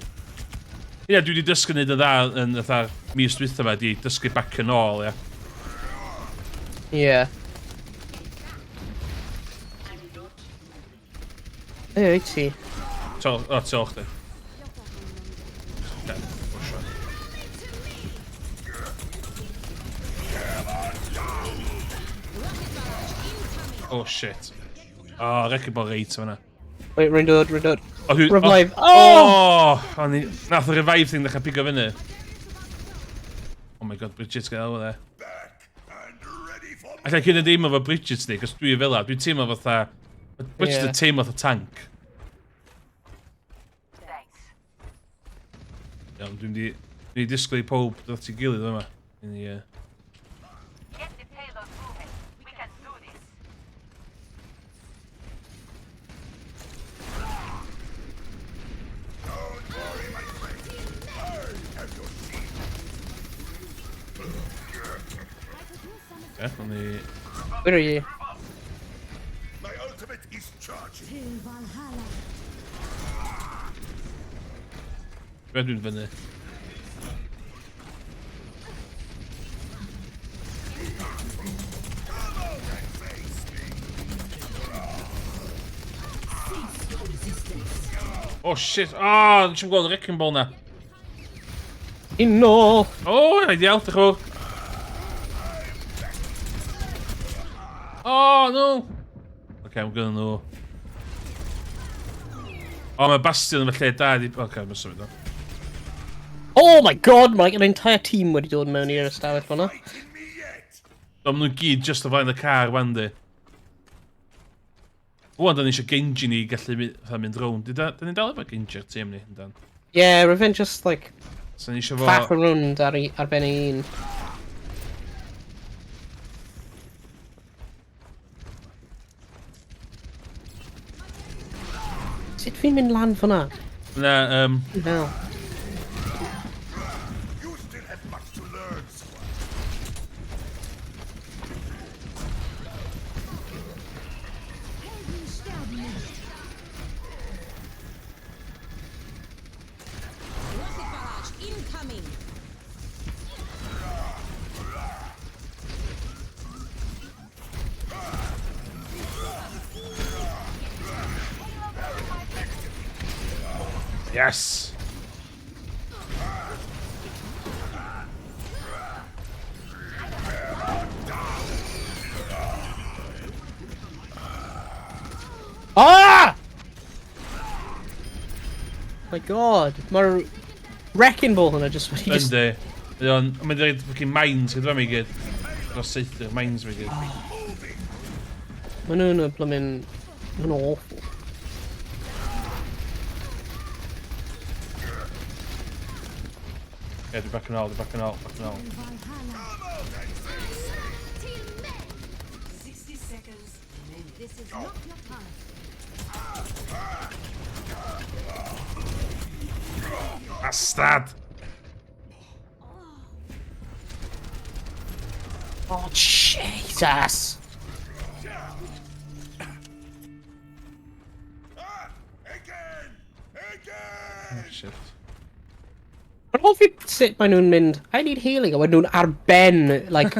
Ie, yeah, dwi wedi dysgu neud y dda yn fatha mis dwytha yma, di dysgu back and all, ie. Yeah. Ei, wyt ti? O, tu ôl chdi. Ocê, push on. Oh shit. Oh, wrecking ball reit fyna. Wait, rwy'n dod, rwy'n dod. O, dwi... Revive. Oh! Oh! O'n i... Nath y revive thing ddechrau pigo fyny. Oh my god, Bridget get over there. Alla cyn yn deimlo fo Bridget ni, cos dwi fel la, dwi'n teimlo fatha... Bridget yn teimlo fatha tank. Thanks. Iawn, dwi'n di... Dwi'n disgwyl i pob dod at ei gilydd yma. Dwi'n i... Get the payload moving. We can do this. Don't worry, my friend. I am your shield. Ie, o'n i... Where are you? My ultimate is charging. To Valhalla. Be dwi'n fyny? Oh shit, oh, nes i'm gweld y wrecking ball na. Un nôl! Oh, ideal, diolch yn fawr. Oh, no! Okay, I'm gonna know. Oh, mae Bastion yn fy lle da. Okay, mae'n symud o. Oh my god, mae like an entire team wedi dod mewn i'r ystafell fyna. Do, maen nhw'n gyd just o flaen y car, wan di. Wan, da ni eisiau Genji ni gallu fatha mynd rownd. Da ni'n dal efo Genji ar tîm ni, yndan? Yeah, rwy'n just like So ni eisiau fo... faff yn rownd ar ben ei un. Sut fi'n mynd lan fyna? Na, No. You still have much to learn, squad. Helden sterben nicht. Rocket barrage incoming. Yes! Ah! My god, mae'r wrecking ball hwnna just wedi just... Yndi. Mae o'n... Mae'n dweud fucking mines gyda fe i gyd. Dros saethu'r mines fi gyd. Maen nhw'n y blymyn... Maen nhw'n awful. Ie, dwi'n back yn ôl, dwi'n back yn ôl, back yn ôl. 60 seconds remaining. This is not your time. Bastard! Oh, Jesus! Oh, shit. Mae'n hoffi sut maen nhw'n mynd, I need healing, a wedyn nhw'n ar ben, like,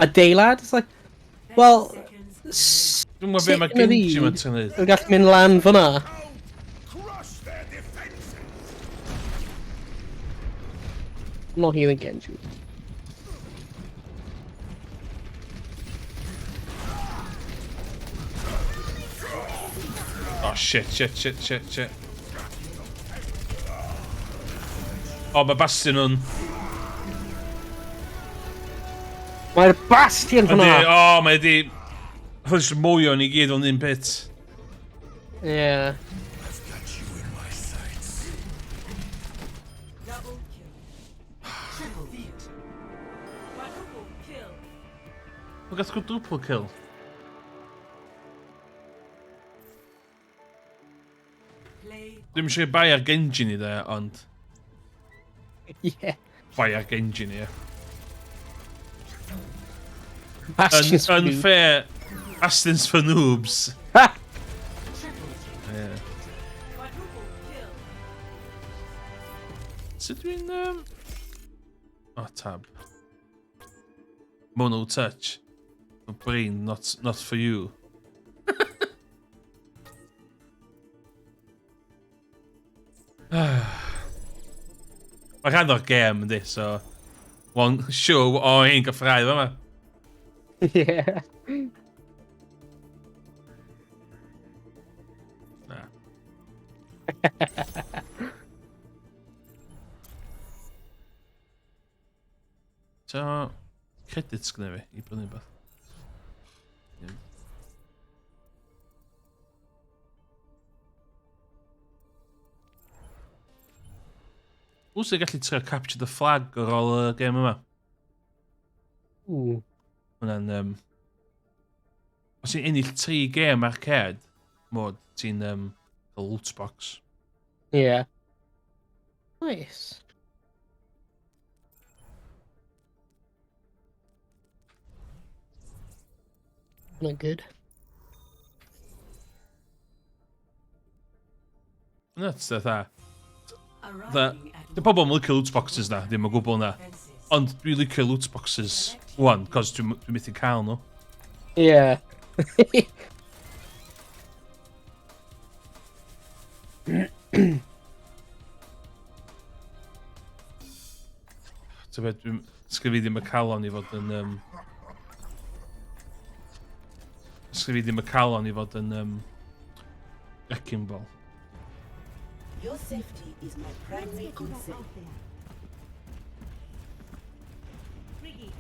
adeilad. It's like, well, Dwi'n gwybod beth mae Genji ma'n tynnu. Dwi'n gallu mynd lan fyna. I'm not healing Genji. Oh shit, shit, shit, shit, shit. Oh, mae Bastion nhw'n... Mae'r Bastion hwnna! Yndi, oh, mae di... Hwn jyst mwy o'n i gyd o'n un bit. Yeah. Double kill. Triple kill. Quadruple kill. Mae'n gath quadruple kill. Play Dwi'm eisiau bai ar Genji ni dde, ond... Yeah. Bai ar Genji ni, ie. Bastion's for noobs. Unfair. Bastion's for noobs. Ha! Yeah. quadruple kill. Sut dwi'n... Oh, tab. Mono touch. My brain, not for you. Mae rhan o'r gêm, yndi, so... One show o ein gael ffrau fama. Yeah. Na. So, credits gyda fi i brynu beth. Ww, sy'n gallu trio capture the flag ar ôl y gêm yma? Ooh. Hwnna'n... Os ti'n ennill 3 gêm arcade, mod ti'n cael loot box. Yeah. Nice. Not good. Nuts, fatha. Arriving at Di pobl yn licio loot boxes na, ddim o gwbl na. Ond dwi'n licio loot boxes, wan, cos dwi'n dwi methu cael nhw. Yeah. Ti'n beth, dwi'n... Sgyn fi ddim y calon i fod yn... Sgyn fi ddim y calon i fod yn... Wrecking ball. Your safety is my primary Let's get you back concern. out there. Briggy,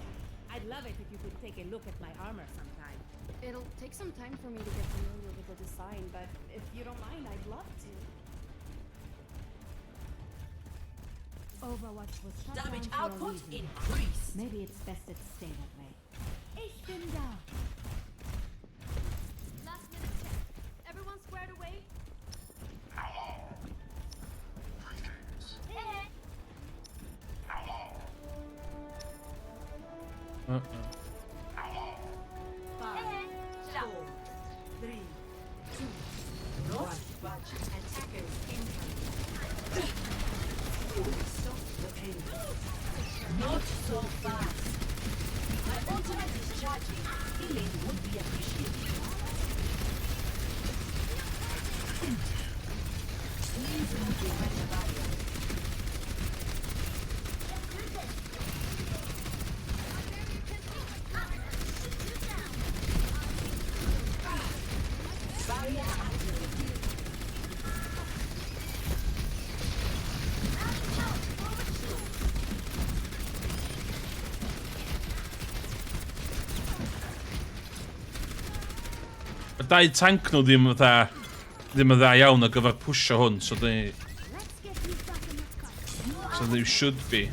I'd love it if you could take a look at my armor sometime. It'll take some time for me to get familiar with the design, but if you don't mind, I'd love to. Overwatch was shut Damage down for a output reason. increased. Maybe it's best it stay that way. Ich bin da. Last minute check. Everyone squared away? Hey. 5, 4, 3, 2, 1. Attackers incoming. Stop the pain. Not so fast. My ultimate is charging. Healing would be appreciated. Please move your dau tank nhw ddim fatha ddim yn dda iawn ar gyfer pwsio hwn, so they so they should be.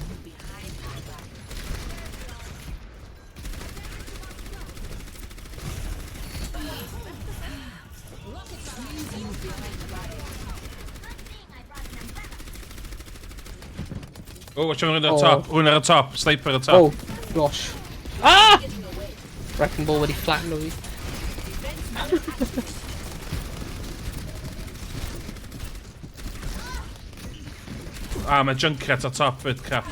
Oh, watch out, rhywun ar y top. Rhywun ar y top. Sniper ar y top. Oh, gosh. Ah! Wrecking ball wedi flatten o fi. Ah, mae Junkrat ar top fyd, crap.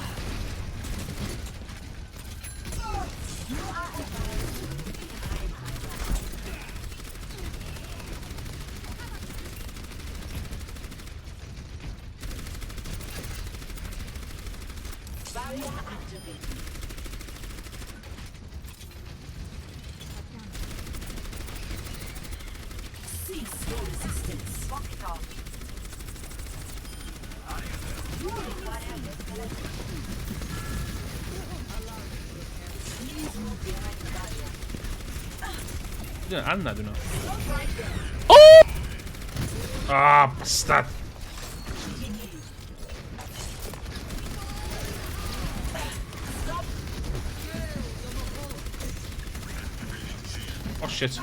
Barrier activated. Cease your resistance. Walk it off. You require escalation. Please move behind the barrier. Dwi'n Anna, dwi'n nhw. Stop right there. Oh! Ah, bastard. Oh shit.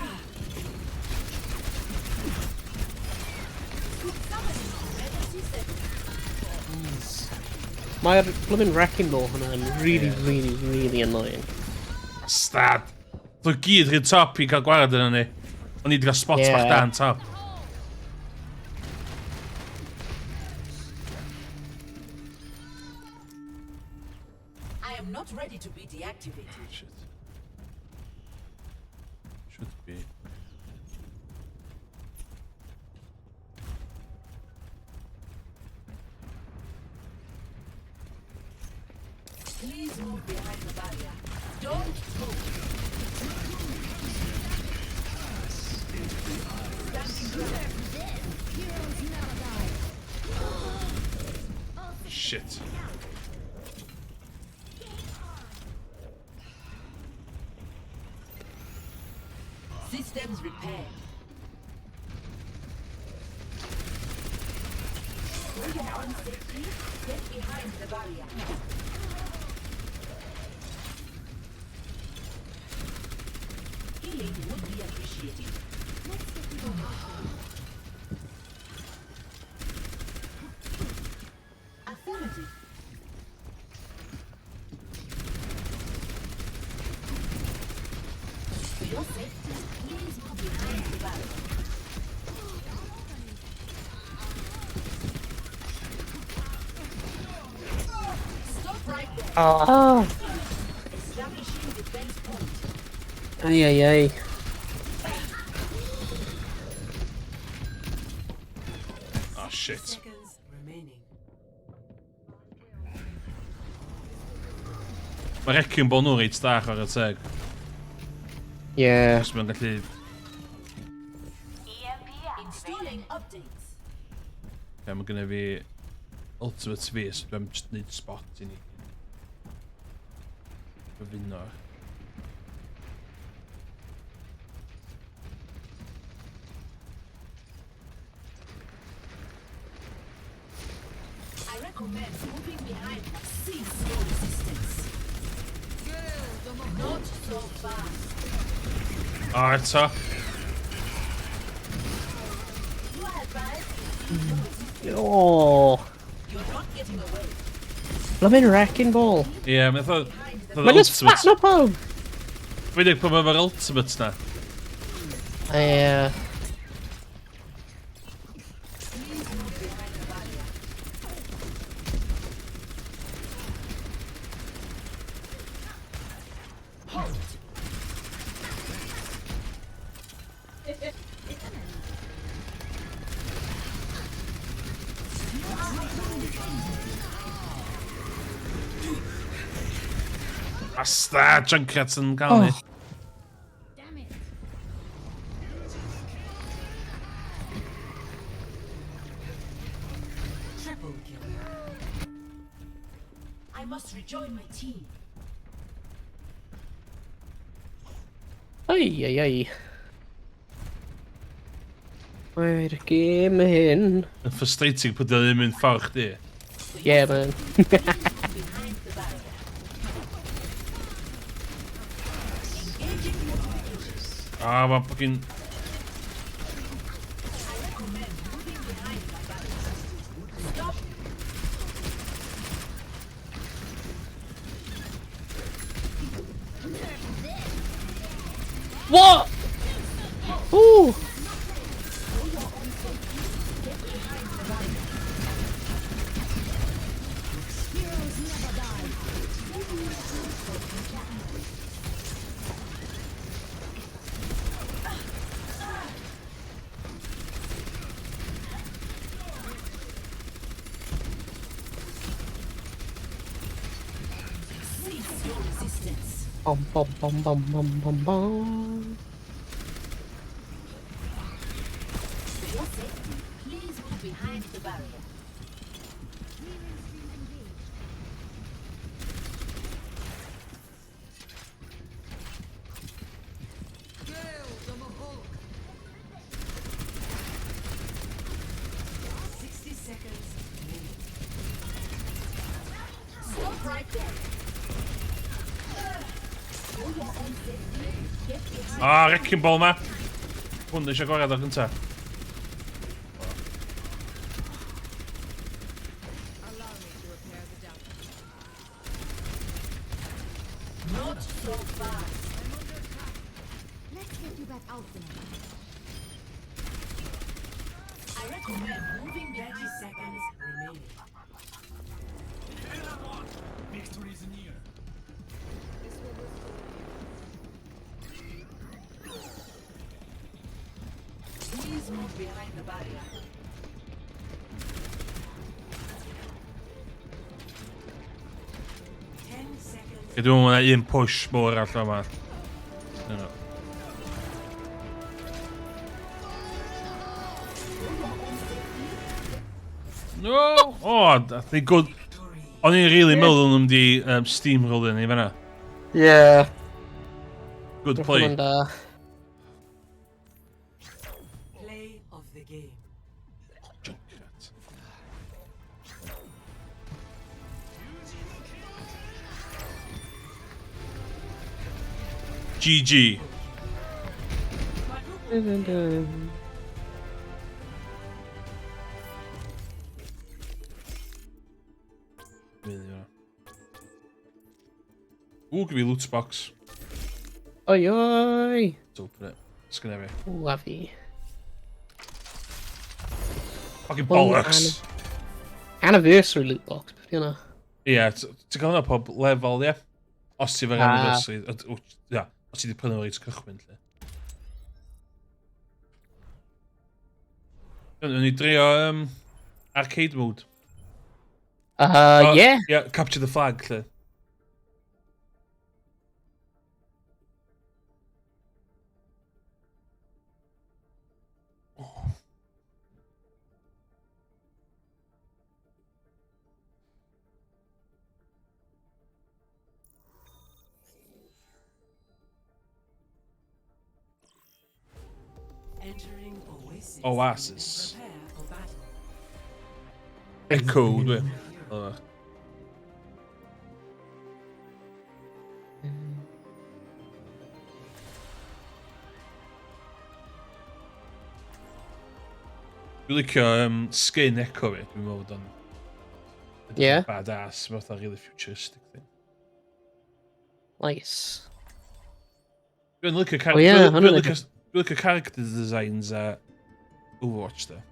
Mae'r blooming wrecking ball hwnna yn really, really, really annoying. Bastard. Dwi'n gyd rhy top i gael gwared yna ni. O'n i wedi cael spot bach da yn top. I am not ready to be deactivated. Shit. Should be. Please move behind the barrier. Don't move. Standing ground. Shit. Systems repaired. For your own safety, get behind the barrier. Healing would be appreciated. Affirmative. For your safety, please move behind the barrier. Stop right there. Ah. Establishing defense point. Ay, ay, ay. Oh shit. Seconds remaining. Mae Wrecking Ball nhw reit da chwarae teg. Yeah. Os mae'n gallu... Installing updates. Okay, mae gynna fi ultimate fi, so dwi'n just neud spot i ni. Gyfuno. I recommend moving behind. Cease your resistance. Not so fast. O, eto. You are advised. Oh. You're not getting away. Blooming wrecking ball. Ie, yeah, mae'n fatha... Mae'n just flatten up pawb. Dwi'n dweud pwy mae'r ultimate na. Yeah. Please move behind the barrier. Halt! Bastard, Junkrat yn gael ni. Damn it. Triple kill. I must rejoin my team. Ay, ay, ay. Mae'r gêm hyn. Yn frustrating pwy ddim yn mynd ffordd chdi. Yeah, man. Ah, mae fucking... What? Ooh! Cease your resistance. Bum bum bum bum bum bum bum. For your safety, please move behind the barrier. Seconds remaining. Stop right there. For your own safety, get behind. Ah, wrecking ball ma. Hwn eisiau gwared o gynta. Allow me to repair the damage. Not so fast. Let's get you back out there. I recommend moving behind 30 seconds remaining. Victory is near. This will restore you. Please move behind the barrier. 10 seconds. Dwi'n meddwl mae un push mowr allan yma. Dyna. No! Oh, that's a good... O'n i'n really meddwl nhw'n mynd i steamroll in i fan'na. Yeah. Good play. Hwnna'n da. Play of the game. Junkrat. GG. Dun, dun, dun. Really, yeah. Ooh, give me loot box. Oi oi! Let's open it. It's gonna be. Lovey. Fucking Well, bollocks. Anniversary loot box, you know. Ie, yeah, ti'n cael hwnna pob lefel, ie? Os ti efo'r Ah. anniversary, ia, os ti wedi prynu fo reit cychwyn, lle. O'n i drio arcade mode. Oh, yeah. Yeah, capture the flag, lle. Entering Oasis. Oasis. Prepare for battle. Echo, dwi. Oh. Dwi'n licio skin Echo fi, dwi'n meddwl bod o'n badass, mae'n fatha really futuristic thing. Nice. Dwi'n licio Oh, yeah, hwnna'n dwi'n licio character designs a Overwatch, though.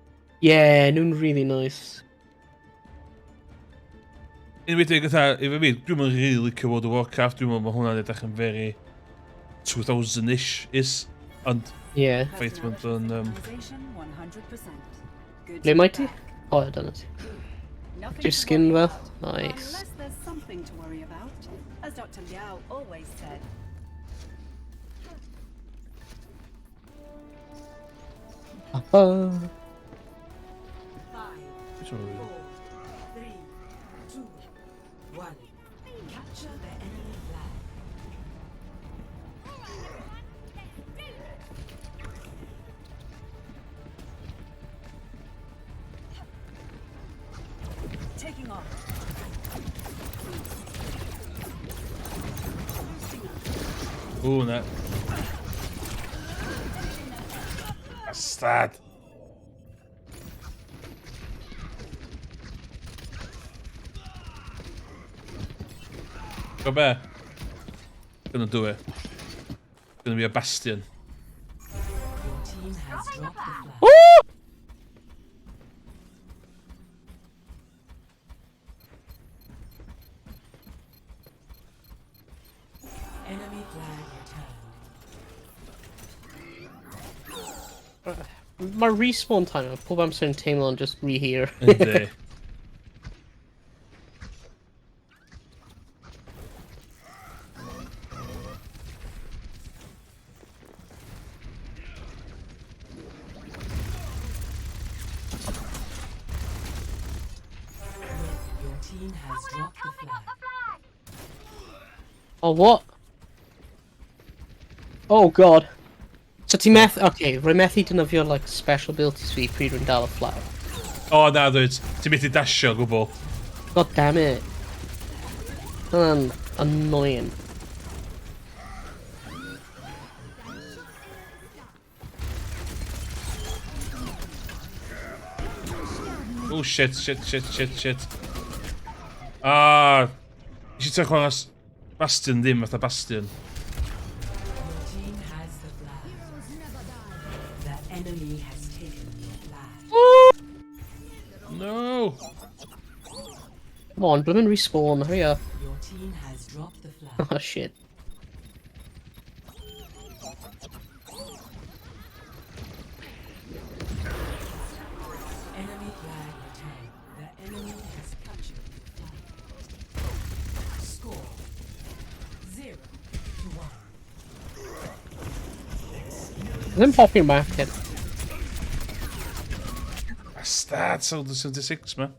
Yeah, nhw'n really nice. Enwedig fatha, efo fi, dwi'n mynd really licio World of Warcraft, dwi'n meddwl bod hwnna'n edrych yn very 2000-ish is, ond ffaith bod o'n Utilization 100%. Good Le to be mae ti? back. O, dyna ti. Nothing Your to skin worry fel? about. Nice. Unless there's something to worry about, as Dr. Liao always said. 5, 4, 3, 2, 1. Capture the enemy flag. Taking off. Ww, na. Bastard. Go be? Gonna do it. Gonna be a bastion. Your team has dropped the flag. Woo! Enemy flag returned. Mae respawn time, pob amser yn teimlo'n just rhy hir. Yndi. Your team has dropped the flag. Oh, what? Oh, God. So ti'n meth... Okay, rwy methu defnyddio, like, special abilities fi pryd rwy'n dal y flag. O, na, dwyt. Ti'n methu dasio o gwbl. God damn it. Hwnna'n annoying. Oh, shit, shit, shit, shit, shit. Ah, nes i trio chwarae Bastion ddim fatha Bastion. Your team has the flag. The enemy has taken your flag. No! Come on, bloomin' respawn, hurry up. Your team has dropped the flag. Oh, shit. Enemy flag returned. The enemy has captured the flag. Score 0-1. Ddim hoffi'r map hyn. Bastard, Soldier 76, man.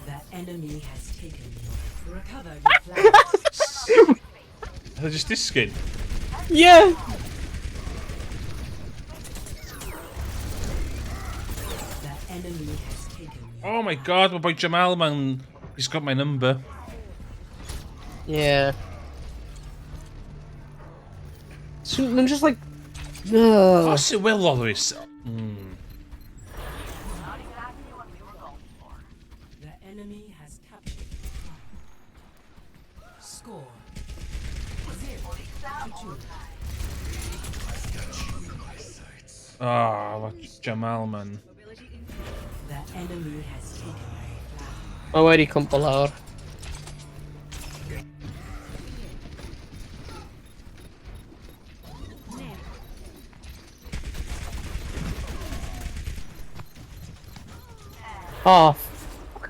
The enemy has taken your recover your flag. Oedd e just disgyn? Yeah! The enemy has taken your Oh my god, my boy Jamal, man. He's got my number. Yeah. So, I'm just like... Ugh. Os yw welodd oes? The enemy has captured the flag. Score 0-2. Oh, mae Jamal, man. The enemy has taken your flag. Mae wedi cwmpo lawr. Oh, fuck.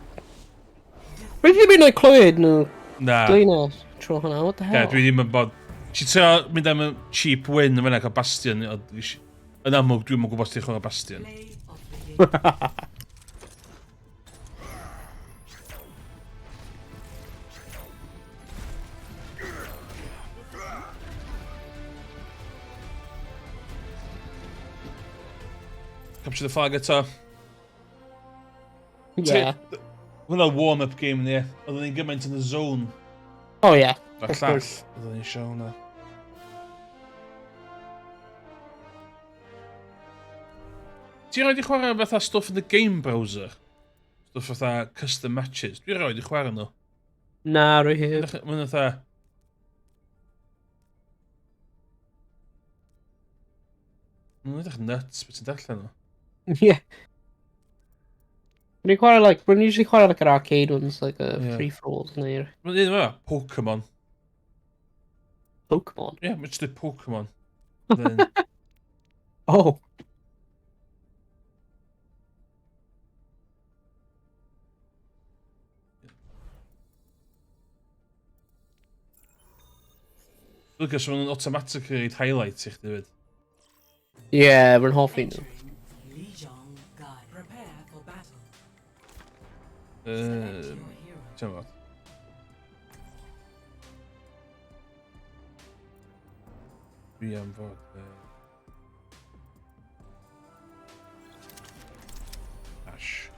Rwy ddim yn o'i clywed nhw. Na. Dwi na tro hwnna, what the Ie, hell? dwi ddim yn bod... Si trio mynd am y cheap win yn fan'na cael Bastion, ond yn amlwg dwi'm yn gwybod os ti'n chwarae Bastion. Play of the game. Capture the flag eto. Yeah. Hwna warm-up game ni. Oedden ni'n gymaint yn y zone. Oh yeah. A'r Of llall, course. oedden ni'n sio hwnna. Ti'n rhaid i chwarae fatha stwff yn y game browser? Stwff fatha custom matches. Dwi'n rhaid i chwarae nhw. Na, rwy heb. Mae'n fatha... Mae'n edrych nuts beth ti'n darllen nhw. Yeah. Rwy'n chwarae, like, rwy'n usually chwarae, like, yr arcade ones, like, Yeah. free-for-alls neu'r Mae'n un yma, Pokemon. Pokemon. Ie, yeah, mae'n just dweud Pokemon. Then, Oh. Lucas, maen nhw'n automatically reid highlights i chdi fyd. Yeah, rwy'n hoffi nhw. Entering Lijiang Guard. Prepare for battle. Select your hero. Ti'n fod. Dwi am fod... Ash.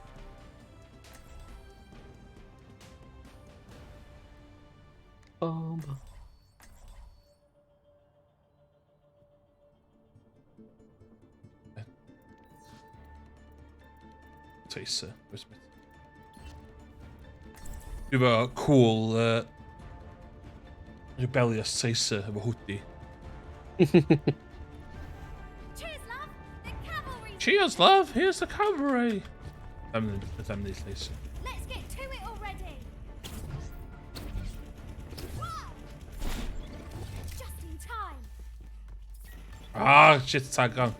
Bomb. Taser. Dwi efo cool rebellious Taser efo hoodie. Cheers, love. The cavalry. Cheers, love! Here's the cavalry! I'm the llais. Let's get to it already. Just in time. Ah, shit, tag on.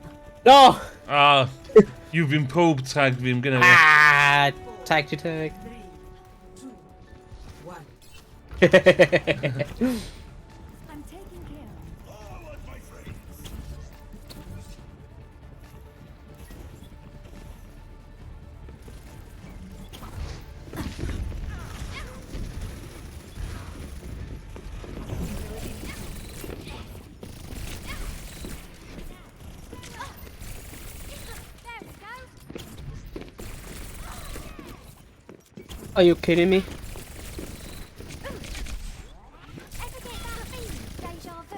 No! Ah, you've been probe tagged fi, I'm gonna... Ah! Tag to tag. 3, 2, 1. I'm taking care. Forward, my friends. There we go. Are you kidding me? Ever get that feeling of deja vu?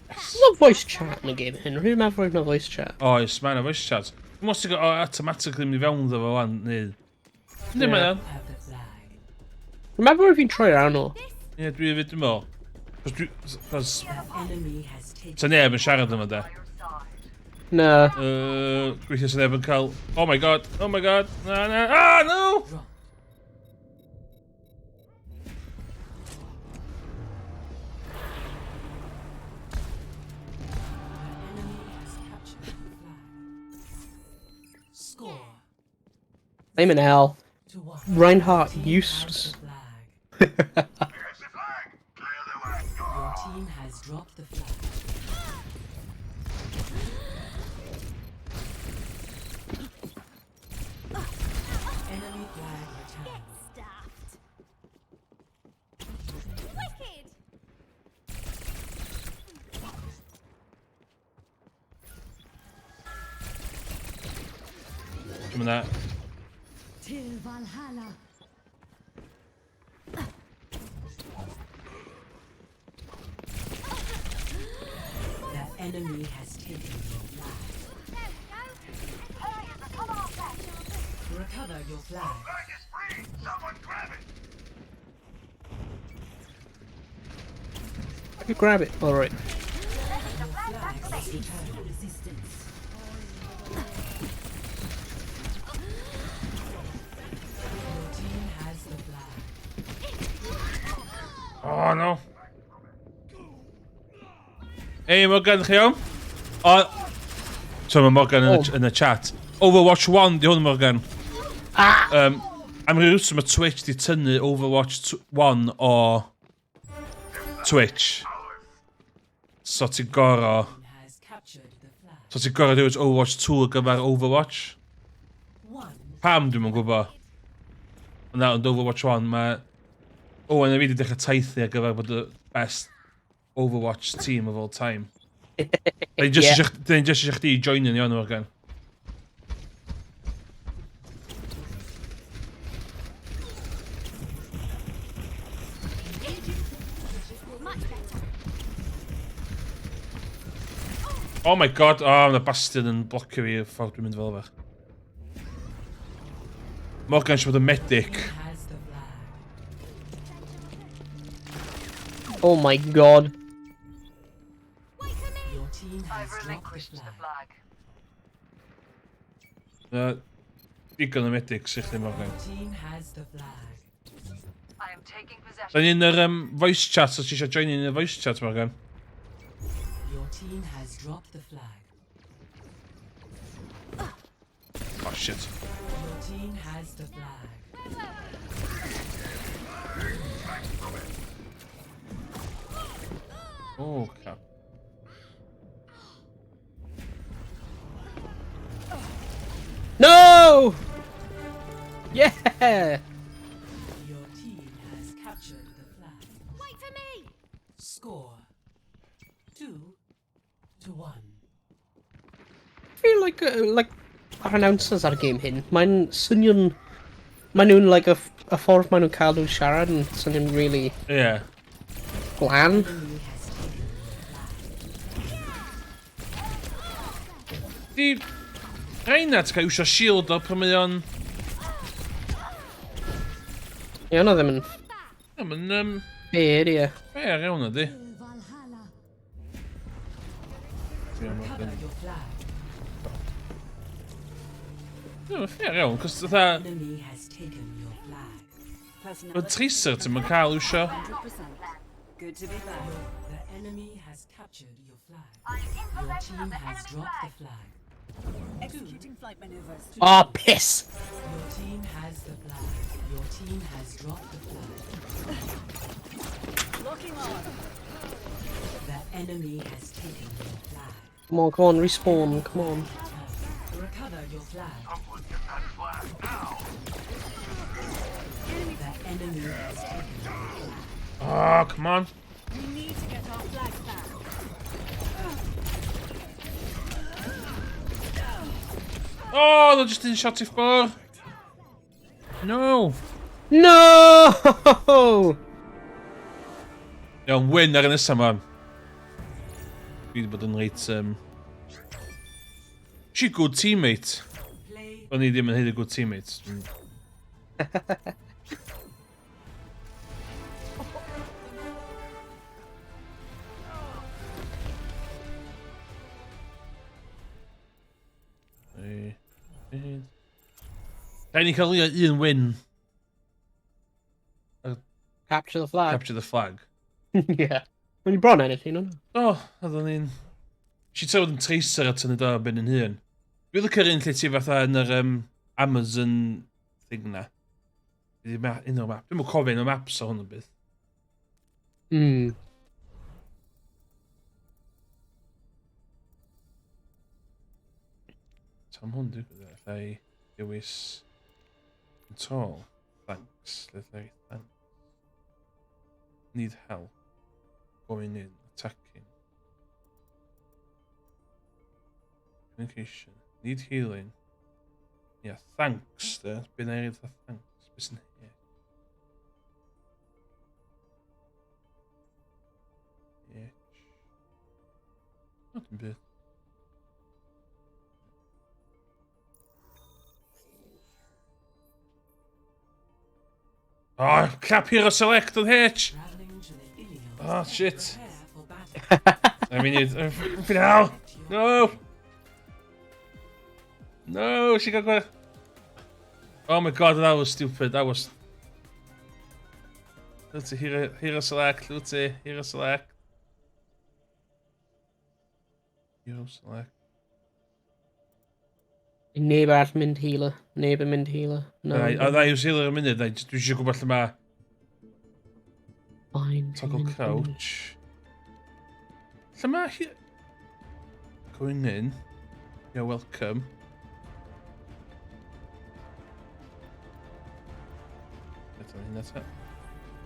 There's no voice chat in the game, Henry. Remember no voice chat. Oes, mae yna voice chat. Dwi'n meddwl sy'n automatically mynd i fewn ddo fo wan, neu... Yndi, Ie. mae o'n. Have the flag. Remember if fi'n troi arno? Ie, dwi hefyd, dwi'n meddwl. Cos dwi... Cos... The enemy has taken Sa neb yn siarad yma, de. By your side. Na. Gweithio sa neb yn cael... Oh my god, oh my god, na, na, ah, no! dropped. The enemy has captured the flag. Score I'm in hell. to 1. Reinhardt Team used. has the flag. Here's the flag. Clear the way. Your team has dropped the flag. Enemy flag returned. Stuffed. Wicked. Dwi'n mynd na. Till Valhalla. The enemy has taken your flag. There we go. Hurry and recover our flag. Recover your flag. Flag is free. Someone grab it. I could grab it. Alright. Your flag is returned. Resistance. Your team has the flag. Oh, no. Hey, Morgan, chi iawn? O... So mae Morgan yn, y, yn y chat. Overwatch 1, di hwn, Morgan. Ah! Am ryw reswm mae Twitch di tynnu Overwatch 1 o Twitch. So ti'n goro... Has captured the flag. So ti'n goro dewis Overwatch 2 ar gyfer Overwatch. 1. Pam dwi'm yn gwybod. Ond na, ond Overwatch 1, mae... Owen a fi wedi dechrau taithu ar gyfer bod y best Overwatch team of all time. Da ni just eisiau chdi i joinio ni o'n Morgan. Much better. Oh my god, oh, mae Bastion yn blocio fi y ffordd dwi'n mynd fel fach. Morgan eisiau bod yn medic. Has the flag. Oh my god. Wait for me. Your team has I've dropped the relinquished the flag. flag. Digon o medics i chdi, Morgan. Your team has the flag. I am taking possession. Da ni'n yr voice chat, os ti eisiau join in y voice chat, Morgan. Your team has dropped the flag. Oh shit. Your team has the flag. Oh, crap. No! Yeah! Your to 1. Feel like, like, ar announcers ar y game hyn, mae'n swnio'n... Maen nhw'n, like, y, y ffordd maen nhw'n cael nhw siarad yn swnio'n really... Yeah. Glan. Di Reinhardt cael iwsio shield o pan mae o'n... Ie, hwnna ddim yn... Ie, mae'n... Fair, ie. Fair iawn ydi. Ie, mae'n fair iawn, cos fatha... Mae Tracer ti'n mynd cael iwsio. Good to be back. The enemy has captured your flag. Your team has dropped the flag. Executing flight maneuvers. Oh, piss! Your team has the flag. Your team has dropped the flag. Locking on. The enemy has taken your flag. Come on, come on, respawn, come on. Recover your flag. Someone get that flag now. The enemy has taken your flag. Oh, come on. We need to get our flag back. Oh, they're just in shot i ffwrdd. No. No! Iawn, win ar y nesaf ma. Dwi wedi bod yn reit... She good teammate. O'n i ddim yn haeddu good teammate. Rhaid ni cael un win. Capture the flag. Capture the flag. Yeah. O'n i bron ennill un o'n. O, oedden ni'n... Si tywed yn Tracer at yn y do ben yn hun. Dwi'n licio'r un lle ti fatha yn yr Amazon thing na. Un o'r map. Dwi'm yn cofio un o'r maps o hwn yn byth. Tam hwn dwi'n gwybod, allai dewis control. Thanks. Allai thanks. Need help. Going in. Attacking. Communication. Need healing. Yeah, thanks there. Been area for thanks. Been here. Yeah. Not a bit. Oh, cap hero select on H. Oh shit. I mean, it's now. No. No, she got quite. Oh my god, that was stupid. That was. Let's hero, hero select. Let's see, hero select. Hero select. Neb arall mynd healer. Neb yn mynd healer. No. A dda yw'r healer yn munud, dwi eisiau gwybod lle mae... Fine. Toggle crouch. Lle mae hi... Going in. You're welcome. That's it.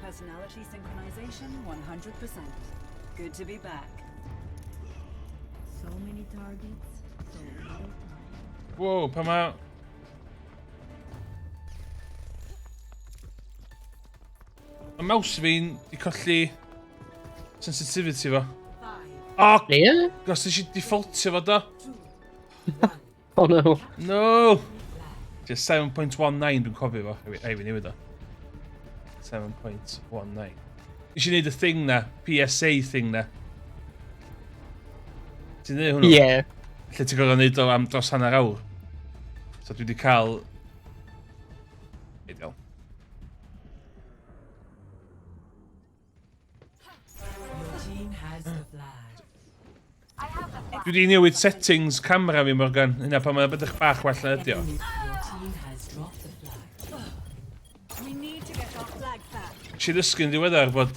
Personality synchronization 100%. Good to be back. So many targets, so little time. Whoa, pa ma... Mae mouse fi'n di colli sensitivity fo. Oh! Yeah? Gos nes i defaultio fo do. Oh no. No! Just 7.19 dwi'n cofio fo. Ei, fi newid o. 7.19. Nes i wneud y thing na, PSA thing na. Ti'n neud hwnnw? Yeah. Lle ti'n gorfod neud o am dros hanner awr. So dwi wedi cael... Ideal. Dwi wedi newid settings camera fi, Morgan. Hynna pan mae'n bydych bach well na ydi o. Nes i ddysgu'n ddiweddar bod...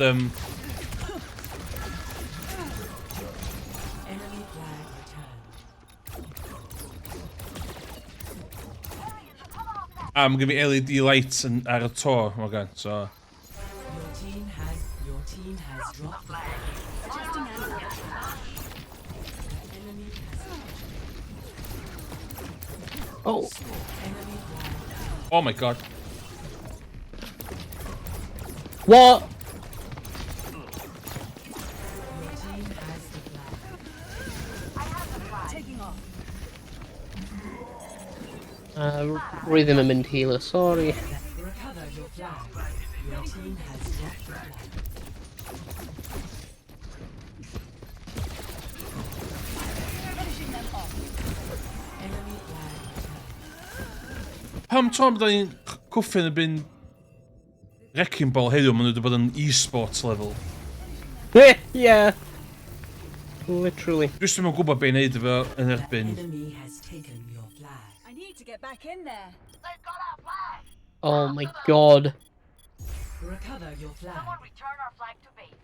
A mae gen fi LED lights ar y to, Morgan, so... Your team has dropped the flag. Oh. Oh my god. What? Your team has the flag. Taking off. Rwy ddim yn mynd healer, sorry. Recover your flag. Your team has dropped the flag. Finishing them off. Enemy flag returned. Pam tro byddwn ni'n cwffio yn y byn Wrecking Ball heddiw, maen nhw wedi bod yn e-sports level. Yeah. Literally. Dwi jyst ddim yn gwybod beth i wneud efo yn erbyn. Enemy has taken your flag. I need to get back in there. They've got our flag. Oh my god. Recover your flag. Someone return our flag to base.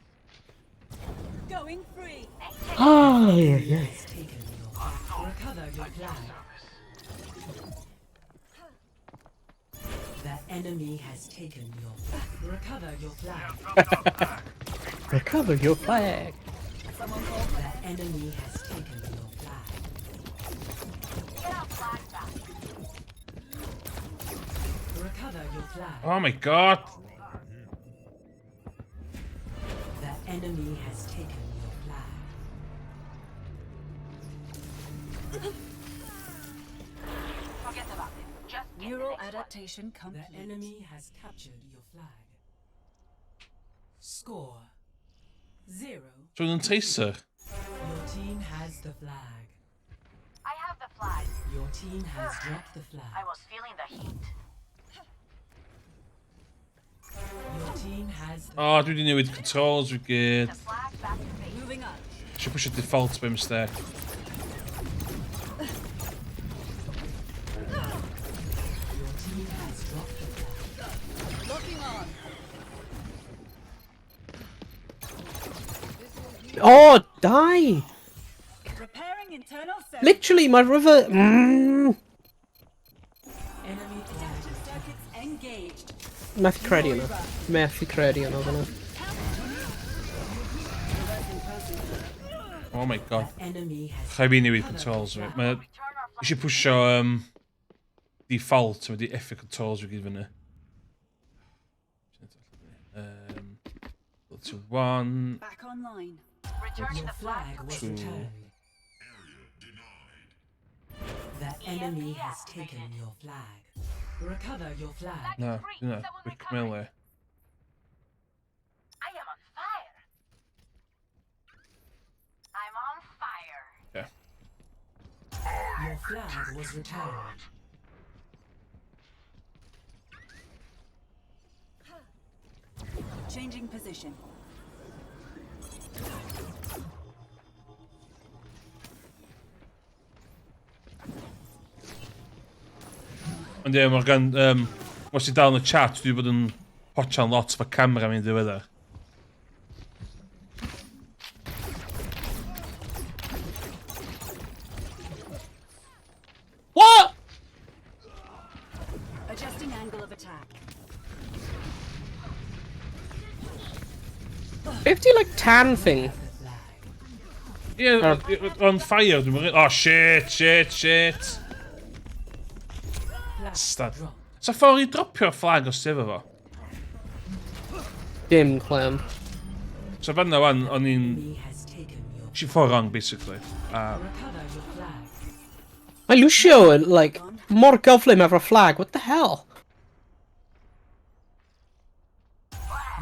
Going free. Oh, yeah. Has taken your flag. Recover your flag. The enemy has taken your flag. Recover your flag. Recover your flag. The enemy has taken your flag. Get our flag back. Recover your flag. Oh my god! The enemy has taken your flag. Forget about it. Just get Neural the next one. adaptation The complete. enemy has captured your flag. Score 0. So nhw'n Tracer? Your team has the flag. I have the flag. Your team has dropped the flag. I was feeling the heat. Your team has the O, oh, dwi wedi newid controls fi gyd. The flag back to base. Moving up. Eisiau pwysio default by mistake. Your team has dropped the flag. Locking on. Oh, die! Repairing internal circuits. Literally, my river... Enemy flag Adaptive circuits engaged. Methu credu yna. Methu credu yna fyna. Oh my god. Enemy has Chai fi newid controls fi. Mae eisiau pwysio default, mae wedi effio controls fi gyd fyny. To 1. Back online. Returning Your the flag flag to was base. returned. The enemy has taken your flag. Recover your flag. Na, Free. dyna. Someone Quick recover it. melee. I am on fire. I'm on fire. Yeah. Your flag was returned. Changing position. Ond ie, Morgan, os ti dal yn y chat, dwi wedi bod yn potsian lot efo camera mi'n ddiweddar. What? Adjusting angle of attack. Beth di, like, tan thing? Ie, on fire, dwi'n meddwl. Oh, shit, shit, shit. Bastard. Sa ffordd i dropio'r flag os ti efo fo? Dim clem. So fanna wan, o'n i'n... Enemy has taken your Eisiau ffordd wrong, basically. Recover your flag. Mae Lucio yn, like, mor gyflym efo'r flag. What the hell?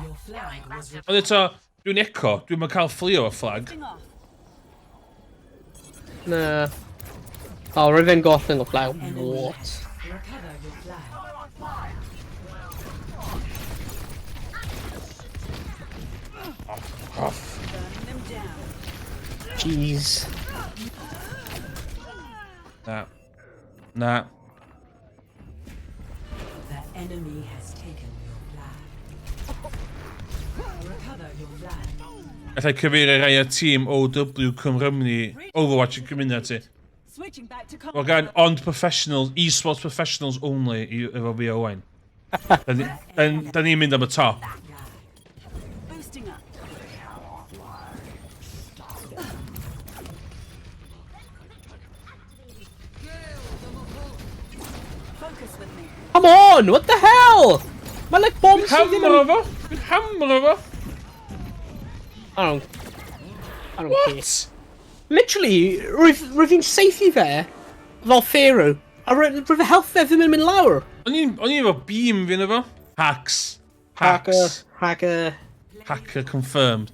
Your flag was returned. Ond eto, dwi'n eco, dwi'n cael fflio o flag. Lifting off. Na. Oh, rwy'n fe'n gollwng o flag. Enemy What? has recover your flag. Off. Burning them down. Jeez. Na. Na. The enemy has taken your flag. Recover your flag. Allai cyfeirio rai o tîm OW Cymru Overwatch yn cymuned ti. Switching back to Wel gan, ond professionals, e-sports professionals only i, efo fi Owain. Da ni'n mynd am y top. Boosting up. Come on, what the hell? Mae like bomb sydd ddim yn... Hamro fo! Dwi'n hamro fo! I don't What? care. Literally, rwyf fi'n saethu fe fel Pharaoh, a rwyf fy health fe ddim yn mynd lawr. O'n i'n efo beam fi yna fo. Hacks. Hacker, Hacks. hacker. Hacker confirmed.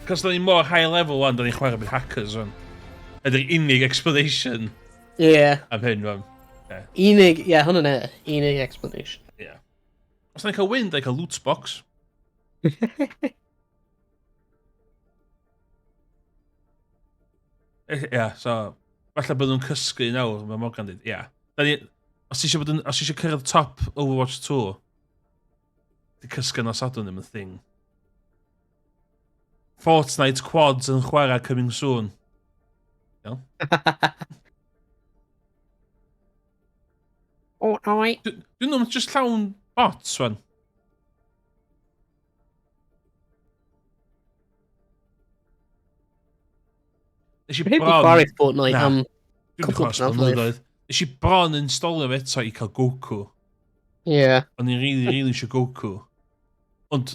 Cos da ni mor high level wan, da ni'n chwarae byd hackers wan. Ydy'r unig explanation Yeah. am hyn wan. Yeah. Unig, yeah, hwnna'n e. Unig explanation. Yeah. Os da ni'n cael win, da ni'n cael loot box. Ie, so, falle bod nhw'n cysgu nawr, mae Morgan dweud, ie. Da ni, os ti eisiau bod yn, os ti eisiau cyrraedd top Overwatch 2, di cysgu nos Sadwrn ddim yn thing. Fortnite quads yn chwarae coming soon. Iawn. Fortnite. Dwi'n nhw'n just llawn bots, wan. Nes i Dwi'n bron... chwarae Fortnite Na. am Dwi'n cwpl o chwarae ers blynyddoedd. blynyddoedd. Nes i bron installio fe eto i cael Goku. Yeah. O'n i'n really, really eisiau Goku. Ond,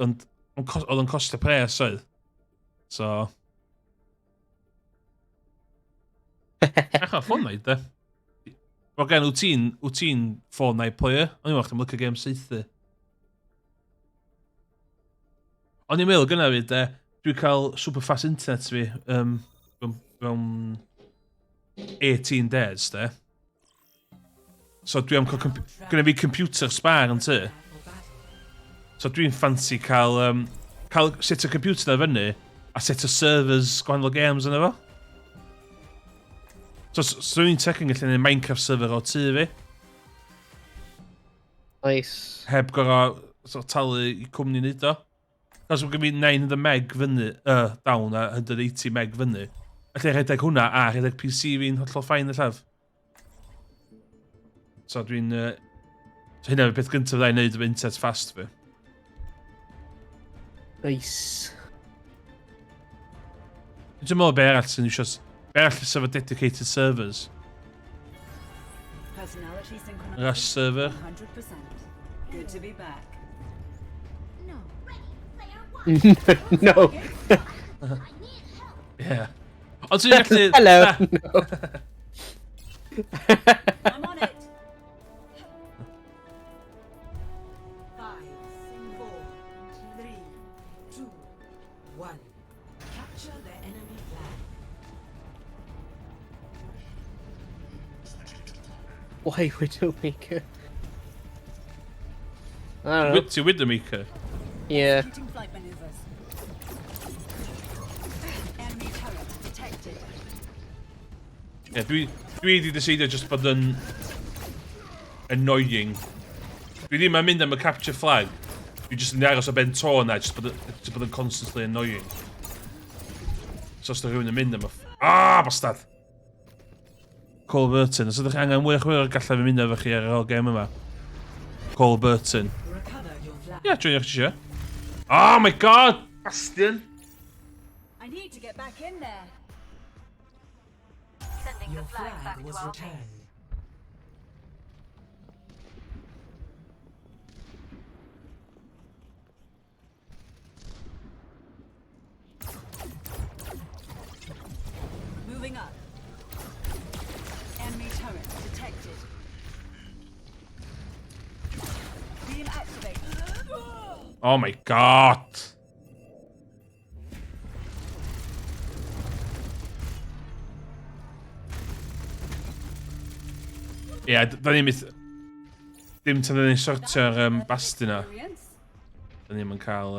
ond, oedd o'n costio pres oedd. So... Ach, Fortnite, de. Wel, gen, wyt ti'n Fortnite player? O'n i'n meddwl chdi'n licio game saethu. O'n i'n meddwl gynna fi, de, dwi'n cael super fast internet fi mewn 18 days, de. So dwi am cael... Gynna fi computer spare yn tŷ. So dwi'n fancy cael, cael set o computer na fyny a set o servers gwahanol games yna fo. So, so dwi'n tech yn gallu gwneud Minecraft server o tŷ fi. Nice. Heb gorau so, talu i cwmni wneud o. Cos mae gen fi 900 meg fyny, down a 180 meg fyny. Allai rhedeg hwnna a rhedeg PC fi'n hollol fine y llaf. So dwi'n... so hynna yw'r peth gyntaf fydda i'n neud efo internet fast fi. Nice. Dwi'n meddwl be arall sy'n eisiau... Be arall sy'n efo dedicated servers? Personality synchronized. Rust server. 100%. Good to be back. No. Ready, player one. No. Yeah. Ond ti'n gallu... Hello. Na. No. I'm on it. 5, 4, 3, 2, 1. Capture the enemy flag. Why Widowmaker? I don't know. Ti Widowmaker? Yeah. Executing flight maneuvers. Enemy turret detected. Yeah, dwi wedi decidio just bod yn annoying. Dwi ddim yn mynd am y capture flag. Dwi just yn aros o ben to na, just bod yn constantly annoying. So os da rhywun yn mynd am y... Ah, bastard! Cole Burton. Os ydych chi angen mwy o chwarae, gallai fi mynd efo chi ar yr ôl game yma. Cole Burton. Recover your flag. Yeah, joinio chi eisiau. Oh my god! Bastion! I need to get back in there. Sending Your the flag flag back to was our base. returned. Moving up. Enemy turret detected. Beam activated. Oh my god! Ie, yeah, da ni'n mynd... Dim tan da ni'n sortio'r basti na. Experience. Da ni'n mynd cael...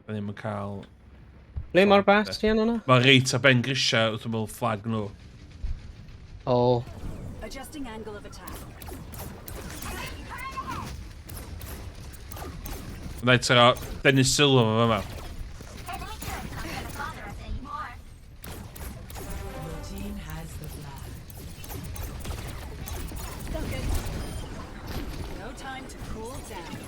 Da ni'n mynd cael... Ble mae'r Bastion yna? Mae reit ar ben grisiau wrth ymyl flag nhw. Oh. Adjusting angle of attack. Wna i trio denu sylw fo fyma. Enemy turret's not gonna bother us anymore. Your team has the flag. Stuck it. No time to cool down.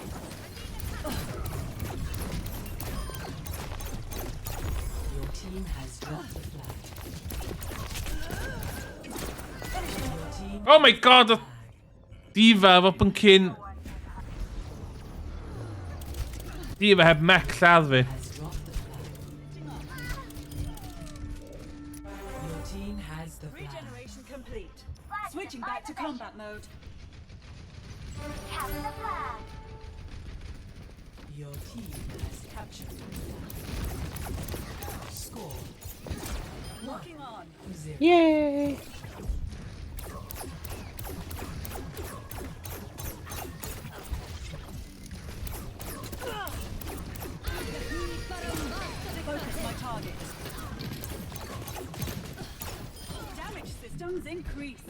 Oh my god! D.Va efo byncyn... D.Va heb mech lladd fi. Your team has the flag. Regeneration complete. Switching back to combat mode. Capture the flag. Your team has captured the flag. Score Locking on. 1-0. Yay! Focus my target. Damage systems increased.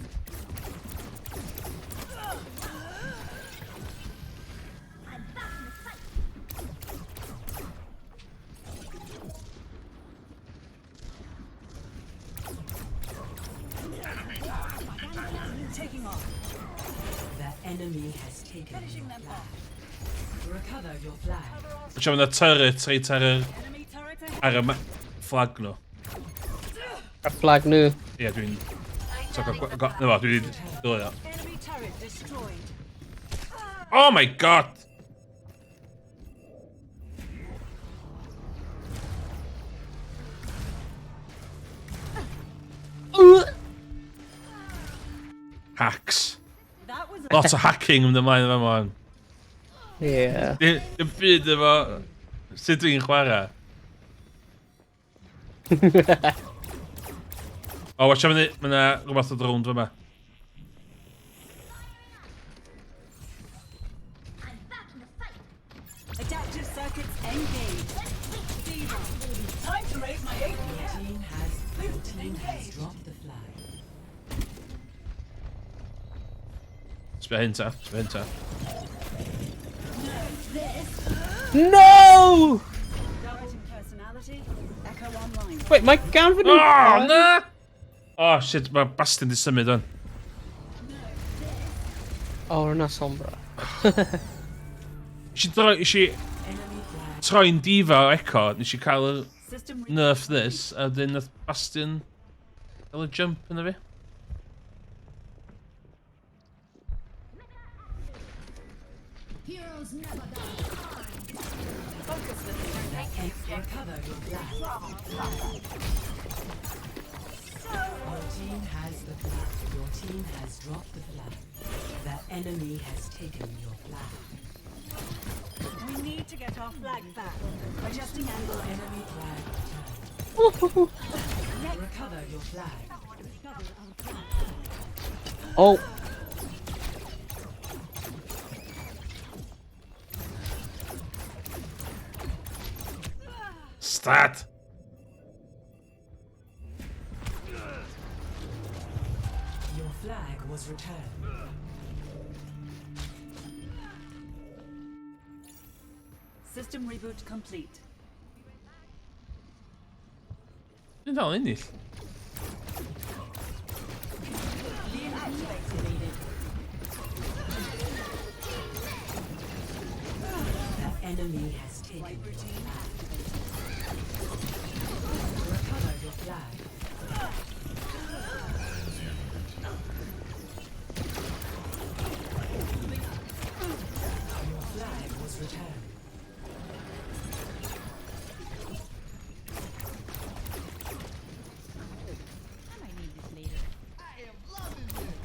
I'm back in the fight. Taking off. The enemy has taken Finishing your them flag. off. Recover your flag. Watch out, mae turret reit ar y, Enemy turret ahead. ar y flag nhw. Ar flag nhw. Ie, dwi'n... So, na fo, dwi wedi dylio. Enemy turret destroyed. Oh my god! Hacks. That was Lot o hacking yn ymlaen efo man. Yeah. Dim byd efo sut dwi'n chwarae. O, watch out, mae yna rhywbeth o drone fyma. I'm back in the fight. Adaptive circuits engaged. D.Va. Time to raise my Your APM. team has dropped the flag. Sbia hyn ta, sbia hyn ta. No! Directing personality. Echo online. Wait, mae gan fy nhw... Oh, na! Oh, shit, mae Bastion di symud o'n. Oh, yna Sombra. Nes i droi, nes i Enemy flag troi'n D.Va o Echo, nes i cael y System nerf this, a dyn nath Bastion gael y jump yna fi. Heroes never die. Focus with me. Recover your flag. Your team has the flag. Your team has dropped the flag. The enemy has taken your flag. We need to get our flag back. Adjusting angle. Enemy flag returned. Recover your flag. Oh. Start! Your flag was returned. System reboot complete. Dwi'n dal ennill. Activated. The enemy has taken your flag. Recover your flag. Your flag was returned. I might need this later. I am loving this.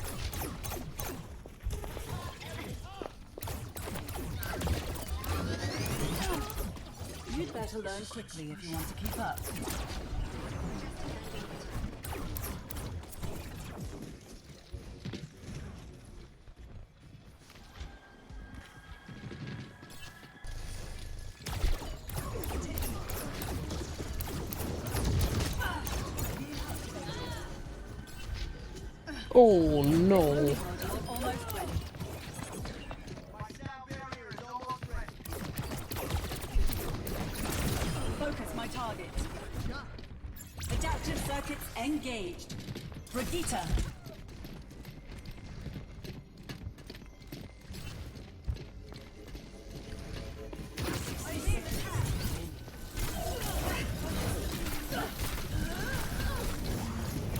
You'd better learn quickly if you want to keep up. Oh no. Module almost ready. My sound barrier is almost ready. Focus my target. Adaptive circuits engaged. Brigitte.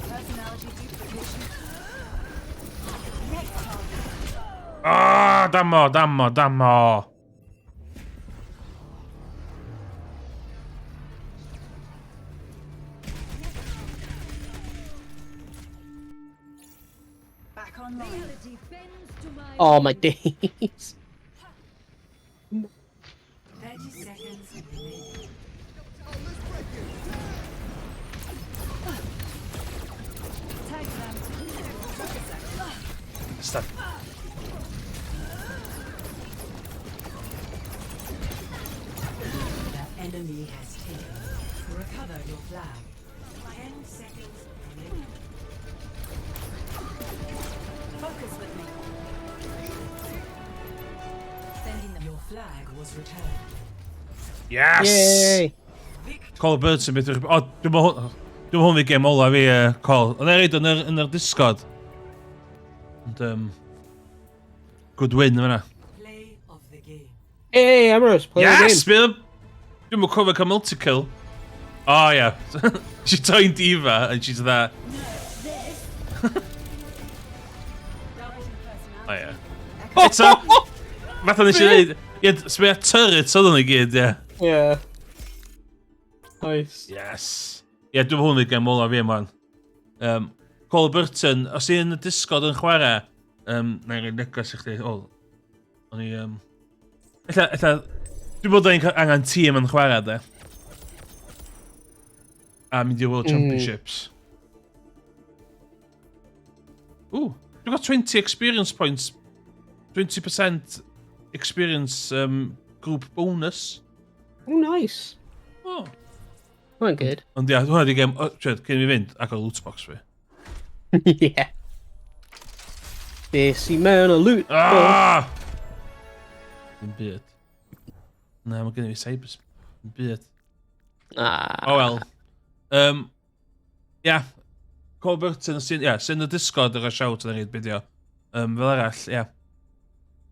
Personality duplication. Ah, damo, damo, damo. Back online. Reality bends to my Oh my days. 30 seconds remaining. Tag them. Stop. The enemy has taken. Recover your flag. 10 seconds remaining. Focus with me. Sending them. Your flag was returned. Yes! Yay! Call Burton beth yw'r... O, dwi'n meddwl hwn... Dwi'n meddwl hwn fi gem ola fi, Col. Ond eraill yn yr, yn yr Discord. Ond, good win fyna. Play of the game. Hey, Ambrose, play Yes, the game. bydd... Dwi'n meddwl cofio cael multi-kill. Oh, yeah. She joined D.Va, and she's that. Oh, yeah. Eto, fatha nes i ddeud, ie, sbia turrets oedd nhw i gyd, ie. Yeah. Nice. Yes. Ie, dwi'n hwn i gem ola fi yma. Cole Burton, os ti'n yn y Discord yn chwarae, na i roi neges i chdi, o, o'n i, ella, dwi'n bod o'n angen tîm yn chwarae, de. A mynd i'r World Championships. Ooh, dwi'n got 20 experience points. 20% experience group bonus. Oh, nice. Oh. Well, good. Ond ia, hwnna di gem... Oh, siarad, cyn i fi fynd, agor loot box fi. Yeah. Be sy mewn y loot box? Ah! Dim byd. Na, mae gen i fi cyber... Dim byd. Ah. Oh well. Yeah. Cole Burton, sy'n yeah, sy'n y Discord ar y shout yn yr fideo. Fel arall, ie. Yeah.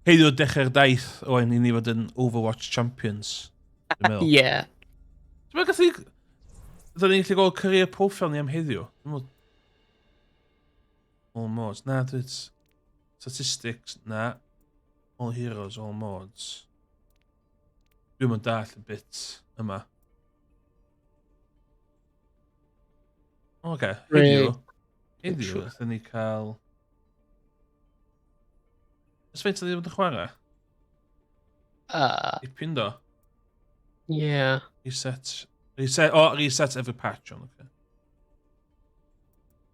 Heddiw dechrau'r daith oen i ni fod yn Overwatch Champions. Dwi'n meddwl. Yeah. Dwi'n meddwl gallu... Dyn ni'n gallu gweld career profile ni am heddiw. Dwi'n meddwl... All modes. Na, dwi'n... Statistics, na. All heroes, all modes. Dwi'n mynd dall y bit yma. Oce, heddiw. Heddiw, ydyn ni cael... Ys faint oedd wedi bod yn chwarae? Dipyn do. Yeah. Reset. Reset, oh, reset every patch on, okay.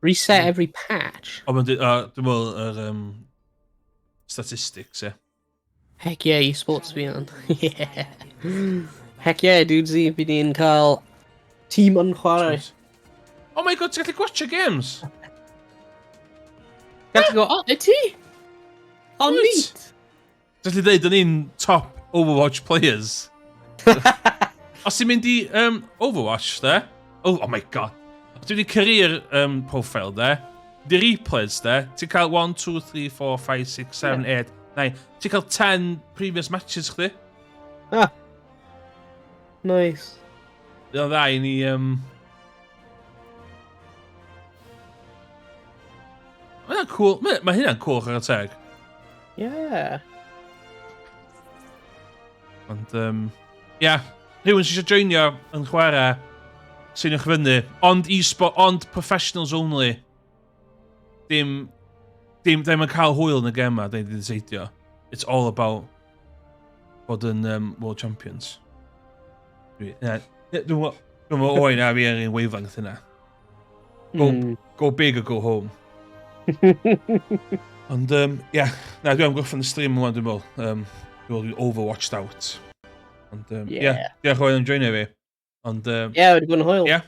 Reset every patch? O, mae'n dwi'n meddwl yr statistics, ie. Heck yeah, esports fi on. Yeah. Heck yeah, dudesy, fi di'n cael tîm yn chwarae. Oh my God, ti'n gallu gwatcha games? Gallu go, oh, y ti? Oh, neat! Ti'n gallu dweud, o'n i'n top Overwatch players. Os ti'n mynd i Overwatch, de? Oh my God. Os ti'n mynd i career profile, de? Di replays, de? Ti'n cael 1, 2, 3, 4, 5, 6, 7, 8, 9. Ti'n cael 10 previous matches chdi. Ah. Nice. Bydd o'n dda i ni... Mae hynna'n cool. Mae hynna'n cool chwarae teg. Yeah. Ond, yeah. Rhywun sy'n eisiau joinio yn chwarae, seiniwch fyny. Ond e-sport, ond professionals only. Dim yn cael hwyl yn y gema, da ni wedi deseidio. It's all about bod yn world champions. Dwi'n meddwl oen a fi ar un wavelength yna. Go big or go home. Ond, yeah, na, dwi am gorffen y stream yma, dwi'n meddwl. Dwi'n meddwl dwi'n overwatched out. Ond, yeah, diolch o am joinio fi. Ond, Yeah, wedi bod yn hwyl. Yeah.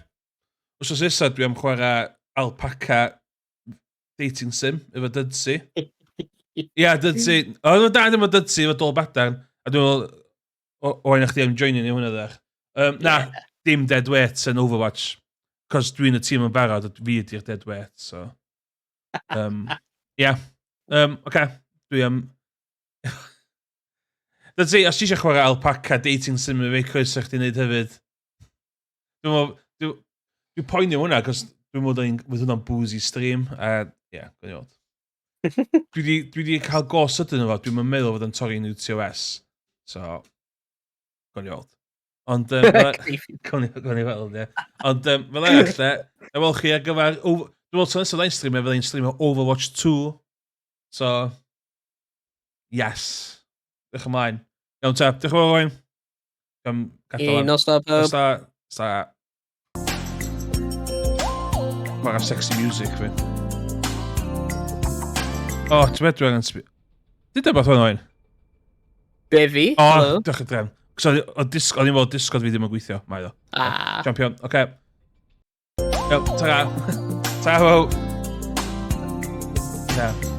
Wsos nesa, dwi am chwarae Alpaca dating sim efo Dudesy. Ie, yeah, Dudesy. O, no, da, ddim efo Dudesy, efo Dol Badarn. A dwi'n meddwl, o, chdi am joinio ni hwnna ddech. Na, dim dead weight yn Overwatch. Cos dwi'n y tîm yn barod, a fi ydy'r dead weight, so. Yeah. Okay. Dwi am... That's it, os ti eisiau chwarae Alpaca dating sim efo fi, croeso chdi wneud hefyd. Dwi'n meddwl, dwi'n poeni hwnna, cos dwi'n meddwl bod hwnna'n boozy stream, a, ie, yeah, gwni weld. Dwi di, dwi di cael go sydyn efo, dwi'n meddwl fod yn torri new TOS. So, gawn ni weld. Ond, gawn ni, gawn ni weld, ie. Ond, fel arall, de, na weld chi ar gyfer... Dwi'n meddwl, tro nesaf fydda i'n streamio, fydda i'n streamio Overwatch 2. So, yes. Diolch ymlaen. Iawn te, diolch yn fawr, Owain. Am gadael. Hey, nos da, pawb. Nos da. Nos da. Chwarae sexy music fi. O, oh, ti'n meddwl angen sbi... Dyd beth o'n oen? Be fi? O, oh, diolch yn drefn. So, o disg, o'n i'n fod Discord fi ddim yn gweithio. Mae o. Ah. Champion, oce. Okay. Iawn, ta-ra. Ta-ra. Yeah.